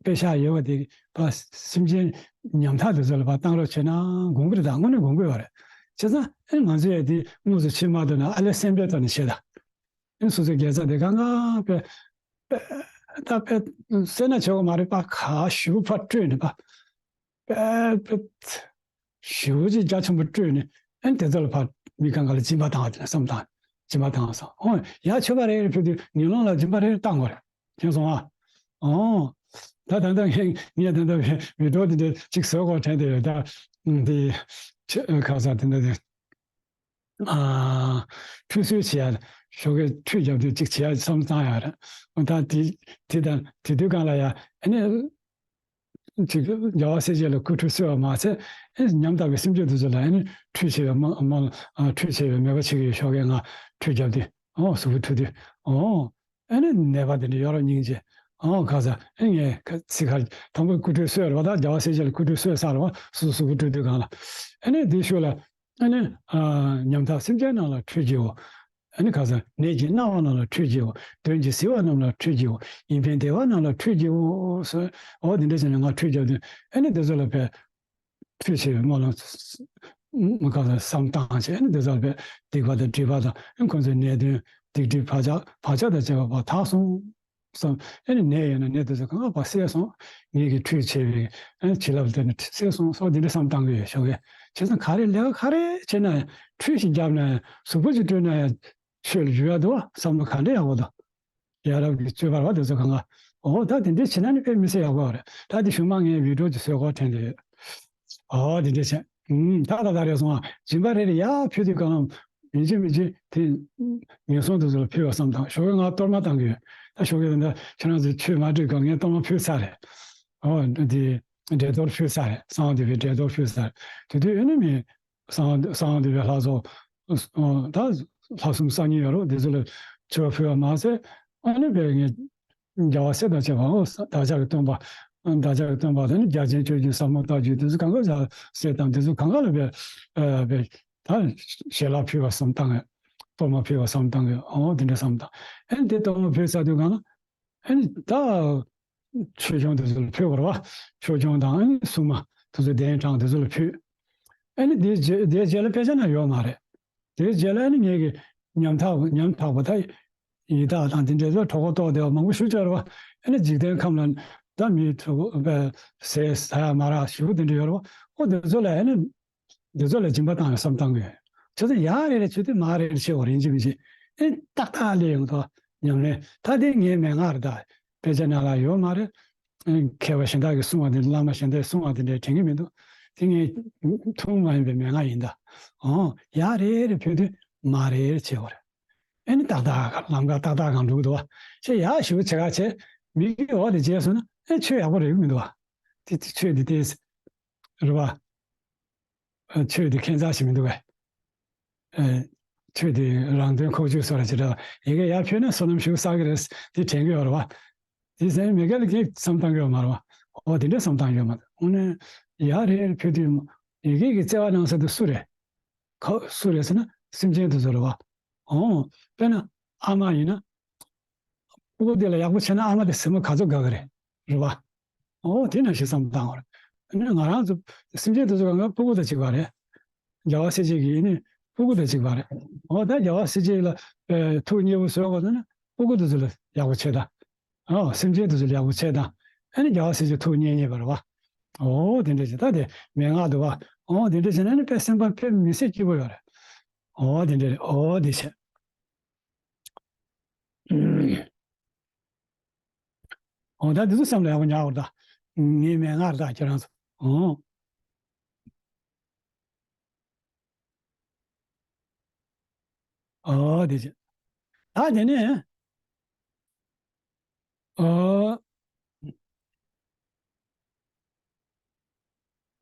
དཔེ་བཞག་ཡོད་པ་དེ་ཕ་སེམས་ཅན་ཉམ་ཐག་དེ་ཚོ་ལ་ཕར་བཏང་རོགས་བྱས་ན་དགོངས་ཀྱི་རེད། ད་དངོས་གནས་དགོངས་ཀྱི་ཡོད་རེད། བྱས་ཙང་ཨེ་ང་ཚོས་ཡ་དེ་དངོས་སུ་ཕྱི་མ་དུ་ན་ཨ་ལས་སེམས་པའི་ཐོག་ནས་བཤད་ད། ཨེ་སོ་སོའི་དགེ་རྩ་དེ་གང་ག་དཔེ་དཔེ་ད་དཔེ་སེར་སྣ་བྱེད་དགོས་མ་རེད་པ། ཁ་ཞུ་ཕར་སྤྲོད་ནས་པ་དཔེ་དཔེ་ཞུ་ཅིག་རྒྱ་ཆེན་པོ་སྤྲོད་ནས་ཨེ་དེ་ཚོ་ལ་ཕར་མི་གང་ག་ལ་སྦྱིན་པ་བཏང་བ་དེ་ལ་བསམ་བཏང་། སྦྱིན་པ་བཏང་བ་སོང་། ཨོ་ཡ་མཆོད་པ་རེ་རེ་ཕུལ་དུས་ངན་སློང་ལ་སྦྱིན་པ་རེ་རེ་བཏང་དགོས་རེད། མཁྱེན་སོང་ཨ། ཨོ། ད་ད་ལྟ་ངས་ངས་ད་ལྟ་བི་ཌིའོ་དེ་འདྲ་ཅིག་བཟོ་དགོས་དྲན་བསྡད་ཡོད་ད། འདི་ཁ་ས་དེ་འདྲ་དེ། ཨ། ཁྲུས་གསོལ་བྱེད་ཡ། ཞོགས་ཀས་ཁྲུས་བརྒྱབ་དུས་ཅིག་བྱེད་ཡ་བསམ་བཏང་ཡ་རེད། འོ་ད་དེ་དེ་དང་དེ་དུས་གང་ལ་ཡ་ཨ་ནི། ཅིག་རྒྱལ་བ་སྲས་བཅས་ལ་སྐུ་ཁྲུས་གསོལ་བ་མ་ཟད་ཨེ་ཉམ་ཐག་པའི་སེམས་ཅན་དེ་ཚོ་ལ་ཨ་ནི་ཁྲུས་བྱས་པའི་མ་མ་ཨ་ཁྲུས་བྱས་པའི་མོས་པ་བྱེད་ཀྱི་ཡོད། ཞོགས་ཀས་ང་ཁྲུས་བརྒྱབ་དུས་ཨོ་གཟུགས་པོ་འཁྲུ་དུས་ཨོ་ཨ་ནི་ནད་པ་དེ་འདྲ་ཡོད་རབས་སྙིང་རྗེ་ཨོ་ག་ས་ཨེ་ངས་ཁ་ཚིག་ཁར་དང་པོ་སྐུ་ཁྲུས་གསོལ་བ་དང་རྒྱལ་བ་སྲས་བཅས་ལ་སྐུ་ཁྲུས་གསོལ་ས་ལ་བ་སུ་གཟུགས་པོ་འཁྲུ་དུས་གང་ལ་ཨ་ནི་དེ་ཤུལ་ལ། ཨ་ནི་ཨ་ཉམ་ཐག་སེམས་ཅན་རྣམས་ལ་ཁྲུས་བགྱིའོ། ཨ་ནི་ཁ་སང་ནད་ཀྱིས་མནར་བ་རྣམས་ལ་ཁྲུས་བགྱིའོ། གདོན་གྱིས་གཟིར་བ་རྣམས་ལ་ཁྲུས་བགྱིའོ། ཨིན་ཕན་བདེ་བ་རྣམས་ལ་ཁྲུས་བགྱིའོ་ཟེར། འོ་དེ་འདྲ་བྱས་ནས་ང་ཁྲུས་བརྒྱབ་དུས་ཨ་ནི་དེ་ཚོ་ལ་བས་ཁྲུས་བྱས་པའི་སྨོན་ལམ་ཁ་སང་བསམ་བཏང་བྱས་ཨ་ནི་དེ་ཚོ་ལ་བས་སྡིག་པ་དང་སྒྲིབ་པ་དང་ཁོང་ཚོའི་ནད་གདོན་སྡིག་སྒྲིབ་བག་ཆགས་བག་ཆགས་དང་བཅས་པ་བ་དག་སོང་། བསམ། ཨེ་ནི་ནད་ཡོད་ན་ནད་དེ་ཚོ་གང་ག་བ་སེལ་སོང་། ངེད་ཀྱིས་ཁྲུས་བྱས་པའི་ཨེ་བྱིན་རླབས་དེ་ནི་སེལ་སོང་སོགས་འདི་འདྲ་བསམ་བཏང་གི་ཡོད་ཞོགས་ཀས། བྱས་ཙང་ག་རེ་ལས་ཀ་ག་རེ་བྱས་ན་ཡང་ཁྲུས་ཤིག་བརྒྱབ་ན་ཡང་གཟུགས་པོ་ཅིག་བཀྲུས་ན་ཡང་ཆོས་ལ་འཇུག་ཡག་འདུག་བ། བསམ་བློ་ག་འདྲ་ཡག་པོ་འདུག་ཡ་རབས་ཀྱི་སྤྱོད་པ་རེད་བ་དེ་ཚོ་གང་ག། འོ་ད་དེ་འདྲ་བྱས་ན་ནི་དཔེ་མི་སྲིད་ཡག་པོ་རེད། ད་དེ་གཞུག་མ་ངས་བི་ཌིའོ་ཅིག་བཟོས་སྐོར་དྲན་གྱི་ཡོད། ཨོ་དེ་འདྲ་བྱས། ཨུམ། ད་ད་ད་རེད་སོང་ཨ། སྦྱིན་པ་རེ་རེ་ཡར་ཕུལ་དུས་གང་ཡིན་གཅིག་མིན་གཅིག་དེ་ངན་སོང་དེ་ཚོ་ལ་ཕུལ་བ་བསམ་བཏང་། ཞོགས་ཀས་ང་གཏོར་མ་བཏང་གི་ཡོད། ད་ཞོགས་ཀས་ད་ལྟ་ཁྱེད་རང་ཚོས་ཆོས་མ་སྒྲིག་གོང་ངས་གཏོར་མ་ཕུལ་ཚར་རེད། ཨོ་དེ་འབྲས་གཏོར་ཕུལ་ཚར་རེད། གསང་བ་འདུས་པའི་འབྲས་གཏོར་ཕུལ་ཚར་རེད། དེ་དུས་ཨེ་ནི་མི་གསང་བ་གསང་བ་འདུས་པའི་ལྷ་ཚོགས་ཨོ་ད་ལྷ་སུམ་རྩ་གཉིས་ཡོད་རོགས་དེ་ཚོ་ལ་མཆོད་པ་ཕུལ་བ་མ་ཟད་ཨ་ནི་བས་ངས། རྒྱལ་བ་སྲས་དང་བཅས་པའོ། བདག་ཅག་གི་སྟོན་པ། བདག་ཅག་གི་སྟོན་པ་དང་ནི་རྒྱལ་ཆེན་སྤྱོད་བརྒྱུད་ཟབ་མོ་རྟགས་བརྒྱད་དེ་ཚོ་གང་ག་བྱ་སྲས་དང་དེ་ཚོ་གང་ག་ལ་བས་བས་ད་ཞལ་ལག་ཕུལ་བ་བསམ་བཏང་གི། གཏོར་མ་ཕུལ་བ་བསམ་བཏང་གི། འོ་དེ་འདྲ་བསམ་བཏང་། ཨེ་ནི་དེ་གཏོར་མ་ཕུལ་ཚར་དུས་གང་ན་ཨེ་ནི་ད་ཆོས་སྐྱོང་དེ་ཚོ་ལ་ཕུལ་བ་རེད་བ། ཆོས་སྐྱོང་དང་ཨེ་ནི་སྲུང་མ་དེ་ཚོ་གདན་དྲངས་དེ་ཚོ་ལ་ཕུལ། ཨེ་ནི་དེའི་རྗེས་དེའི་རྗེས་ལ་དཔེ་ཆ་ན་ཡོད་མ་རེད། དེའི་རྗེས་ལ་ཨེ་ནི་ངེད་ཀྱི་ཉམ་ཐག་ཉམ་ཐག་པ་ད་ཡི་དྭགས་དང་དེ་འདྲའི་ཚོ་གྲོད་ཁོག་ལྟོགས་བསྡད་པ་མང་པོ་ཞེ་པོ་ཅིག་ཡོད་རེད་བ། ཨེ་ནི་འཇིག་རྟེན་ཁམས་ལ་ད་མི་གྲོད་ཁོག་ཟས་ཟ་ཡ་མ་རག་ཞེ་པོ་དེ་འདྲ་ཡོད་རེད་བ། ཨོ་དེ་ཚོ་ལ་ཨེ་ནི་དེ་ཚོ་ལ་སྦྱིན་པ་བཏང་ཡ་བསམ་བཏང་གི་ཡོད། བྱས་ཙང་ཡག་རེ་རེ་བྱེད་དུས་མ་རེ་རེ་བྱེད་དགོས་རེད། ཡིན་གཅིག་མིན་གཅིག་ཨེ་ཏག་ཏག་སླེབས་ཡོང་དོ། ཉམས་ལེན་ད་དེ་ངའི་མན་ངག་རེད་ད། དཔེ་ཆ་ནང་ལ་ཡོད་མ་རེད། མཁས་པ་གཞན་དག་གིས་གསུངས་པ་དེ་བླ་མ་གཞན་དག་གིས་གསུངས་པ་དེ་འདྲ་དྲན་གྱི་མི་འདུག་དེ་ངས་ཐུན་མོང་མ་ཡིན་པའི་མན་ངག་ཡིན་ད། ཨོ་ཡག་རེ་རེ་ཕུལ་དུས་མ་རེ་རེ་བྱེད་དགོས་རེད། ཨེ་ནི་ཏག་ཏག་ལམ་ཁ་ཏག་ཏག་གང་འགྲོ་གི་འདུག་བ། ཆེས་ཡག་ཞེ་པོ་བྱེད་ག་བྱས་མི་གིས་འོ་དེ་བྱས་སོང་ན་ཨེ་ཆོས་ཡག་པོ་རེད་གི་མི་འདུག་བ། དེ་དེ་ཆོས་འདི་དེ་རེད་བ། ཆོས་དེ་ཁྱད་མཚར་ཞིག་མི་འདུག་གས། ཆོས་དེ་རང་དོན་ཁོག་ཆོད་བཟོ་ར་ཅི་འདྲ་ཡི་གེ་ཡར་ཕུལ་ན་བསོད་ནམས་ཞིག་བསགས་ཀྱི་རེད་དེ་དྲན་གྱི་ཡོད་རེད་བ། དེ་ཟེར་མི་སྒེར་ལ་གཅིག་བསམ་བཏང་གི་ཡོད་མ་རེད་བ། འོ་དེ་འདྲ་བསམ་བཏང་གི་ཡོད་མ་རེད། དངོས་གནས་ཡར་རེ་རེ་ཕུལ་དུས་ཡི་གེ་གི་བརྩེ་བ་གནང་ས་དེ་སུ་རེད། ཁོ་སུ་རེད་ཟེར་ན་སེམས་ཅན་དེ་ཚོ་རེད་བ། འོ་དཔེར་ན་ཨ་མ་ཡིན་ན། སྤུ་གུ་དེ་ལ་ཡག་པོ་བྱས་ན་ཨ་མ་དེ་སེམས་པ་ག་ཚོད་དགའ་གི་རེད། རེད་བ། ཨོ་དེ་ནང་བཞིན་བསམ་བཏང་བ་རེད། ཨ་ནི་ང་རང་ཚོ་སེམས་ཅན་དེ་ཚོ་གང་ག་སྤུ་གུ་དང་གཅིག་པ་རེད། རྒྱལ་བ་སྲས་བཅས་ཀྱི་ཨ་ནི་སྤུ་གུ་དང་གཅིག་པ་རེད། ཨོ་ད་རྒྱལ་བ་སྲས་བཅས་ལ་ཨེ་ཐུགས་མཉེས་པོ་བཟོ་དགོས་ན་སྤུ་གུ་དེ་ཚོ་ལ་ཡག་པོ་བྱེད་ད། ཨོ་སེམས་ཅན་དེ་ཚོ་ལ་ཡག་པོ་བྱེད་ད། ཨ་ནི་རྒྱལ་བ་སྲས་བཅས་ཐུགས་མཉེས་མཉེས་པ་རེད་བ། ཨོ་དེ་འདྲ་བྱེད་ད་དེ་མན་ངག་འདུག་བ། ཨོ་དེ་འདྲ་བྱེད་ན་ཨ་ནི་དཔེ་སེམས་པ་དཔེ་མི་སྲིད་སྐྱིད་པོ་ཡོད་རེད། ཨོ་དེ་འདྲ་རེད། ཨོ་དེ་བྱེད། ཨོ་ད་འདི་ཚོ་བསམ་ལ་ཡག་པོ་ཉར་བར་ད། ངའི་མན་ངག་རེད་ད་ཁྱེད་རང་ཚོ། ཨོ། ཨོ་དེ་བྱེད། ད་དེ་ནས། ཨོ།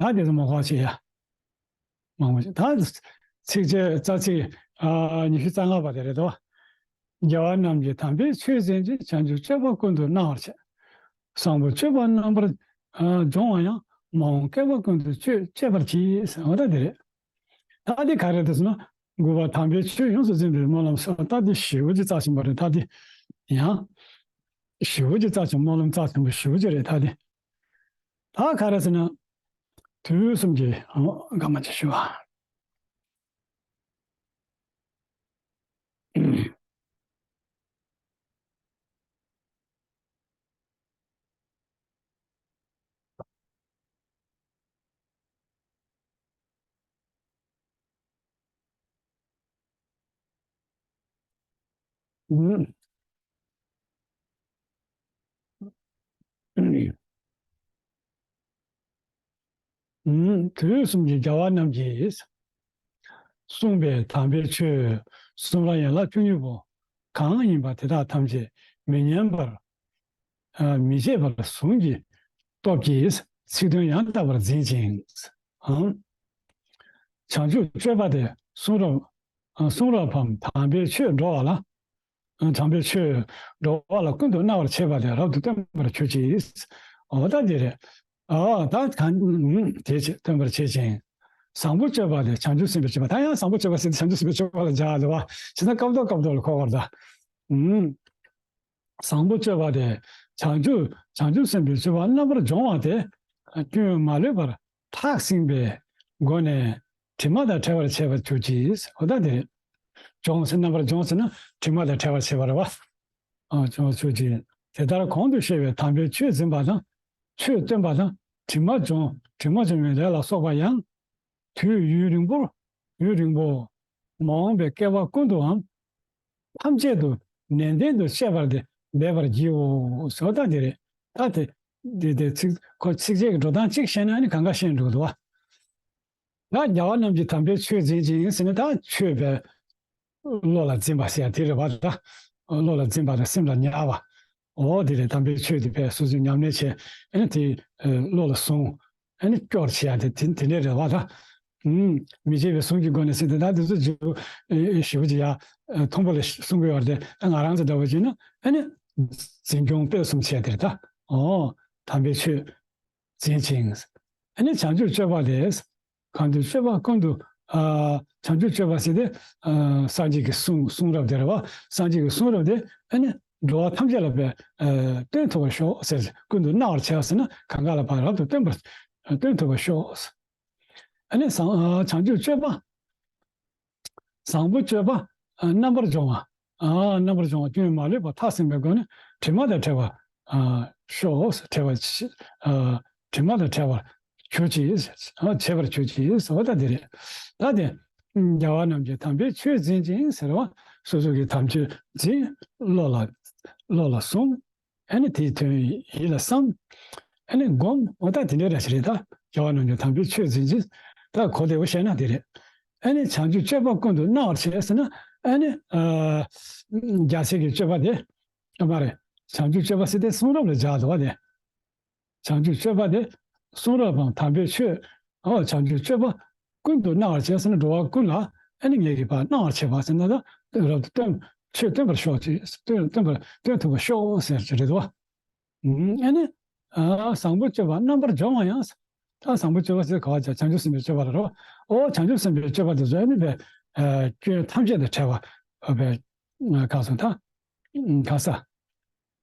ད་དེ་ཚོ་མ་གོ་ཆེ་ཡ། མང་པོ་ཞིག་ད་ཚིགས་བཅད་རྩ་ཚིག་ཨ་ཉི་ཤུ་རྩ་ལྔ་པ་དེ་རེད་དོ། རྒྱལ་བ་རྣམས་ཀྱིས་དམ་པའི་ཆོས་གསན་ཅིང་བྱང་ཆུབ་སྤྱོད་པ་ཀུན་ཏུ་སྣང་བར་བྱེད། བཟང་པོ་སྤྱོད་པ་རྣམ་པར་ཨ་སྦྱོང་བ་ཡང་། མ་འོངས་བསྐལ་པ་ཀུན་ཏུ་སྤྱོད་སྤྱད་པར་གྱིས། འོ་ད་དེ་རེད། ད་དེ་ག་རེ་རེད་ཟེར་ན། དགུ་པ་དམ་པའི་ཆོས་ཡོངས་སུ་འཛིན་པའི་སྨོན་ལམ་སོགས་ད་དེ་ཞེ་པོ་ཅིག་རྩ་ཆེན་པོ་རེད་ད་དེ། ཡང་། ཞེ་པོ་ཅིག་རྩ་ཆེན་སྨོན་ལམ་རྩ་ཆེན་པོ་ཞེ་པོ་ཅིག་རེད་ད་དེ། ད་ག་རེ་ཟེར་ན། དུས་གསུམ་གྱི་ཨ་སྒམ་ཅིག་ཞུ་བ། དུས་གསུམ་གྱི་རྒྱལ་བ་རྣམས་ཀྱིས་གསུངས་པའི་དམ་པའི་ཆོས་གསུང་རབ་ཡན་ལག་བཅུ་གཉིས་པོ་གང་ཡིན་པ་དེ་དག་ཐམས་ཅད་མི་ཉམས་པར་མི་བརྗེད་པར་གཟུངས་ཀྱི་སྟོབས་ཀྱིས་ཚིག་དོན་ཡང་དག་པར་འཛིན་ཅིང་། བྱང་ཆུབ་སྤྱོད་པ་དེ་གསུང་རབ་གསུང་རབ་བམ་དམ་པའི་ཆོས་འགྲོ་བ་ལ། དམ་པའི་ཆོས་འགྲོ་བ་ལ་ཀུན་ཏུ་སྣང་བར་བྱེད་པ་དེ་རབ་ཏུ་བསྟན་པར་གྱུར་ཅིག་འོ་ད་འདི་རེད། ཨ་ད་གང་དེ་བྱེད་སྟོན་པར་བྱེད་ཅིང་ བཟང་པོ་སྤྱོད་པ་དེ་བྱང་ཆུབ་སེམས་དཔའི་སྤྱོད་པ། ད་ཡང་བཟང་པོ་སྤྱོད་པ་ཟེར་ཏེ་བྱང་ཆུབ་སེམས་དཔའི་སྤྱོད་པ་ལ་སྦྱར་འདུག་བ། བྱས་ཙང་སྐབས་ཐོག་སྐབས་ཐོག་ལ་གོ་བར་ད། ཨུམ། བཟང་པོ་སྤྱོད་པ་དེ་བྱང་ཆུབ་བྱང་ཆུབ་སེམས་དཔའི་སྤྱོད་པ་རྣམ་པར་སྦྱོང་བ་དེ། སྐྱོན་མ་ལུས་པར་ཐག་བསྲིངས་པའི་སྒོ་ནས་དྲི་མ་དང་བྲལ་བར་བྱེད་པར་གྱུར་ཅིག། འོ་ད་དེ་རེད། སྦྱོང་ཟེར་རྣམ་པར་སྦྱོང་ཟེར་ན་དྲི་མ་དང་བྲལ་བར་བྱེད་པ་རེད་བ། ཨ་སྦྱོང་བར་གྱུར་ཅིག། དེ་ལྟར་གོང་དུ་བཤད་པའི་དམ་པའི་ཆོས་འཛིན་པ་དང་། ཆོས་སྟོན་པ་དང་། དྲི་མ་སྦྱོང་དྲི་མ་སྦྱོང་བའི་ལས་ལ་སོགས་པ་ཡང་། དུས་ཡུན་རིང་པོར་ཡུན་རིང་པོ། མ་འོངས་པའི་བསྐལ་པ་ཀུན་ཏུའང་། ཐམས་ཅད་དུ་ནན་ཏན་དུ་སྤྱད་པར་འབད་པར་བགྱིའོ། ཟེར་བ་ད་འདི་རེད། ད་དེ་དེ་དེ་ཚིག་ཁོ་ཚིགས་བཅད་ཀྱི་འགྲོ་སྟངས་གཅིག་བཤད་ན་ནི་གང་ག་ཤེས་འགྲོ་འདུག་བ། ད་རྒྱལ་བ་རྣམས་ཀྱི་དམ་པའི་ཆོས་འཛིན་ཅིང་ཟེར་ནས་ད་ཆོས་པའི་བློ་ལ་འཛིན་པ་ཟེར་ཡ་དེ་རེད་བ། ད་བློ་ལ་འཛིན་པ་དང་སེམས་ལ་ཉར་བ། འོ་དེ་རེད། དམ་པའི་ཆོས་དེ་དཔེ་སོ་སོས་ཉམས་ལེན་བྱས། ཨ་ནི་དེ་བློ་ལ་བཟུང་། ཨ་ནི་སྐྱོར་བྱེད་ཡ་དེ་དེ་དེ་འདྲས་རེད་བ་ད། ཨུམ། མི་བརྗེད་པའི་གཟུངས་ཀྱི་སྒོ་ནས་ཟེར་ཏེ་ད་དེ་ཚོ་ཞིབ་པོ་ཞིབ་པོ་ཅིག་ཡ་མཐོན་པོ་ལ་གསུང་གི་ཡོད་རེད་དེ། ད་ང་རང་ཚོ་འདྲ་བོ་བྱས་ན་ཨ་ནི་འཛིན་སྐྱོང་སྤེལ་གསུམ་བྱས་དེ་རེད་ད། འོ། དམ་པའི་ཆོས་འཛིན་ཅིང་། ཨ་ནི་བྱང་ཆུབ་སྤྱོད་པ་ལས། གང་དུ་སྤྱོད་པ་ཀུན་ཏུ། ཨ། བྱང་ཆུབ་སྤྱོད་པ་ཟེར་ཏེ། ཨ། སངས་རྒྱས་ཀྱི་གསུང་གསུང་རབ་དེ་རེད་བ། སངས་རྒྱས་ཀྱི་གསུང་རབ་དེ་ཨ་ནི་འགྲོ་བ་ཐམས་ཅད་ལ་དཔེ། ཨ། སྟོན་ཐུབ་པར་ཤོག་ཟེར། ཀུན་ཏུ་སྣང་བར་བྱ་ཟེར་ན་གང་ག་ལ་ཕར་རབ་ཏུ་སྟོན་པར། སྟོན་ཐུབ་པར་ཤོག། ཨ་ནི་བཟང་། ཨ། བྱང་ཆུབ་སྤྱོད་པ། བཟང་པོ་སྤྱོད་པ། ཨ། རྣམ་པར་སྦྱོང་བ། ཨ། རྣམ་པར་སྦྱོང་བ་སྐྱོན་མ་ལུས་པ་ཐག་བསྲིངས་པའི་སྒོ་ནས་དྲི་མ་དང་བྲལ་བར། ཨ། ཤོག། བྲལ་བར་བྱེད། ཨ། དྲི་མ་དང་བྲལ་བར་གྱུར་ཅིག། ཨ། བྱེད་པར་གྱུར་ཅིག་ཟེར་བ་ད་འདི་རེད། ད་དེ་རྒྱལ་བ་རྣམས་ཀྱི་དམ་པའི་ཆོས་འཛིན་ཅིང་ཟེར་བ། སོ་སོ་གི་དམ་ཆོས་འཛིན། བློ་ལ་བློ་ལ་བཟུང་། ཨ་ནི་དེའི་དོན་ཡིད་ལ་བསམ། ཨ་ནི་སྒོམ། འོ་ད་དེ་འདྲའི་ར་ཞིག་རེད་ད། རྒྱལ་བ་རྣམས་ཀྱི་དམ་པའི་ཆོས་འཛིན་ཅིང་། ད་གོ་བདེ་བོ་བཤད་ན་དེ་རེད། ཨ་ནི་བྱང་ཆུབ་སྤྱོད་པ་ཀུན་ཏུ་སྣང་བར་བྱེད་ཟེར་ན། ཨ་ནི། ཨ། རྒྱལ་སྲས་ཀྱི་སྤྱོད་པ་དེ། ཨ་མ་རེད། བྱང་ཆུབ་སྤྱོད་པ་ཟེར་དེ་གསུང་རབ་ལ་སྦྱར་འདུག་བ་དེ། བྱང་ཆུབ་སྤྱོད་པ་དེ་གསུང་རབ་དང་དམ་པའི་ཆོས། ཨོ། བྱང་ཆུབ་སྤྱོད་པ་ཀུན་ཏུ་སྣང་བར་བྱེད་ཟེར་ན་འགྲོ་བ་ཀུན་ལ་ཨ་ནི་ངེད་ཀྱིས་ཕར་སྣང་བར་བྱེད་པ་ཟེར་ན་ད་རབ་ཏུ་སྟོན། ཆོས་སྟོན་པར་ཤོག་ཅེས། སྟོན་སྟོན་པར་སྟོན་ཐུབ་པར་ཤོག་ཟེར་གྱི་རེད་དོ། ཨ་ནི། ཨ། བཟང་པོ་སྤྱོད་པ་རྣམ་པར་སྦྱོང་བ་ཡང་། ད་བཟང་པོ་སྤྱོད་པ་ཟེར་ག་བ་བྱ། བྱང་ཆུབ་སེམས་དཔའི་སྤྱོད་པ་ལ་རོ། ཨོ། བྱང་ཆུབ་སེམས་དཔའི་སྤྱོད་པ་དེ་ཚོ་ཨ་ནི་བས། ཨ། སྐྱོན་ཐམས་ཅད་དང་བྲལ་བ། ཨ། བས། གང་སོང་ད། ག་ས།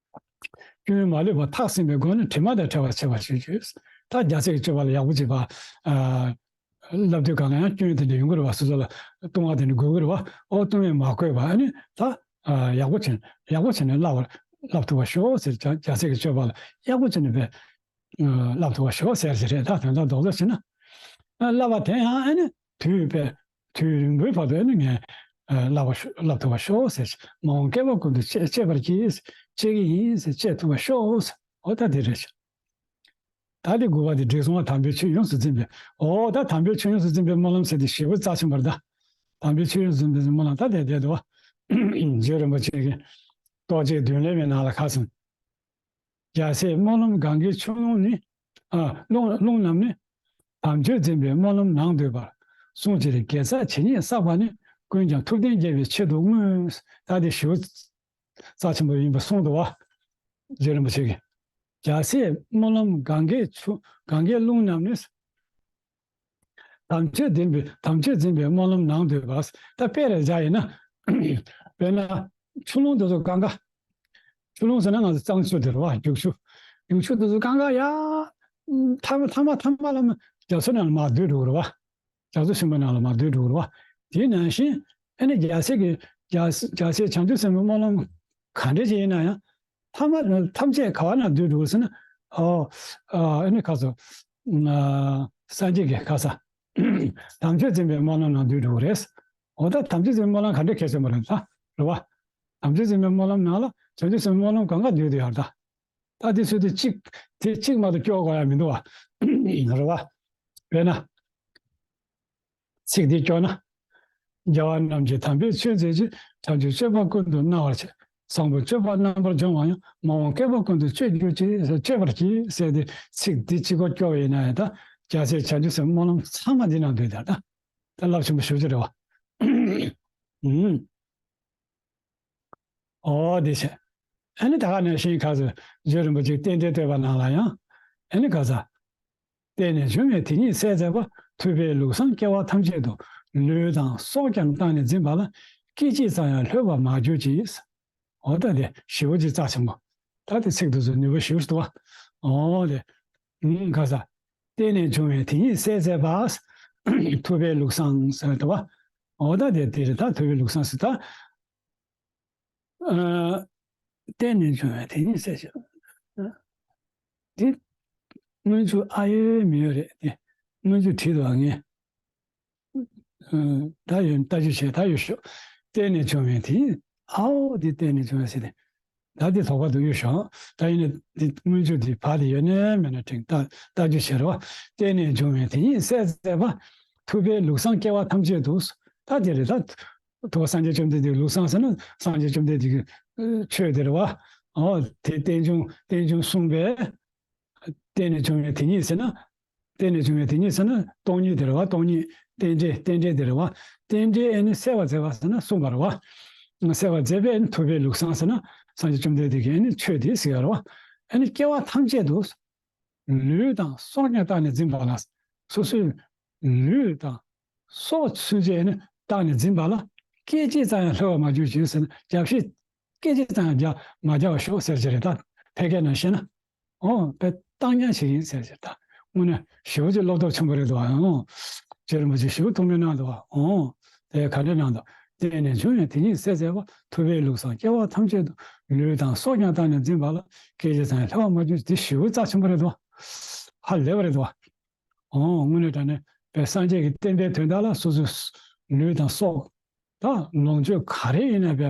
སྐྱོན་མ་ལུས་པ་ཐག་བསྲིངས་པའི་སྒོ་ནས་དྲི་མ་དང་བྲལ་བར་བྱེད་པར་གྱུར་ཅིག། ད་རྒྱལ་སྲས་ཀྱི་སྤྱོད་པ་ལ་ཡག་པོ་བྱེད་པ། ཨ། བསླབ་དུས་གང་ལ་ཡང་སྐྱོན་དེ་འདྲ་ཡོང་གི་རེད་བ། སོ་སོ་ལ་ལྟུང་བ་དེ་འདྲ་དགོས་ཀྱི་རེད་བ། ཨོ། ལྟུང་བས་མ་གོས་པ་ཨ་ནི་ད། ཨ། ཡག་པོ་བྱས་ཡག་པོ་བྱས་ནས་བསླབ་པར་བསླབ་ཐུབ་པར་ཤོག་ཟེར། རྒྱལ་རྒྱལ་སྲས་ཀྱི་སྤྱོད་པ་ལ་ཡག་པོ་བྱས་ནས་བས། ཨ། བསླབ་ཐུབ་པར་ཤོག་ཟེར་གྱི་རེད། ད་དོན་དག་རྡོག་རྡོག་བྱས་ན། ཨ། བསླབ་པ་དེ་ཡང་ཨ་ནི་དུས་པས་དུས་རིང་པོའི་བར་དུ་ཨ་ནི་ངས། ཨ། བསླབ་པ་ཤོ་བསླབ་ཐུབ་པར་ཤོག་ཟེར། མ་འོངས་བསྐལ་པ་ཀུན་ཏུ་སྤྱད་སྤྱད་པར་བགྱི། སྤྱད་ཀྱི་ཡིན་ཟེར། སྤྱད་ཐུབ་པར་ཤོག་ཟེར། འོ་ད་དེ་རེད། ད་དེ་དགུ་པ་དེ་འབྲས་གསུམ་པ་དམ་པའི་ཆོས་ཡོངས་སུ་འཛིན་པའི། འོ་ད་དམ་པའི་ཆོས་ཡོངས་སུ་འཛིན་པའི་སྨོན་ལམ་ཟེར་དེ་ཞེ་པོ་རྩ་ཆེན་པོ་རེད་ད། དམ་པའི་ཆོས་ཡོངས་སུ་འཛིན་པའི་སྨོན་ལམ་ད་དེ་དེ་འདུག་བ། རྗེ་རིན་པོ་ཆེ་གིས་རྟོགས་བརྗོད་བདུན་ལས་མའི་ནང་ལ་ཁ་སང་། རྒྱལ་སྲས་སྨོན་ལམ་གང་གའི་ཆུ་ཀླུང་ནི། ཨ། ཀླུང་ཀླུང་རྣམས་ནི། དམ་ཆོས་འཛིན་པའི་སྨོན་ལམ་ནང་འདུས་པར། གསུངས་ཕྱིར་དགེ་རྩ་ཇི་སྙེད་བསགས་པ་ནི། ཀུན་ཀྱང་ཐུབ་བསྟན་རྒྱས་པའི་ཆེད་དུ་བསྔོས། ད་དེ་ཞེ་པོ་རྩ་ཆེན་པོ་ཡིན་པ་གསུངས་འདུག་བ། རྗེ་རིན་པོ་ཆེ་གིས། རྒྱལ་སྲས་སྨོན་ལམ་གང་གའི་ཆུ་གང་གའི་ཀླུང་རྣམས་ནི། དམ་ཆོས་འཛིན་པའི་དམ་ཆོས་འཛིན་པའི་སྨོན་ལམ་ནང་འདུས་པ། ད་དཔེ་རེ་བཞག་ཡིན་ན། དཔེར་ན་ཆུ་ཀླུང་དེ་ཚོ་གང་ག་ཆུ་ཀླུང་ཟེར་ན་ང་ཚོ་གཙང་ཆུ་དེ་རེད་བ། རྒྱུག་ཆུ། རྒྱུག་ཆུ་དེ་ཚོ་གང་ག་ཡ། མཐའ་མ་མཐའ་མ་མཐའ་མ་ལ་རྒྱ་མཚོ་ནང་ལ་མར་བསྡུས་འགྲོ་གི་རེད་བ། རྒྱ་མཚོ་ཆེན་པོ་ནང་ལ་མར་བསྡུས་འགྲོ་གི་རེད་བ། དེ་ནང་བཞིན་ཨ་ནི་རྒྱལ་སྲས་ཀྱི་རྒྱལ་རྒྱལ་སྲས་བྱང་ཆུབ་སེམས་དཔའི་སྨོན་ལམ་ག་འདྲ་ཅིག་ཡིན་ན་ཡང་། ཐ་མ་ཐམས་ཅད་ག་བ་ན་འདུས་འགྲོ་ཟེར་ན། ཨོ། ཨ་ནི་ཁ་སོ། ཨ། སངས་རྒྱས་ཀྱི་ཁ་ས། དམ་ཆོས་འཛིན་པའི་སྨོན་ལམ་ནང་འདུས་འགྲོ་རེད། འོ་ད་དམ་ཆོས་འཛིན་པའི་སྨོན་ལམ་ག་འདྲ་གལ་ཆེན་པོ་རེད་ད། རེད་བ། དམ་ཆོས་འཛིན་པའི་སྨོན་ལམ་ནང་ལ་བྱང་ཆུབ་སེམས་དཔའི་སྨོན་ལམ་གང་ག་འདུས་འདུས་ཡོད་ད། ད་དེ་ཚོ་དེ་གཅིག་དེ་གཅིག་མ་གཏོགས་སྐྱོར་དགོས་ཡ་མི་འདུག་བ། རེད་བ། དཔེར་ན། ཚིག་འདི་སྐྱོར་ན། རྒྱལ་བ་རྣམས་ཀྱི་དམ་པའི་ཆོས་མཛད་ཅིང་། བྱང་ཆུབ་སྤྱོད་པ་ཀུན་ཏུ་སྣང་བར་བྱེད། བཟང་པོ་སྤྱོད་པ་རྣམ་པར་སྦྱོང་བ་ཡང་། མ་འོངས་བསྐལ་པ་ཀུན་ཏུ་སྤྱད་གྱུར་ཅིག། སྤྱད་པར་བགྱི་ཟེར་ཏེ་ཚིག་འདི་གཅིག་པོ་སྐྱོར་བ་ཡིན་ན་ཡང་ད་རྒྱལ་སྲས་བྱང་ཆུབ་སེམས་སྨོན་ལམ་ཚང་མ་འདི་ནང་འདུས་ད་ད་ད་རླབས་ཆེན་པོ་ཞེ་པོ་ཅིག་རེད་བ། ཨུམ། ཨོ་དེ་བྱས། ཨ་ནི་ད་ག་ནང་བཞིན་ག་ཚོད་རྗེ་རིན་པོ་ཆེས་རྟེན་འབྲེལ་བསྟོད་པ་ནང་ལ་ཡང་། ཨ་ནི་ག་ས། བརྟེན་ནས་བྱུང་བའི་དེ་ཉིད་གསལ་མཛད་པ། ཐུབ་པས་ལུགས་བཟང་སྐྱེ་བ་ཐམས་ཅད་དུ། ལུས་དང་སྲོག་ཀྱང་བཏང་ནས་འཛིན་པ་ལ། སྐད་ཅིག་ཙམ་ཡང་ལྷོད་པར་མ་གྱུར་ཅིག། འོ་ད་དེ་ཞེ་པོ་ཅིག་རྩ་ཆེན་པོ། ད་དེ་ཚིག་དེ་ཚོ་ནུས་པ་ཞེ་པོ་ཅིག་འདུག་བ། འོ་དེ། ཨུམ་ག་ས། བརྟེན་ནས་བྱུང་བའི་དེ་ཉིད་གསལ་མཛད་པ། ཐུབ་པས་ལུགས་བཟང་ཟེར་འདུག་བ། འོ་ད་དེ་དེ་རེད། ད་ཐུབ་པས་ལུགས་བཟང་ཟེར་ད། ཨ། བརྟེན་ནས་བྱུང་བའི་དེ་ཉིད་གསལ་བྱེད། འདི་སྔོན་འཇུག་ཨ་ཡོད་མི་ཡོད་རེད་དེ། སྔོན་འཇུག་བྲིས་འདུག་ཨ་ངས། ཨ། ད་ཡོད། ལྟ་རྒྱུ་བྱས། ད་ཡོད་ཤོག་བརྟེན་ནས་བྱུང་བའི་དེ་ཉིད། ཨའོ་དེ་བརྟེན་ནས་བྱུང་བའི་ཟེར་ཏེ། ད་དེ་དོགས་པ་འདུག་ཡོད་ཤོག་ད་ཡིན་ན་དེ་སྔོན་འཇུག་དེ་བར་དེ་ཡོད་ནའི་མེད་ན་དྲན། ལྟ་ལྟ་རྒྱུ་བྱས་རེད་བ། བརྟེན་ནས་བྱུང་བའི་དེ་ཉིད་གསལ་མཛད་པ། ཐུབ་པས་ལུགས་བཟང་སྐྱེ་བ་ཐམས་ཅད་དུ། ད་དེ་རེད་ད། ཐུབ་པ་སངས་རྒྱས་བཅོམ་ལྡན་འདས་ཀྱི་ལུགས་བཟང་ཟེར་ན་སངས་རྒྱས་བཅོམ་ལྡན་འདས་ཀྱི་ཆོས་དེ་རེད་བ། ཨོ་དེ་རྟེན་འབྱུང་རྟེན་འབྱུང་གསུངས་པས། བརྟེན་ནས་བྱུང་བའི་དེ་ཉིད་ཟེར་ན། བརྟེན་ནས་བྱུང་བའི་དེ་ཉིད་ཟེར་ན་སྟོང་ཉིད་དེ་རེད་བ། སྟོང་ཉིད་རྟེན་འབྲེལ་རྟེན་འབྲེལ་དེ་རེད་བ། རྟེན་འབྲེལ་ཨེ་ནི་གསལ་བར་མཛད་པ་ཟེར་ན་གསུངས་པ་རེད་བ། གསལ་བར་མཛད་པས་ཨེ་ནི་ཐུབ་པའི་ལུགས་བཟང་ཟེར་ན་སངས་རྒྱས་བཅོམ་ལྡན་འདས་ཀྱི་ཨེ་ནི་ཆོས་དེ་ཟེར་བ་རེད་བ། ཨེ་ནི་སྐྱེ་བ་ཐམས་ཅད་དུ། ལུས་དང་སྲོག་ཀྱང་བཏང་ནས་འཛིན་པ་ལ། སོ་སོའི་ལུས་དང་སྲོག་ཚུན་ཆད་ནི་བཏང་ནས་འཛིན་པ་ལ། སྐད་ཅིག་ཙམ་ཡང་ལྷོད་པར་མ་གྱུར་ཅིག་ཟེར་ན། རྒྱབ་བཤིག་སྐད་ཅིག་ཙམ་ཡང་རྒྱག་མ་རྒྱག་པར་ཤོག་ཟེར་གྱི་རེད། ད་ཕལ་སྐད་ནང་བཤད་ན། ཨོ་དཔེ་བཏང་སྙོམས་ཤིག་ཡིན་ཟེར་གྱི་རེད། ད་དངོས་གནས་ཞེ་པོ་ཅིག་བློ་སྟོབས་ཆེན་པོ་རེད་འདུག་ཨ། ཨོ་རྗེ་རིན་པོ་ཆེ་ཞེ་པོ་ཐུགས་སྨོན་གནང་འདུག་ཨ། ཨོ་དེ་ག་འདྲ་གནང་འདུག་བརྟེན་ནས་བྱུང་བའི་དེ་ཉིད་གསལ་མཛད་པ། ཐུབ་པས་ལུགས་བཟང་སྐྱེ་བ་ཐམས་ཅད་དུ། ལུས་དང་སྲོག་ཀྱང་བཏང་ནས་འཛིན་པ་ལ། སྐད་ཅིག་ཙམ་ཡང་ལྷོད་པར་མ་གྱུར། དེ་ཞེ་པོ་རྩ་ཆེན་པོ་རེད་འདུག་ཧ་ལས་པ་རེད་འདུག་ཨོ་དངོས་གནས་དྲང་གནས་པའི་སངས་རྒྱས་ཀྱི་བསྟན་པའི་དོན་དག་ལ་སོ་སོའི་ལུས་དང་སྲོག་དང་ལོངས་སྤྱོད་ག་རེ་ཡིན་ན་པའི་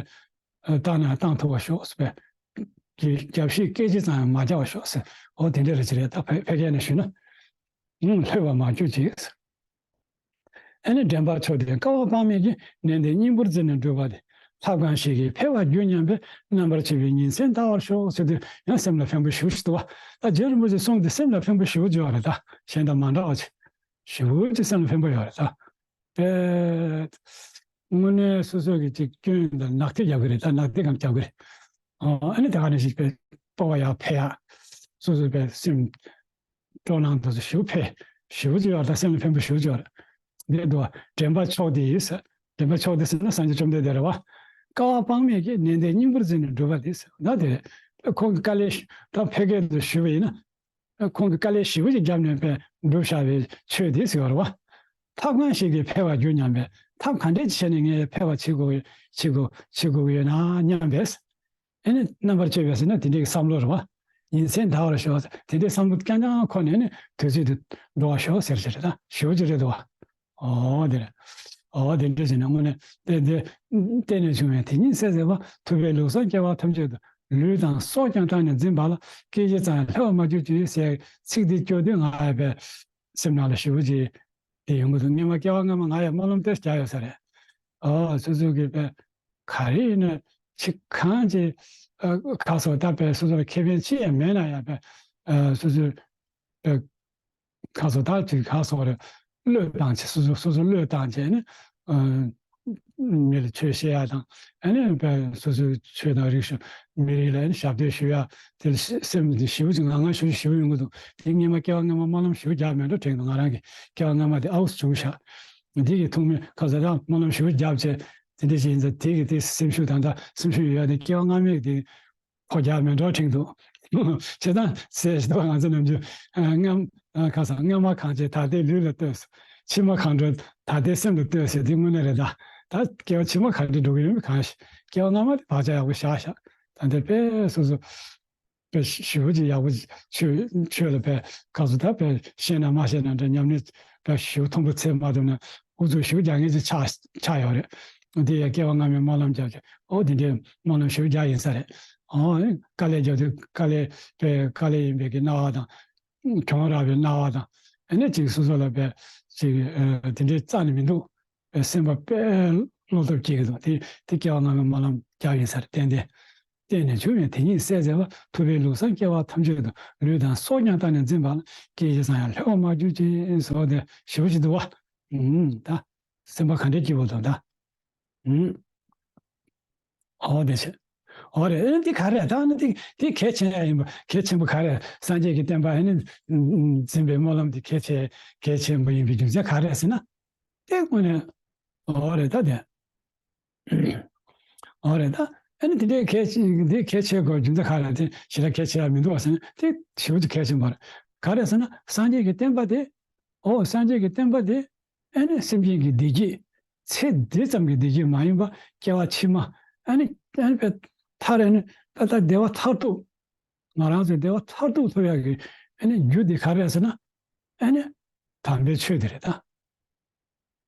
བཏང་ན་བཏང་ཐུབ་པ་ཤོག་ཟེར། པའི་རྒྱབ་བཤིག་སྐད་ཅིག་ཙམ་ཡང་མ་རྒྱག་པ་ཤོག་ཟེར། ཨོ་དེ་འདྲ་རེད་ཅི་རེད། ད་ཕལ་ཕལ་སྐད་ནས་ཞུས་ན། ཨང་ལྷོད་པར་མ་གྱུར་ཅིག་ཨ་ནི་འདྲེན་པར་མཆོག་དེ་བསྐལ་པ་དཔག་མེད་ཀྱི། ནན་ཏན་སྙིང་པོར་འཛིན་ནས་བསྒྲུབས་པ་དེ། ལྷ་གང་ཞིག་གིས་འཕེལ་བར་འགྱུར་སྙམ་པའི། རྣམ་པར་ཕྱེ་བའི་ཉིན་མཚན་འདའ་བར་ཤོག་ཟེར་དུས་ཡང་སེམས་ལ་ཕན་པོ་ཞེ་པོ་ཞིག་འདུག་བ། ད་རྗེ་རིན་པོ་ཆེ་གསུང་དེ་སེམས་ལ་ཕན་པོ་ཞེ་པོ་ཅིག་ཡོད་རེད། ད་གཞན་དང་མ་འདྲ་བ་ཅིག་ཞེ་པོ་ཅིག་སེམས་ལ་ཕན་པོ་ཡོད་རེད། ད་དཔེ་དངོས་གནས་སོ་སོ་གི་ཅིག་སྐྱོན་དང་ནག་ཐིག་རྒྱབ་ཀྱི་རེད། ད་ནག་ཐིག་གང་རྒྱབ་ཀྱི་རེད། ཨ་ནི་དེ་ག་ནས་ཞིག་དཔེ་སྤོབས་པ་ཡར་འཕེལ་ཡག་སོ་སོ་དཔེ་སེམས། སྤྲོ་སྣང་དེ་ཚོ་ཞེ་པོ་འཕེལ། ཞེ་པོ་ཅིག་ཡོད་རེད། ད་སེམས་ལ་ཕན་པོ་ཞེ་པོ་ཅིག་ཡོད་རེད། འདི་འདུག་བ། འདྲེན་པ་མཆོག་དེ་ཡིས། འདྲེན་པ་མཆོག་དེ་ཟེར་ན་སངས་རྒྱས་བཅོམ་ལྡན་འདས་རེད་བ། བསྐལ་པ་དཔག་མེད་ཀྱི། ནན་ཏན་སྙིང་པོར་འཛིན་ནས་བསྒྲུབས་པ་དེ་ཟེར། ད་དེ་རེད། ཁོང་གི་དཀའ་ལས་ད་ཕལ་སྐད་དུ་ཞུས་པ་ཡིན་ན། ཁོང་གི་དཀའ་ལས་ཞེ་པོ་ཅིག་བརྒྱབ་ནས་པའི་བསྒྲུབས་བཞག་པའི་ཆོས་དེ་ཟེར་བ་རེད་བ། ཐབས་གང་ཞིག་གིས་འཕེལ་བར་འགྱུར་སྙམ་པའི། ཐབས་ག་འདྲས་བྱས་ནས་ངས་འཕེལ་བར་བྱེད་དགོས་བྱེད་དགོས་བྱེད་དགོས་ཀྱི་ཡོད་ན་སྙམ་པས། ཨེ་ནི་རྣམ་པར་དཔྱོད་པས་ཟེར་ན་དེ་འདྲའི་བསམ་བློ་རེད་བ། ཉིན་མཚན་འདའ་བར་ཤོག་ཟེར། དེ་འདྲའི་བསམ་བློ་རྐྱང་རྐྱང་འཁོར་ནས་ནི་དུས་ཚོད་དུ་འགྲོ་བར་ཤོག་ཟེར་ཟེར་ད་ཞེ་པོ་ཅིག་རེད་འདུག་བ། ཨོ་དེ་རེད། ཨོ་དེ་འདྲ་བྱས་ན་དངོས་གནས་དེ་དེ་བརྟེན་ནས་བྱུང་བའི་དེ་ཉིད་གསལ་མཛད་པ། ཐུབ་པས་ལུགས་བཟང་སྐྱེ་བ་ཐམས་ཅད་དུ། ལུས་དང་སྲོག་ཀྱང་བཏང་ནས་འཛིན་པ་ལ། སྐད་ཅིག་ཙམ་ཡང་ལྷོད་པར་མ་གྱུར་ཅིག་ཟེར་ཚིག་འདི་སྐྱོར་དུས་ང་ཡང་པའི་སེམས་ནང་ལ་ཞེ་པོ་ཅིག་དེ་ཡོང་གི་འདུག་སྔོན་མ་སྐྱེ་བ་སྔ་མ་ང་ཡང་སྨོན་ལམ་དེ་རྒྱག་ཡོད་ས་རེད། ཨོ་སོ་སོ་གི་པའི་ག་རེ་ཡིན་ན་ཅིག་གང་ཅིག་ཨ་ཁ་སོ་ད་པའི་སོ་སོ་ལ་ཁེ་ཕན་ཅི་ཡང་མེད་ན་ཡང་པའི་ཨ་སོ་སོའི་པའི་ཁ་སོ་ད་ཅིག་ཁ་སོ་རེ་བློས་བཏང་བྱས་སོ་སོ་སོ་སོ་བློས་བཏང་བྱས་ནི་ཨ་མི་ལ་ཆོས་བཤད་ཡ་དང་ཨ་ནི་པའི་སོ་སོའི་ཆོས་དང་རིག་གཞུང་མི་རིགས་ལ་ཨ་ནི་ཞབས་འདེགས་ཞུ་ཡ་དེ་ལ་སེམས་འདི་ཞེ་པོ་ཅིག་ངང་ངང་ཞུ་ཞེ་པོ་ཡོང་གི་འདུག་དེ་སྔོན་མ་སྐྱེ་བ་སྔ་མ་སྨོན་ལམ་ཞེ་པོ་རྒྱག་མེད་འགྲོ་དྲན་འདུག་ང་རང་གི་སྐྱེ་བ་སྔ་མ་དེ་ཨའུ་བྱུང་ཤག་འདི་གི་ཐུགས་སྨོན་ཁ་སོ་ད་སྨོན་ལམ་ཞེ་པོ་བརྒྱབ་བྱས། དེ་འདྲ་ཞིག་ཡིན་ཙང་དེ་གི་དེ་སེམས་ཤུགས་དང་ད་སེམས་ཤུགས་ཡོད་ཡ་དེ་སྐྱེ་བ་སྔ་མའི་དེ་ཕོ་རྒྱག་མེད་འགྲོ་དྲན་འདུག་བྱས་ཙང་ཟེར་ཞིག་ང་ཚོ་ནམ་རྒྱུན་སྔ་ཁ་སང་སྔ་མ་གང་བྱས་ད་ལྟའི་ལུས་ལ་ལྟོས། ཕྱི་མ་གང་འགྲོ་ད་ལྟའི་སེམས་ལ་ལྟོས་ཟེར་དེ་དངོས་གནས་རེད། ད་ད་སྐྱེ་བ་ཕྱི་མ་ག་འདྲ་འགྲོ་གི་ཡོད་མེད་གང་ཤེས། སྐྱེ་བ་སྔ་མ་དེ་བག་ཆགས་ཡག་པོ་བཞག་བཞག་ད་འདི་དཔེ་སོ་སོ། དཔེ་ཞེ་པོ་ཅིག་ཡག་པོ་ཆོས་ཆོས་ལ་དཔེ་ག་ཚོད་ད་དཔེ་ཤེས་ན་མ་ཤེས་ན་འདྲ་ཉམས་ལེན་དཔེ་ཞེ་པོ་མཐོན་པོ་ཚད་མ་ཐུབ་ན་ཨུ་ཚུགས་ཞེ་པོ་རྒྱག་མཁན་ཅིག་ཆགས་ཆགས་ཡོད་རེད། འདི་ཡ་སྐྱེ་བ་སྔ་མའི་སྨོན་ལམ་རྒྱབ་ཀྱི་ཨོ་དེ་འདྲའི་སྨོན་ལམ་ཞེ་པོ་རྒྱག་ཡིན་ས་རེད། ཨོ་དཀའ་ལས་རྒྱབ་དུས་དཀའ་ལས་དཔེ་དཀའ་ལས་ཡིན་པའི་གི་སྣང་བ་དང་གྱོང་རག་པའི་སྣང་བ་དང་ཨ་ནི་ཅིག་སོ་སོ་ལ་དཔེ་ཅིག་དེ་འདྲའི་རྩ་ནས་མི་འདུག་སེམས་པ་དཔེ་བློ་སྟོབས་སྐྱེ་གི་འདུག་དེ་དེ་སྐྱེ་བ་སྔ་མའི་སྨོན་ལམ་རྒྱག་ཡིན་ས་རེད། ཏན་ཏན་བརྟེན་ནས་བྱུང་བའི་དེ་ཉིད་གསལ་མཛད་པ། ཐུབ་པས་ལུགས་བཟང་སྐྱེ་བ་ཐམས་ཅད་དུ། ལུས་དང་སྲོག་ཀྱང་བཏང་ནས་འཛིན་པ་ལ། སྐད་ཅིག་ཙམ་ཡང་ལྷོད་པར་མ་གྱུར་ཅིག་ཟེར་བ་དེ་ཞེ་པོ་ཅིག་འདུག་བ། ཨུམ་ད་སེམས་པ་ག་འདྲས་སྐྱིད་པོ་འདུག་ད། ཨུམ། ཨོ་དེ་བྱས། འོ་རེད། ཨེ་འདི་ག་རེ་ད་ནི་འདི་འདི་གལ་ཆེན་ཡིན་པ། གལ་ཆེན་པོ་ག་རེ། སངས་རྒྱས་ཀྱི་བསྟན་པ་ཨེ་ནི་འཛིན་པའི་སྨོན་ལམ་འདི་གལ་ཆེ་གལ་ཆེན་པོ་ཡིན་པའི་རྒྱུ་མཚན་ག་རེ་ཟེར་ན། དེ་དངོས་གནས་འོ་རེད་ད་དེ། འོ་རེད་ད། ཨ་ནི་དེ་འདྲའི་གལ་ཆེ་འདི་གལ་ཆེ་དགོས་རྒྱུ་མཚན་ག་རེ། དེ་ཞེ་དྲག་གལ་ཆེ་ཡ་མི་འདུག་བ་ཟེར་ན། དེ་ཞེ་པོ་ཅིག་གལ་ཆེན་པོ་རེད། ག་རེ་ཟེར་ན་སངས་རྒྱས་ཀྱི་བསྟན་པ་དེ། འོ་སངས་རྒྱས་ཀྱི་བསྟན་པ་དེ་ཨ་ནི་སེམས་ཅན་གྱི་བདེ་སྐྱིད། ཚེ་འདི་ཙམ་གྱི་བདེ་སྐྱིད་མ་ཡིན་པ། སྐྱེ་བ་ཕྱི་མ་ཨ་ནི་ཨ་ནི་དཔེ་མཐར་ཨ་ནི་ད་ལྟ་བདེ་བ་མཐར་ཐུག་ང་རང་ཚོའི་བདེ་བ་མཐར་ཐུག་ཐོབ་ཡག་གི་ཨ་ནི་རྒྱུ་དེ་ག་རེ་ཟེར་ན། ཨ་ནི་དམ་པའི་ཆོས་དེ་རེད་ད།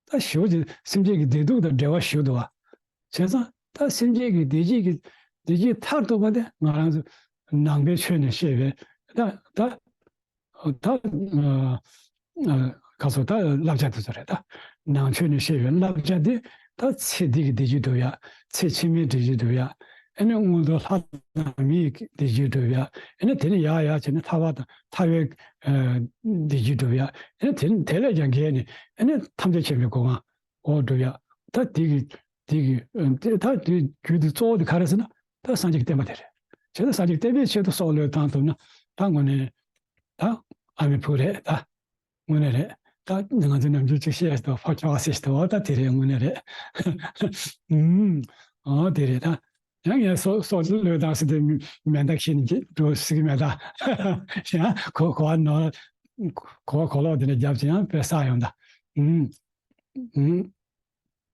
ད་ཞེ་པོ་ཅིག་སེམས་ཅན་གྱི་བདེ་སྡུག་དང་འབྲེལ་བ་ཞེ་པོ་འདུག་བ། བྱས་ཙང་ད་སེམས་ཅན་གྱི་བདེ་སྐྱིད་ཀྱི་བདེ་སྐྱིད་མཐར་ཐུག་པ་དེ་ང་རང་ཚོ་ནང་པའི་ཆོས་ནས་བཤད་པའི་ད་ད་ད་ཨ་ཨ་ག་སོ་ད་བསླབ་བྱ་དེ་ཚོ་རེད་ད། ནང་ཆོས་ནས་བཤད་པའི་བསླབ་བྱ་དེ་ད་ཚེ་འདི་གི་བདེ་སྐྱིད་སྒྲུབ་ཡ། ཚེ་ཕྱི་མའི་བདེ་སྐྱིད་སྒྲུབ་ཡ། ཨ་ནི་མངོན་མཐོ་ལྷ་དང་མིའི་བདེ་སྐྱིད་སྒྲུབ་ཡ། ཨ་ནི་དེ་ནས་ཡར་ཡར་བྱས་ནས་ཐར་པ་དང་ཐར་པའི་ཨ་བདེ་སྐྱིད་སྒྲུབ་ཡ། ཨ་ནི་དེ་དེ་ལས་ཀྱང་བརྒལ་ནས་ཨ་ནི་ཐམས་ཅད་མཁྱེན་པའི་གོ་འཕང་འོ་སྒྲུབ་ཡ། ད་དེ་གི་དེ་གི་ཨ་དེ་ད་དེ་རྒྱུ་དེ་གཙོ་བོ་དེ་ག་རེ་ཟེར་ན་ད་སངས་རྒྱས་ཀྱི་བསྟན་པ་དེ་རེད། བྱས་ཙང་སངས་རྒྱས་ཀྱི་བསྟན་པའི་ཆེད་དུ་སྲོག་བློས་བཏང་ཐུབ་ན་ད་དངོས་གནས་ད་ཨ་མའི་བུ་རེད་ད། དངོས་གནས་རེད། ད་ང་ཚོ་ནམ་རྒྱུན་ཅིག་བཤད་ཡ་ཞིག་འདུག་ཕོ་ཁྱོ་ག་ཟེར་ཞིག་འདུག་འོ་ད་དེ་རེད། དངོས་གནས་རེད། ཨུམ། འོ་དེ་རེད་ད། ཡང་ངས་སྲོག་སྲོག་བློས་བཏང་ཟེར་དེ་མེ་མདའ་ཁྱེར་ནས་འགྲོ་སྲིད་ཀྱི་མེད་ད། ཡང་གོ་གོ་བ་ནོར། གོ་བ་གོ་ལོག་དེ་འདྲ་རྒྱབ་ཅིག་ཡང་དཔེ་བསགས་ཡོང་ད། ཨུམ། ཨུམ།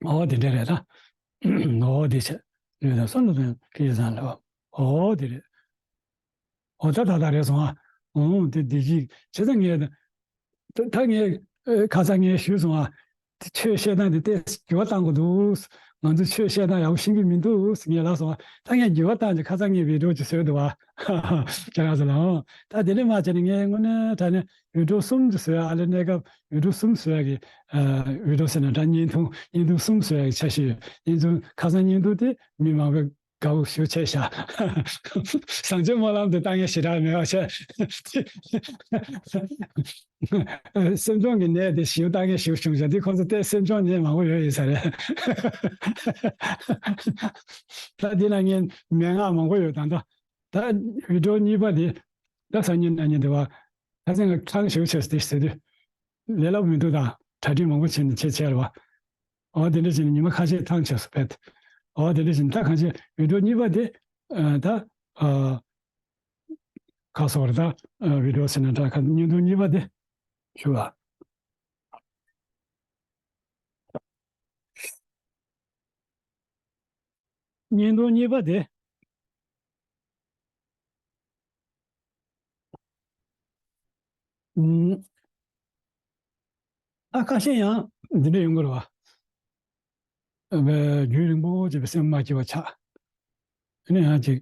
འོ་དེ་འདྲ་རེད་ད། འོ་དེ་བྱས། བློས་བཏང་སྲོག་བློས་བཏང་སྐད་ཆ་བཟང་ལ། འོ་དེ་རེད། འོ་ད་ད་ད་རེད་སོང་ཨ། འོ་དེ་བདེ་སྐྱིད་བྱས་ཙང་ངས་ད་ད་ངས་ཨེ་ཁ་སང་ངས་ཞུས་སོང་ཨ། དེ་ཆོས་བཤད་སྟངས་དེ་ཏོག་ཙམ་འགྱུར་བ་གཏང་དགོས་འདུག་ང་ཚོས་ཆོས་བཤད་སྟངས་ཡག་པོ་ཤེས་ཀྱི་མི་འདུག་ངས་ལབ་སོང་ཨ། ད་ངས་འགྱུར་བ་བཏང་རྗེས་ཁ་སང་ངས་བི་ཌི་ཡོ་ཅིག་བཟོས་འདུག་བ། ཁྱེད་རང་ཚོ་ལ་འོ། ད་དེ་ནས་མ་བྱས་ནས་ངས་དངོས་གནས་དྲང་གནས་བི་ཌི་ཡོ་གསུམ་ཅིག་བཟོས་ཨ། ཨ་ལེ་གནས་སྐབས་བི་ཌི་ཡོ་གསུམ་བཟོས་ཡག་གི་ཨ་བི་ཌི་ཡོ་ཟེར་ན་འདྲ་བརྙན་ཐུང་བརྙན་ཐུང་གསུམ་བཟོས་ཡག་གི་འཆར་གཞི་ཡོད། བརྙན་ཐུང་ཁ་སང་བརྙན་ཐུང་དེ་མི་མང་པོས་དགའ་པོ་ཞེ་པོ་བྱས་ཤག་བཟང་སྤྱོད་སྨོན་ལམ་དེ་བཏང་ཡ་ཞེ་དྲག་མེད་པ་བྱས། སེམས་ཆུང་གི་ནད་དེ་ཞེ་པོ་བཏང་ཡ་ཞེ་པོ་བྱུང་ཤག་འདི་ཁོང་ཚོ་ལྟས་སེམས་ཆུང་ནད་མང་པོ་ཡོད་ཡིན་ས་རེད། ད་འདི་ན་ངས་མན་ངག་མང་པོ་ཡོད། ད་ད་ད་བི་ཌི་ཡོ་གཉིས་པ་དེ་ད་སང་ཉིན་གནངས་ཉིན་དེ་བ་ད་སེམས་ཁྲང་ཞེ་པོ་བྱས་སོང་དེ་ཟེར་དུས། ལས་སླ་པོ་མི་འདུག་ད་གྲ་སྒྲིག་མང་པོ་བྱས་ནས་བྱས་བྱས་རེད་བ། འོ་དེ་འདྲ་བྱས་ནས་ཉི་མ་ཁ་ཤས་ཐང་ཆད་སོང་བས། འོ་དེ་འདྲ་བྱས་ནས་ད་གང་ཅི་བི་ཌི་ཡོ་གཉིས་པ་དེ་ཨ་ད་ཨ་ཁ་སོ་རེད་ད། ཨ་བི་ཌི་ཡོ་ཟེར་ན་ད་ག་བརྙན་ཐུང་གཉིས་པ་དེ་ཞུ་བ། བརྙན་ཐུང་གཉིས་པ་དེ། ཨུམ། ཨ་ཁ་ཤས་ཡང་འདི་འདྲ་ཡོང་གི་རེད་བ། ཨ་རྒྱུན་རིང་པོ་བྱས་པའི་སེམས་མ་སྐྱིད་པ་ཆགས། ཨ་ནི་ཡང་ཅིག་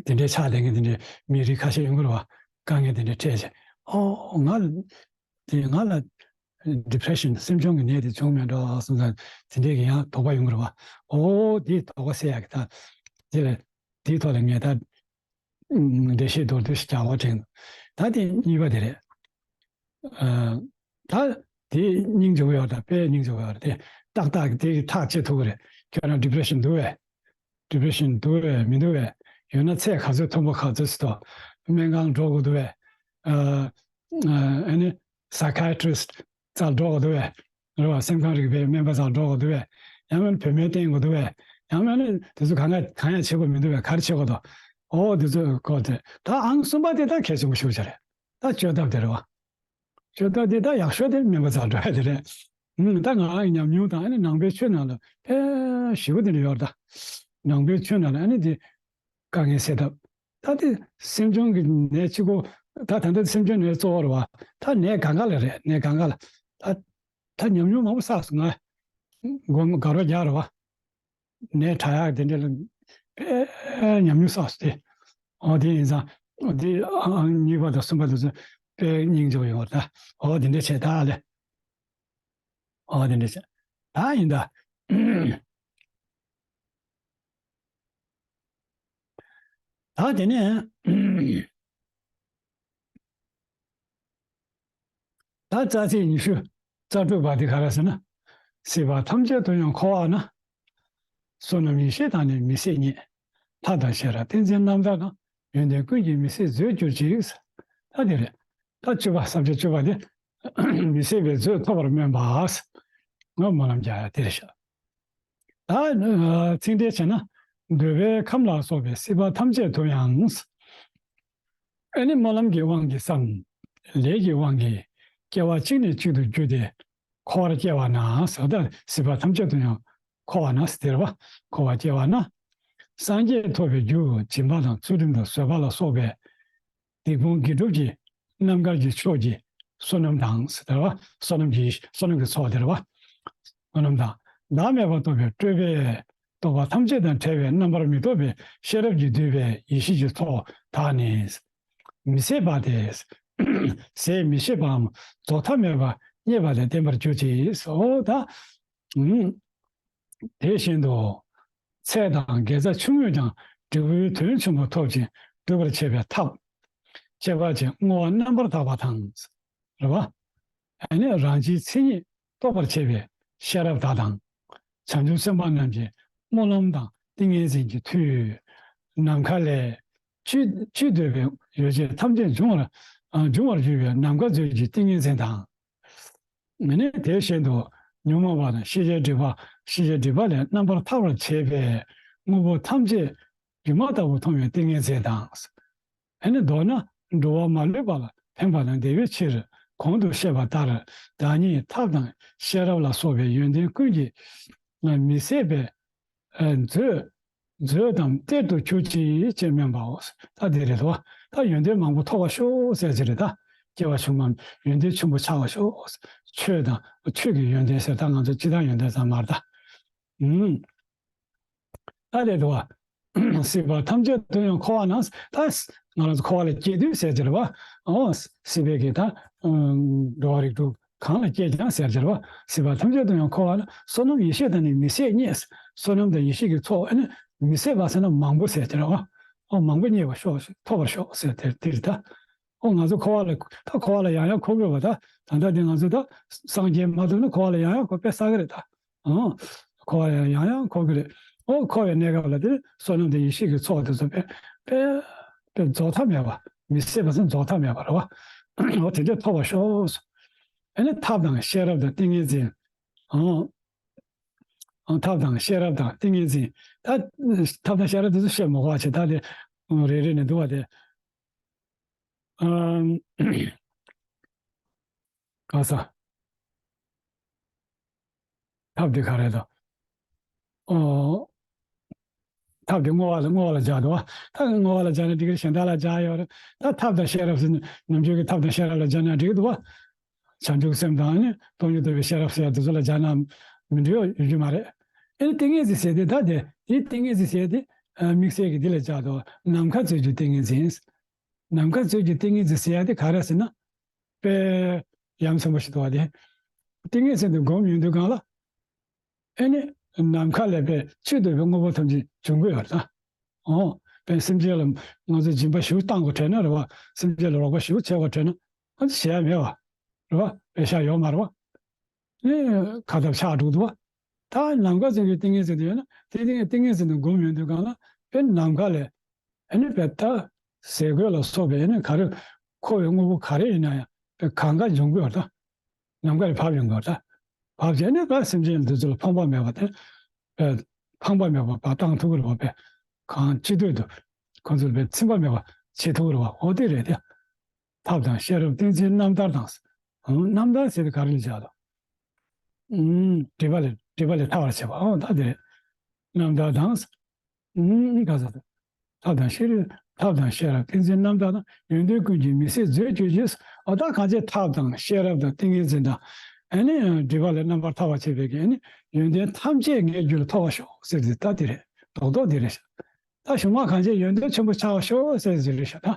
དེ་འདྲའི་ཆགས་བསྡད་མཁན་དེ་འདྲའི་མི་རིགས་ཁ་ཤས་ཡོང་གི་རེད་བ། དཀའ་ངལ་དེ་འདྲ་འཕྲད་བྱས། ཨོ་ང་ལ་དེ་ང་ལ་ཌི་པི་རེ་ཤན་སེམས་གཅོང་གི་ནད་དེ་བྱུང་མེད་འགྲོ་བསམ་ཙང་དེ་འདྲའི་གི་ཡང་དོགས་པ་ཡོང་གི་རེད་བ། ཨོ་དེ་དོགས་པ་སེལ་ཡག་གི་ད་དེ་ལ་དེའི་ཐོག་ལ་ངས་ད་འགྲེལ་བཤད་མདོར་བསྡུས་ཤིག་རྒྱག་དགོས་དྲན། ད་དེ་གཉིས་པ་དེ་རེད། ཨ་ད་དེ་སྙིང་རྗེ་པོ་ཡོད་རེད། དཔེ་སྙིང་རྗེ་པོ་ཡོད་རེད། དེ་ཏག་ཏག་དེ་གི་ཐག་བཅད་ཐུབ་ཀྱི་རེད། ཁྱོད་རང་ཌི་པི་རེ་ཤན་འདུག་བས། ཌི་པི་རེ་ཤན་འདུག་བས་མི་འདུག་བས། ཡོད་ན་ཚད་ག་ཚོད་མཐོན་པོ་ག་ཚོད་ཅིག་འདུག་སྨན་ཁང་འགྲོ་དགོས་འདུག་བས། ཨ་ཨ་ནི་སའི་ཀ་ཡ་ཊི་རི་སི་ཊི་རྩར་འགྲོ་དགོས་འདུག་བས། རེད་བ། སེམས་ཁམས་རིག་པའི་སྨན་པ་རྩར་འགྲོ་དགོས་འདུག་བས། ཡང་མིན་བོད་སྨན་བསྟེན་དགོས་འདུག་བས། ཡང་མིན་དེ་ཚོ་གང་ག་གང་ཡང་བྱེད་དགོས་མི་འདུག་བས། ག་རེ་བྱེད་དགོས་འདུག་ཨོ་དེ་ཚོ་སྐོར་དེ་ད་ཨང་གསུམ་པ་དེ་ད་གལ་ཆེན་པོ་ཞེ་པོ་ཅིག་རེད། ད་བཅོས་ཐབས་དེ་རེད་བ། བཅོས་ཐབས་དེ་ད་ཡག་ཤོས་དེ་སྨན་པ་རྩར་འགྲོ་ཡ་དེ་རེད། ཨུམ། ད་ང་རང་གི་ཉམས་མྱོང་དང་ཨ་ནི་ནང་པའི་ཆོས་ནང་ལ་དཔེ་ཞེ་པོ་དེ་འདྲ་ཡོད་རེད་ད། ནང་པའི་ཆོས་ནང་ལ་ཨ་ནི་དེ་དཀའ་ངལ་སེལ་ཐབས། ད་དེ་སེམས་གཅོང་གི་ནད་གཅིག་པོ་ད་ད་ལྟ་སེམས་གཅོང་ནད་གཙོ་བོ་རེད་བ། ད་ནད་སྒང་ག་ལ་རེད། ནད་སྒང་ག་ལ་ད་ད་ཉམས་མྱོང་མང་པོ་བསགས་སོང་ང་། དགོང་མོ་དགའ་རོགས་རྒྱག་རེད་བ། ནད་དྲག་ཡག་དེ་འདྲ་ལ་དཔེ་ཉམས་མྱོང་བསགས་སོང་དེ། འོ་དེ་ཡིན་ཙང་འོ་དེ་ཨང་གཉིས་པ་དང་གསུམ་པ་དེ་ཚོ་དཔེ་སྙིང་རྗེ་པོ་ཡོང་བ་རེད་ད། འོ་དེ་འདྲ་བྱས་ད་ཨ་ལེ། འོ་དེ་འདྲ་བྱས་ད་ཡིན་ད། ད་དེ་ནས་ད་རྩ་ཚིག་ཉི་ཤུ་རྩ་དྲུག་པ་དེ་ག་རེ་ཟེར་ན། སྲིད་པ་ཐམས་ཅད་དུ་ཡང་འཁོར་བ་ན། བསོད་ནམས་ཡེ་ཤེས་དང་ནི་མི་ཟད་རྙེད། ཐབས་དང་ཤེས་རབ་ཏིང་འཛིན་རྣམ་དག་དང་། ཡོན་ཏན་ཀུན་གྱི་མི་ཟད་མཛོད་གྱུར་ཅིག། ད་དེ་རེད། ད་བཅུ་པ་ས་བཅད་བཅུ་པ་དེ། མི་ཟད་པའི་མཛོད་ཐོབ་པར་སྨོན་པ། ང་སྨོན་ལམ་རྒྱག་ཡ་དེ་རེད་ཤག། ད་ཚིག་འགྲེལ་བྱས་ན། འདོད་པའི་ཁམས་ལ་སོགས་པའི་སྲིད་པ་ཐམས་ཅད་དུ་ཡང་། ཨ་ནི་སྨོན་ལམ་གྱི་དབང་གིས་སམ། ལས་ཀྱི་དབང་གིས་སྐྱེ་བ་གཅིག་ནས་གཅིག་ཏུ་བརྒྱུད་དེ་འཁོར་བར་སྐྱེ་བ་ན་ཟེར། ད་སྲིད་པ་ཐམས་ཅད་དུ་ཡང་འཁོར་བ་ན་ཟེར་བ། འཁོར་བར་སྐྱེ་བ་ན། སངས་རྒྱས་ཐོབ་པའི་རྒྱུ་སྦྱིན་པ་དང་ཚུལ་ཁྲིམས་དང་བཟོད་པ་ལ་སོགས་པའི་སྡིག་སྤོང་དགེ་སྒྲུབ་ཀྱི་རྣམ་དཀར་གྱི་ཕྱོགས་ཀྱི་བསོད་ནམས་དང་ཟེར་བ། བསོད་ནམས་ཀྱི་བསོད་ནམས་ཀྱི་ཚོགས་དེ་རེད་བ། བསོད་ནམས་དང་། བདག་མེད་པར་རྟོགས་པའི་སྤྲོས་པས་རྟོག་པ་ཐམས་ཅད་དང་བྲལ་བའི་རྣམ་པར་མི་རྟོག་པའི་ཤེས་རབ་ཀྱིས་བསྡུས་པའི་ཡེ་ཤེས་ཀྱི་ཚོགས་དག་ནི། མི་ཟད་པ་སྟེ། ཟད་མི་ཤེས་པའམ་རྫོགས་མཐའ་མེད་པ་རྙེད་པ་ལས་བརྟེན་པར་གྱུར་ཅིག་སོ། ད། དེ་བཞིན་དུ། ཚེ་དང་དགེ་རྩ་ཆུང་ངུས་ཀྱང་འབྲས་བུའི་དོན་ཆེན་པོ་ཐོབ་ཅིང་སྒྲུབ་པར་བྱེད་པའི་ཐབས། ཁྱད་པར་ཅན་བསྔོ་བ་རྣམ་པར་དག་པ་དང་། རེད་བ། ཨ་ནི་རང་སྤྱིའི་མཚན་ཉིད་རྟོགས་པར་བྱེད་པའི་ཤེས་རབ་དག་དང་། བྱང་ཆུབ་སེམས་དཔའ་རྣམས་ཀྱི་སྨོན་ལམ་དང་ཏིང་ངེ་འཛིན་གྱི་མཐུས། ནམ་མཁའ་ལས། ཅི་ཅི་འདོད་པའི་ཡོ་བྱད་ཐམས་ཅད་འབྱུང་བར། ཨ་འབྱུང་བར་འགྱུར་བའི་ནམ་མཁའ་མཛོད་ཀྱི་ཏིང་ངེ་འཛིན་དང་། ཨ་ནི་དེ་བཞིན་དུ་ཉོན་མོངས་པ་དང་ཤེས་བྱའི་སྒྲིབ་པ། ཤེས་བྱའི་སྒྲིབ་པ་ལས་རྣམ་པར་ཐར་བར་བྱེད་པའི་དངོས་པོ་ཐམས་ཅད་སྒྱུ་མ་ལྟ་བུར་མཐོང་བའི་ཏིང་ངེ་འཛིན་དང་། ཨ་ནི་མདོར་ན་འགྲོ་བ་མ་ལུས་པ་ལ་ཕན་པ་དང་བདེ་བའི་ཕྱིར་གོང་དུ་བཤད་པ་ལྟར་བདག་ཉིད་ཐབས་དང་ཤེས་རབ་ལ་སོགས་པའི་ཡོན་ཏན་ཀུན་གྱི་མི་ཟད་པའི་མཛོད། མཛོད་དམ་གཏེར་དུ་གྱུར་ཅིག་ཅེས་སྨོན་པའོ། ད་འདི་རེད་དོ། ད་ཡོན་ཏན་མང་པོ་ཐོབ་པར་ཤོག་ཟེར་གྱི་རེད་ད། སྐྱེ་བ་ཆུང་མ་ཡོན་ཏན་ཆེན་པོ་ཆགས་པར་ཤོག། ཆོས་དང་ཆོས་ཀྱི་ཡོན་ཏན་ཟེར་ད་ང་ཚོ་སྤྱིར་བཏང་ཡོན་ཏན་ཙམ་མ་རེད་ད། ཨུམ། ད་རེད་དོ། སྲིད་པ་ཐམས་ཅད་དུ་ཡང་འཁོར་བ་ན། ད་ང་རང་ཚོ་འཁོར་བ་ལ་སྐྱེས་དུས་ཟེར་གྱི་རེད་བ། ཨོ་སྲིད་པའི་གི་ད་འགྲོ་བ་རིགས་དྲུག་གང་ལ་སྐྱེས་ཀྱང་ཟེར་གྱི་རེད་བ། སྲིད་པ་ཐམས་ཅད་དུ་ཡང་འཁོར་བ་ལ་བསོད་ནམས་ཡེ་ཤེས་དང་ནི་མི་ཟད་རྙེད། བསོད་ནམས་དང་ཡེ་ཤེས་ཀྱི་ཚོགས་ཨ་ནི་མི་ཟད་པ་ཟེར་ན་མང་པོ་ཟེར་གྱི་རེད་བ། ཨོ་མང་པོ་རྙེད་པར་ཤོག། ཐོབ་པར་ཤོག་ཟེར་དེ་དེ་རེད་ད། ཨོ་ང་ཚོ་འཁོར་བ་ལ་ད་འཁོར་བ་ལ་ཡང་ཡང་འཁོར་དགོས་པ་ད། ད་ལྟ་འདི་ང་ཚོ་ད་སངས་རྒྱས་མ་ཐོབ་ན་འཁོར་བ་ལ་ཡང་ཡང་འཁོར་དཔེ་བསགས་ཀྱི་རེད་ད། ཨང་། འཁོར་བ་ཡང་ཡང་ཡང་འཁོར་གྱི་རེད། ཨོ་འཁོར་བའི་གནས་སྐབས་ལ་དེ་བསོད་ནམས་དང་ཡེ་ཤེས་ཀྱི་ཚོགས་དེ་ཚོ་དཔེ་དཔེ་དཔེ་རྫོགས་མཐའ་མེད་པ། མི་ཟད་པ་ཟེར་རྫོགས་མཐའ་མེད་པ་རེད་བ། ཨོ་དེ་འདྲ་ཐོབ་པར་ཤོག། ཨ་ནི་ཐབས་དང་ཤེས་རབ་དང་ཏིང་ངེ་འཛིན། ཨང་། ཨང་། ཐབས་དང་ཤེས་རབ་དང་ཏིང་ངེ་འཛིན། ད་ཐབས་དང་ཤེས་རབ་དེ་ཚོ་བཤད་མི་དགོས་པ་བྱས། ད་དེ་རེ་རེ་ནས་འདུག་བ་དེ། ཨང་། ག་ས། ཐབས་དེ་ག་རེ་དང་། ཨོ། ཐབས་དེ་བསྔོ་བ་ལ་བསྔོ་བ་ལ་སྦྱར་འདུག་བ། ད་བསྔོ་བ་ལ་སྦྱར་ན་འགྲིག་གི་རེད། གཞན་དག་ལ་སྦྱར་ཡོད་རེད། ད་ཐབས་དང་ཤེས་རབ་ཟེར་ན་ནམ་རྒྱུན་གྱི་ཐབས་དང་ཤེས་རབ་ལ་སྦྱར་ན་འགྲིག་གི་འདུག་བ། བྱང་ཆུབ་སེམས་དང་ནི་སྟོང་ཉིད་རྟོགས་པའི་ཤེས་རབ་ཟེར་ཡ་དེ་ཚོ་ལ་སྦྱར་ན་མི་འགྲིག་ཡོད་རྒྱུ་མ་རེད། ཨེ་ནི་ཏིང་ངེ་འཛིན་ཟེར་དེ་ད་དེ་དེ་ཏིང་ངེ་འཛིན་ཟེར་དེ་དམིགས་བསལ་གྱི་འདི་ལ་སྦྱར་འདུག་ནམ་མཁའ་མཛོད་ཀྱི་ཏིང་ངེ་འཛིན། ནམ་མཁའ་མཛོད་ཀྱི་ཏིང་ངེ་འཛིན་ཟེར་ཡ་དེ་ག་རེ་ཟེར་ན། དཔེ་ཡ་མཚན་པོ་ཞིག་འདུག་བ་དེ། ཏིང་ངེ་འཛིན་དེ་སྒོམ་ཡོང་དུས་སྒང་ལ། ཨེ་ནི། ནམ་མཁའ་ལས་པའི་ཆེས་འདོད་པའི་དངོས་པོ་ཐམས་ཅད་འབྱུང་གི་ཡོད་རེད་ད། ཨོ། དཔེ་སེམས་ཅན་ལ་ང་ཚོས་སྦྱིན་པ་ཞེ་པོ་བཏང་དགོས་དྲན་ན་རེད་བ། སེམས་ཅན་ལ་རོགས་པ་ཞེ་པོ་བྱེད་དགོས་དྲན་ན། ང་ཚོ་བྱེད་ཡ་མེད་བ། རེད་བ། པེ་ཤག་ཡོད་མ་རེད་བ། ཨེ། ཁ་འཐབ་ཆགས་འགྲོ་འདུག་བ། ད་ནམ་མཁའ་ཟེར་བའི་ཏིང་ངེ་འཛིན་དེ་ཡོད་ན་དེ་ཏིང་ཏིང་ངེ་འཛིན་དུ་སྒོམ་ཡོང་དུས་སྒང་ལ་དཔེ་ནམ་མཁའ་ལས། ཨ་ནི་དཔེ་ད། ཟས་གོས་ལ་སོགས་པའི་ཨ་ནི་ག་རེ། མཁོ་བའི་དངོས་པོ་ག་རེ་ཡིན་ན་ཡང་དཔེ་གང་ག་འབྱུང་གི་ཡོད་ད། ནམ་མཁའ་ལས་བབས་ཡོང་གི་ཡོད་ད། བབས་བྱས་ནས་ད་སེམས་ཅན་འདི་ཚོ་ལ་ཕངས་པ་མེད་པ་དེ། དཔེ་ཕངས་པ་མེད་པ་བ་བཏང་ཐུབ་ཀྱི་རེད་བ། དཔེ་གང་ཅི་འདོད་དུ་ཁོང་ཚོ་ལ་དཔེ་ཚིམ་པ་མེད་པ་བྱེད་ཐུབ་ཀྱི་རེད་བ། འོ་དེ་རེད་དེ། ཐབས་དང་ཤེས་རབ་ཏིང་འཛིན་རྣམ་ཐར་དང་། ཨང་། རྣམ་ཐར་ཟེར་དེ་ག་རེ་ལ་བྱ་དང་། ཨང་། སྒྲིབ་པ་ལས་སྒྲིབ་པ་ལས་ཐར་བར་བྱེད་པ། ཨང་། ད་དེ་རེད། རྣམ་ཐར་དང་། ཨུམ། ག་ས། ཐབས་དང་ཤེས་རབ། ཐབས་དང་ཤེས་རབ་ཏིང་འཛིན་རྣམ་དག་དང་། ཡོན་ཏན་ཀུན་གྱི་མི་ཟད་མཛོད་གྱུར་ཅིག། འོ་ད་གང་ཅི་ཐབས་དང་ཤེས་རབ་དང་ཏིང་ངེ་འཛིན་དང་། ཨ་ནི་སྒྲིབ་པ་ལས་རྣམ་པར་ཐར་བར་བྱེད་པའི་གི་ཨ་ནི་ཡོན་ཏན་ཐམས་ཅད་ངའི་རྒྱུད་ལ་ཐོབ་པར་ཤོག་ཟེར་ཏེ་ད་དེ་རེད། རྡོག་རྡོག་དེ་རེད་ཤག། ད་གཞུག་མ་གང་ཅི་ཡོན་ཏན་ཆེན་པོ་ཆགས་པར་ཤོག་ཟེར་ཟེར་རེད་ཤག། ད་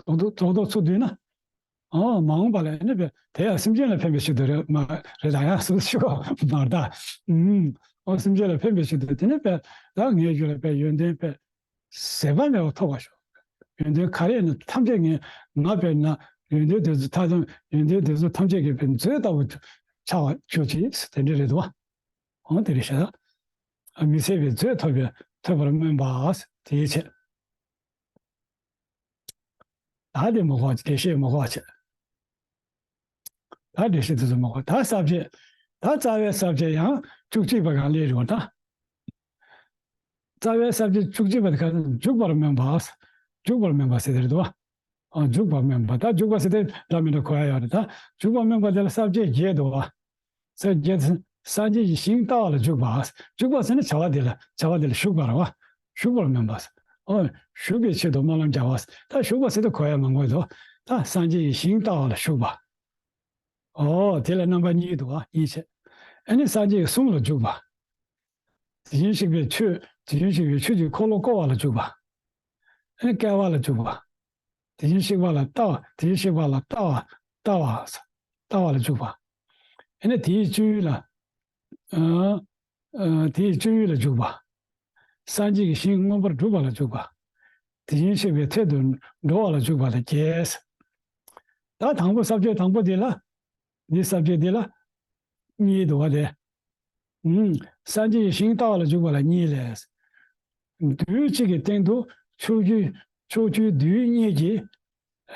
རྡོག་རྡོག་རྡོག་རྡོག་ཚུར་བསྡུས་ན། ཨོ། མ་འོངས་པ་ལ་ཨ་ནི་དཔེ་དེ་ཡང་སེམས་ཅན་ལ་ཕན་པའི་ཆེད་དུ་རེད་མ་རེད་ད། ཡང་སུ་ཞུ་བ་མ་རེད་ད། ཨུམ། ཨོ་སེམས་ཅན་ལ་ཕན་པའི་ཆེད་དུ་དེ་ནི་དཔེ་ད་ངའི་རྒྱུད་ལ་དཔེ་ཡོན་ཏན་དཔེ་ཟད་པ་མེད་པ་ཐོབ་པར་ཤོག། ཡོན་ཏན་ག་རེ་ཡིན་ན་ཐམས་ཅད་ངས་ང་དཔེར་ན་ཡོན་ཏན་དེ་ཚོ་ཐ་དང་ཡོན་ཏན་དེ་ཚོ་ཐམས་ཅད་ཀྱི་དཔེ་མཛོད་ལྟ་བུ་ཆགས་པར་གྱུར་ཅིག་དེ་འདྲ་རེད་དོ། འོ་དེ་རེད་ཤག། མི་ཟད་པའི་མཛོད་ཐོབ་པའི་ ཐོས་པར་སྨོན་པ། དེའི་ཕྱིར། ད་དེ་མ་གོ་བ་བྱས། འགྲེལ་བཤད་མ་གོ་བ་བྱས། ད་འགྲེལ་བཤད་དེ་ཚོ་མ་གོ་བ། ད་ས་བཅད། ད་རྩ་བའི་ས་བཅད་ཡང་བཅུ་གཅིག་པ་གང་སླེབས་རེད་པ་ད། རྩ་བའི་ས་བཅད་བཅུ་གཅིག་པ་དེ་ག་འཇུག་པར་སྨོན་པ། འཇུག་པར་སྨོན་པ་ཟེར་དེ་རེད་དོ། ཨ། འཇུག་པར་སྨོན་པ། ད་འཇུག་པ་ཟེར་དེ་འདྲ་མི་འདྲ་གོ་ཡ་ཡོད་རེད་ད། འཇུག་པར་སྨོན་པ་དེ་ལ་ས་བཅད་བརྒྱད་འདུག་བ། ས་བཅད་སངས་རྒྱས་ཀྱི་ཞིང་ལྟ་བ་ལ་འཇུག་པ། འཇུག་པ་ཟེར་ན་བྱ་བ་དེ་ལ་བྱ་བ་དེ་ལ་ཞུགས་པ་རེད་བ། ཞུགས་པར་སྨོན་པ། ཨོ། ཞུགས་པའི་ཆེད་དུ་སྨོན་ལམ་རྒྱག་པ། ད་ཞུགས་པ་ཟེར་དེ་གོ་ཡ་མང་པོ་འདུག་ད་སངས་རྒྱས་ཀྱི་ཞིང་ལྟ་བ་ལ་ཞུགས་པ། ཨོ། དེ་ལ་རྣམ་པ་གཉིས་འདུག་བ། གཉིས་བྱས། ཨ་ནི་སངས་རྒྱས་ཀྱི་གསུང་ལ་འཇུག་པ། དེ་བཞིན་གཤེགས་པའི་ཆོས། དེ་བཞིན་གཤེགས་པའི་ཆོས་ཀྱི་འཁོར་ལོ་བསྐོར་བ་ལ་འཇུག་པ། ཨ་ནི་བསྐལ་པ་ལ་འཇུག་པ། དེ་བཞིན་གཤེགས་པ་ལ་ལྟ་བ། དེ་བཞིན་གཤེགས་པ་ལ་ལྟ་བ། ལྟ་བ། ལྟ་བ་ལ་འཇུག་པ། ཨ་ནི་དེའི་སྤྱོད་ཡུལ་ལ། ཨ། ཨ། དེའི་སྤྱོད་ཡུལ་ལ་འཇུག་པ། སངས་རྒྱས་ཀྱི་ཞིང་མངོན་པར་སྒྲུབ་པ་ལ་འཇུག་པ། དེ་བཞིན་གཤེགས་པའི་ཐད་དུ་འགྲོ་བ་ལ་འཇུག་པ་ལ་བརྒྱད། ད་དང་པོ་ས་བཅད་དང་པོ་འདི་ལ། འདི་ས་བཅད་འདི་ལ་གཉིས་འདུག་བ་དེ། ཨུམ། སངས་རྒྱས་ཀྱི་ཞིང་ལྟ་བ་ལ་འཇུག་པ་ལ་གཉིས་ལས། དུས་གཅིག་གི་སྟེང་དུ་ཕྱོགས་བཅུའི་ཕྱོགས་བཅུའི་རྡུལ་སྙེད་ཀྱི།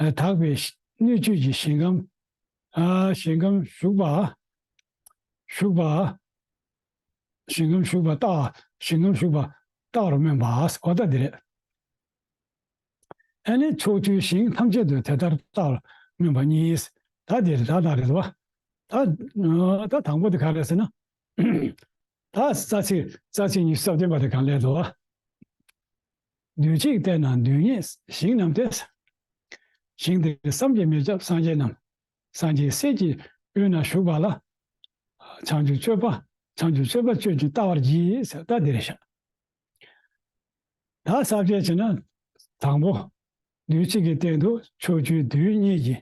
ཨ། དག་པའི་སྣོད་བཅུད་ཀྱི་ཞིང་ཁམས། ཨ། ཞིང་ཁམས་ཞུགས་པ། ཞུགས་པ། ཞིང་ཁམས་ཞུགས་པ་ལྟ། ཞིང་ཁམས་ཞུགས་པ་ལྟ་བར་སྨོན་པ། འོ་ད་འདི་རེད། ཨ་ནི་ཕྱོགས་བཅུའི་ཞིང་ཐམས་ཅད་དུ་དེ་ལྟར་ལྟ་བར་སྨོན་པ་གཉིས། ད་འདི་རེད། ད་ད་རེད་བ། ད། ཨ། ད་དང་པོ་དེ་ག་རེད་ཟེར་ན། ད་རྩ་ཚིག་རྩ་ཚིག་ཉི་ཤུ་རྩ་བདུན་པ་དེ་གང་ལས་འདུག་བ། དུས་གཅིག་བལྟས་ན་རྡུལ་སྙེད་ཞིང་རྣམས་ཏེ། ཞིང་དེ་བསམ་གྱིས་མི་ཁྱབ་སངས་རྒྱས་རྣམས། སངས་རྒྱས་སྲས་ཀྱི་དབུས་ན་བཞུགས་པ་ལ། བྱང་ཆུབ་སྤྱོད་པ། བྱང་ཆུབ་སྤྱོད་པ་སྤྱོད་ཅིང་ལྟ་བར་བགྱི་ཟེར། ད་འདི་རེད་ཤག་ད་ས་བཅད་བྱས་ན། དང་པོ། དུས་གཅིག་གི་སྟེང་དུ་ཕྱོགས་བཅུའི་རྡུལ་སྙེད་ཀྱི་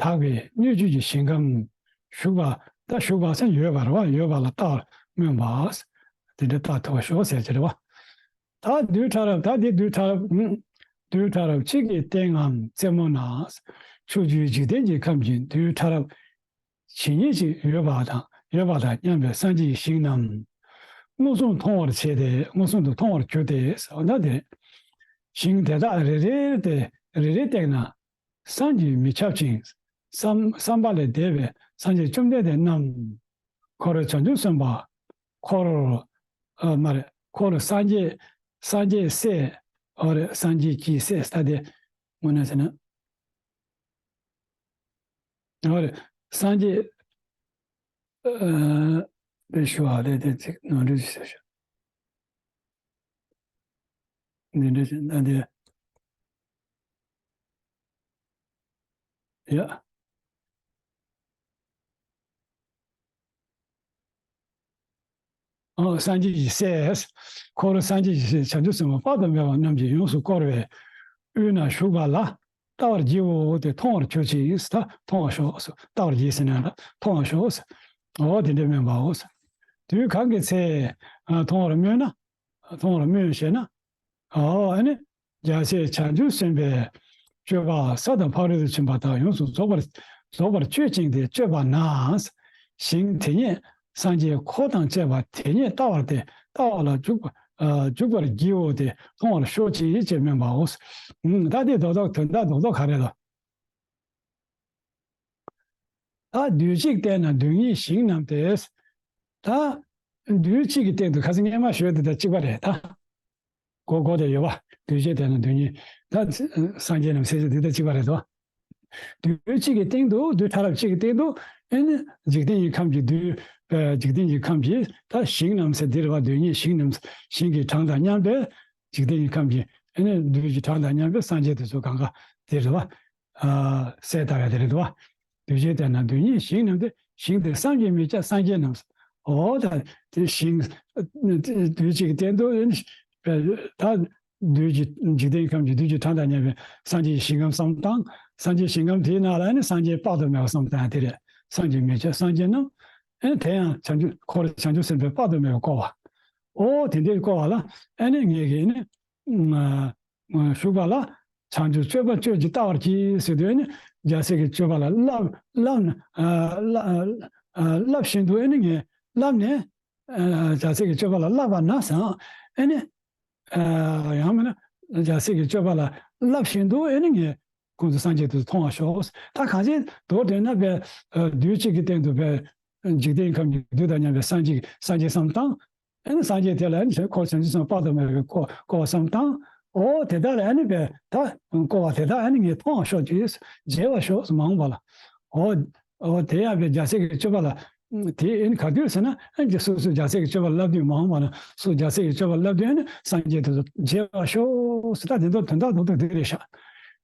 དག་པའི་སྣོད་བཅུད་ཀྱི་ཞིང་ཁམས་ཞུགས་པ། ད་ཞུགས་པ་ཟེར་ཡོད་པ་རེད་བ། ཡོད་པ་ལ་ལྟ་བར་སྨོན་པ། དེ་འདྲ་ལྟ་ཐུབ་པར་ཤོག་ཟེར་གྱི་རེད་བ། ད་རྡུལ་ཕྲ་རབ། ད་འདི་རྡུལ་ཕྲ་རབ། ཨུམ། རྡུལ་ཕྲ་རབ་གཅིག་གི་སྟེང་ངམ་རྩེ་མོ་ན། ཕྱོགས་བཅུའི་འཇིག་རྟེན་གྱི་ཁམས་ཀྱི་རྡུལ་ཕྲ་རབ་ཇི་སྙེད་ཅིག་ཡོད་པ་དང་ཡོད་པ་དང་མཉམ་པའི་སངས་རྒྱས་ཀྱི་ཞིང་རྣམས་མངོན་སུམ་མཐོང་བར་བྱས་ཏེ། མངོན་སུམ་དུ་མཐོང་བར་གྱུར་ཏེ་ཟེར་བ་ན་དེ། ཞིང་དེ་དག་རེ་རེ་སྟེ་རེ་རེ་བལྟས་ན། བསམ་གྱིས་མི་ཁྱབ་ཅིང་བསམ་བསམ་པ་ལས་འདས་པའི་སངས་རྒྱས་བཅོམ་ལྡན་འདས་རྣམས། འཁོར་བྱང་ཆུབ་སེམས་དཔའ། འཁོར། ཨ། མ་རེད། འཁོར་སངས་རྒྱས། སངས་རྒྱས་སྲས། ཨོ་རེད། སངས་རྒྱས་ཀྱི་སྲས་ད་དེ་དངོས་གནས་ཟེར་ན། ཨོ་རེད། སངས་རྒྱས། ཨ། དེ་ཞུ་བ་དེ་དེ་ཚིག་ནོར་འཁྲུལ་ཞིག་བྱས་ཤག་འདི་འདྲ་ཞིག་ན་དེ། ཡ། ཨོ། སངས་རྒྱས་ཀྱི་སྲས། འཁོར་སངས་རྒྱས་ཀྱི་སྲས་བྱང་ཆུབ་སེམས་དཔའ་དཔག་ཏུ་མེད་པ་རྣམས་ཀྱིས་ཡོངས་སུ་བསྐོར་བའི་དབུས་ན་བཞུགས་པ་ལ་ལྟ་བར་བགྱིའོ། དེ་མཐོང་བར་གྱུར་ཅིག་ད་མཐོང་བར་ཤོག་ལྟ་བར་བགྱི་ཟེར་ན་མཐོང་བར་ཤོག་འོ་དེ་འདྲའི་སྨོན་པའོ། དུས་གང་གི་ཚེ། ཨ། མཐོང་བར་སྨོན་ན། མཐོང་བར་སྨོན་ཞེ་ན། ཨོ། ཨ་ནི་རྒྱལ་སྲས་བྱང་ཆུབ་སེམས་དཔའི་སྤྱོད་པ་ས་དང་ཕ་རོལ་ཏུ་ཕྱིན་པ་དག་ཡོངས་སུ་རྫོགས་པར་རྫོགས་པར་སྤྱོད་ཅིང་དེ་སྤྱོད་པ་ན། ཞིང་དེ་ཉིད་སངས་རྒྱས་འཁོར་དང་བཅས་པ་དེ་ཉིད་ལྟ་བར་ཏེ་ལྟ་བ་ལ་འཇུག་པ། ཨ། འཇུག་པར་བགྱིའོ། དེ་མཐོང་བར་ཤོག་ཅིག་ཅེས་སྨོན་པའོ། ཨུམ། ད་དེ་རྡོག་རྡོག་དོན་དག་རྡོག་རྡོག་ག་རེ་ལ། ད་དུས་གཅིག་བལྟས་ན་རྡུལ་སྙེད་ཞིང་རྣམས་ཏེ། ད་དུས་གཅིག་གི་སྟེང་དུ་ཁ་སང་སྔས་མ་ཞུས་དེ་དང་གཅིག་པ་རེད་ད། གོ་གོ་དེ་ཡོད་པ། དུས་གཅིག་བལྟས་ན་རྡུལ་སྙེད། ད་སངས་རྒྱས་རྣམས་སྲས་ཀྱི་དེ་དང་གཅིག་པ་རེད་དོ། དུས་གཅིག་གི་སྟེང་དུ་རྡུལ་ཕྲ་རབ་གཅིག་གི་སྟེང་དུ་ཨེ་ནི་འཇིག་རྟེན་གྱི་ཁམས་ཀྱི་རྡུལ། ཨ། འཇིག་རྟེན་གྱི་ཁམས་ཀྱི་ད་ཞིང་རྣམས་ཟེར་འདི་རེད་བ། རྡུལ་སྙེད་ཞིང་རྣམས། ཞིང་གི་གྲངས་དང་མཉམ་པའི་འཇིག་རྟེན་གྱི་ཁམས་ཀྱི་ཨེ་ནི་རྡུལ་གྱི་གྲངས་དང་མཉམ་པའི་སངས་རྒྱས་དེ་ཚོ་གང་ག་དེ་རེད་བ། ཨ། གསལ་ལྟ་བ་དེ་རེད་བ། དུས་གཅིག་བལྟས་ན་རྡུལ་སྙེད་ཞིང་རྣམས་ཏེ། ཞིང་དེ་བསམ་གྱིས་མི་ཁྱབ་སངས་རྒྱས་རྣམས། འོ་ད་དེ་ཞིང་དུས་གཅིག་གི་སྟེང་དུ་ད་རྡུལ་གྱི་འཇིག་རྟེན་ཁམས་ཀྱི་རྡུལ་གྱི་གྲངས་དང་མཉམ་པའི་སངས་རྒྱས་ཀྱི་ཞིང་ཁམས་བསམ་བཏང་། སངས་རྒྱས་ཞིང་ཁམས་དེའི་ནང་ལ་ནི་སངས་རྒྱས་དཔག་ཏུ་མེད་པ་བསམ་བཏང་དེ་རེད། བསམ་གྱིས་མི་ཁྱབ་སངས་རྒྱས་རྣམས། ཨེ་ནི་དེ་ཡང་བྱང་ཆུབ་འཁོར་བྱང་ཆུབ་སེམས་དཔའི་དཔག་ཏུ་མེད་པ་བསྐོར་བ། འོ་དེ་འདྲའི་བསྐོར་བ་ལ་ཨེ་ནི་ངེད་ཀྱིས་ནི། ཞུགས་པ་ལ། བྱང་ཆུབ་སྤྱོད་པ་སྤྱོད་ཅིང་ལྟ་བར་བགྱི་ཟེར་དུས་ཨེ་ནི་རྒྱལ་སྲས་ཀྱི་སྤྱོད་པ་ལ་བསླབ་བསླབ་ན། བསླབ་བཞིན་དུ་ཨེ་ནི་ངས་བསླབ་ནས། རྒྱལ་སྲས་ཀྱི་སྤྱོད་པ་ལ་བསླབ་པ་ན་བཟང་། ཨེ་ནི་ ཨ་ཡང་མིན་ན་རྒྱལ་སྲས་ཀྱི་སྤྱོད་པ་ལ་བསླབ་བཞིན་དུ་ཨེ་ནི་ངས་ཁོང་ཚོ་སངས་རྒྱས་དེ་ཚོ་མཐོང་བར་ཤོག། ད་གང་ཅི་མདོར་བསྡུས་ན་པས་ཨ་དུས་གཅིག་གི་སྟེང་དུ་པས་འཇིག་རྟེན་ཁམས་ཀྱི་བདུད་དང་མཉམ་པའི་སངས་རྒྱས་སངས་རྒྱས་བསམ་སྟངས། ཨ་ནི་སངས་རྒྱས་དེ་ལ་ཨ་ནི་འཁོར་བྱང་ཆུབ་སེམས་དཔག་ཏུ་མེད་པའི་བསྐོར་བསྐོར་བ་བསམ་སྟངས། འོ་དེ་དག་ལ་ཨ་ནི་པས་ད་བསྐོར་བ་དེ་དག་ཨ་ནི་ངས་མཐོང་བར་ཤོག་ཅེས། མཇལ་བར་ཤོག་མ་འོངས་པ་ལ། འོ། འོ་དེ་ཡང་པས་རྒྱལ་སྲས་ཀྱི་སྤྱོད་པ་ལ། དེ་ཨེ་ནི་ག་དུས་ཟེར་ན་ཨེ་ནི་སོ་སོས་རྒྱལ་སྲས་ཀྱི་སྤྱོད་པ་ལ་བསླབ་དུས་མ་འོངས་པ་ན་སོ་རྒྱལ་སྲས་ཀྱི་སྤྱོད་པ་ལ་བསླབ་དུས་ཨེ་ནི་སངས་རྒྱས་དེ་ཚོ་མཇལ་བར་ཤོག་ཟེར། ད་དེ་ཚོ་དོན་དག་རྡོག་རྡོག་དེ་རེད་ཤག།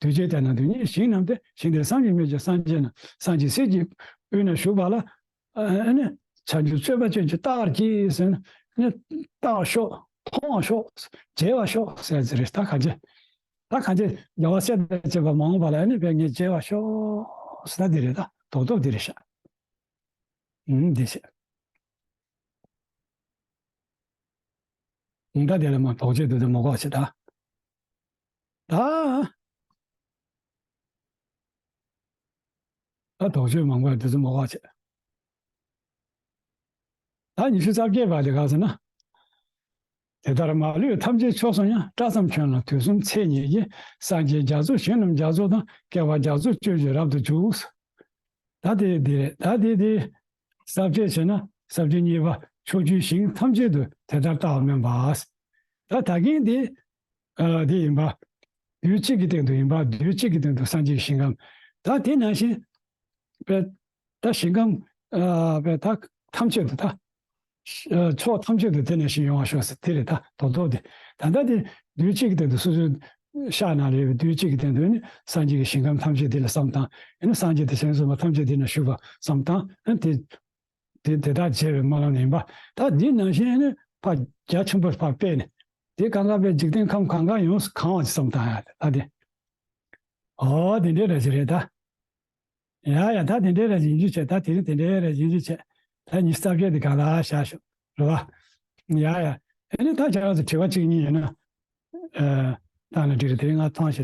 དུས་གཅིག་དེ་ན་དུས་གཉིས་ཞིང་རྣམས་ཏེ། ཞིང་དེར་བསམ་གྱིས་མི་ཁྱབ་པའི་སངས་རྒྱས་རྣམས། སངས་རྒྱས་གསེར་གྱི་དབུས་ན་བཞུགས་པ་ལ། ཨ་ནི་བྱང་ཆུབ་སྤྱོད་པ་ཅན་གྱི་རྟགས་ཀྱིས་ཟེར་ན་ནི་བལྟ་བར་ཤོག། མཐོང་བར་ཤོག། མཇལ་བར་ཤོག་ཟེར་ཟེར་རེད། ད་གང་ཅི། ད་གང་ཅི་རྒྱལ་བ་སྲས་དང་བཅས་པ་མ་འོངས་པ་ལ་ཨ་ནི་པས་ངས་མཇལ་བར་ཤོག་ཟེར། ད་འདི་རེད། ད་རྡོག་རྡོག་འདི་རེད་ཤག། ཨུམ་འདི་བྱས། ཨུམ་ད་དེ་ལ་མ་དོགས་གཅོད་དེ་ཚོ་མ་གོ་བྱེད་ད། ད། ད་དོགས་གཅོད་མང་པོ་དེ་ཚོ་མ་གོ་བྱེད། ད་ཉི་ཤུ་རྩ་བརྒྱད་པ་དེ་ག་ཟེར་ན། དེ་ལྟར་མ་ལུས་ཐམས་ཅད་ཕྱོགས་སུ་ཡང་། སྐྲ་ཙམ་གྱོན་ལ་དུས་གསུམ་ཚེ་ཉིད་ཀྱི། སངས་རྒྱས་རྒྱ་མཚོ་ཞིང་རྣམས་རྒྱ་མཚོ་དང་། བསྐལ་པ་རྒྱ་མཚོ་སྤྱོད་ཕྱིར་རབ་ཏུ་འཇུག། ད་དེ་འདི་རེད། ད་དེ་དེ་ས་བཅད་བྱས་ན་ས་བཅད་གཉིས་པ། ཕྱོགས་བཅུའི་ཞིང་ཐམས་ཅད་དུ་དེ་ལྟར་བལྟ་བར་སྨོན་པ། ད་ད་གིན་དེ་ཨ་དེ་ཡིན་པ། དུས་གཅིག་གི་སྟེང་དུ་ཡིན་པ། དུས་གཅིག་གི་སྟེང་དུ་སངས་རྒྱས་ཞིང་ཁམས། ད་དེ་ནང་བཞིན་པའི་ད་ཞིང་ཁམས་ཨ་པའི་ད་ཐམས་ཅད་དུ་ད། ཕྱོགས་ཐམས་ཅད་དུ་དེ་ནས་ཤིང་ཡོང་བར་ཤོག་ཟེར། དེ་རེད། ད་རྡོག་རྡོག་དེ། ད་ལྟ་དེ་དུས་གཅིག་གི་སྟེང་དུ་སོ་སོའི་ཤག་ན་རེད་པས། དུས་གཅིག་གི་སྟེང་དུ་ནི་སངས་རྒྱས་ཀྱི་ཞིང་ཁམས་ཐམས་ཅད་དེ་ལ་བསམ་བཏང་། ཨེ་ནི་སངས་རྒྱས་དེ་བྱང་སེམས་དཔའ་ཐམས་ཅད་དེ་ན་བཞུགས་པ་བསམ་བཏང་། ཨེ་དེ་དེ་དེ་དག་བྱས་པའི་སྨོན་ལམ་ཡིན་པ། ད་འདི་ནང་བཞིན་ཨེ་ནི་ཕར་རྒྱ་ཆེན་པོ་ཕར་སྤེལ་ནས་དེ་གང་ག་པའི་འཇིག་རྟེན་ཁམས་གང་ག་ཡོངས་སུ་གང་བ་ཅིག་བསམ་བཏང་ཡ། ད་དེ་འོ་དེ་འདྲའི་ར་ཅིག་རེད་ད། ཡ་ཡ། ད་དེ་འདྲའི་ར་ཡིན་རྒྱུ་བྱས། ད་དེ་རིང་དེ་འདྲའི་ར་ཡིན་རྒྱུ་བྱས། ད་ཉི་ཤུ་རྩ་བརྒྱད་དེ་ག་ལ་བཞག་ཤོག། རེད་བ། ཡ་ཡ། ཨེ་ནི་ད་ཁྱེད་རང་ཚོ་དྲི་བ་གཅིག་གཉིས་ཡོད་ན། ཨ། བཏང་ན་འགྲིག་རེད། དེ་རིང་ང་ཐོངས་ཤིག་ར།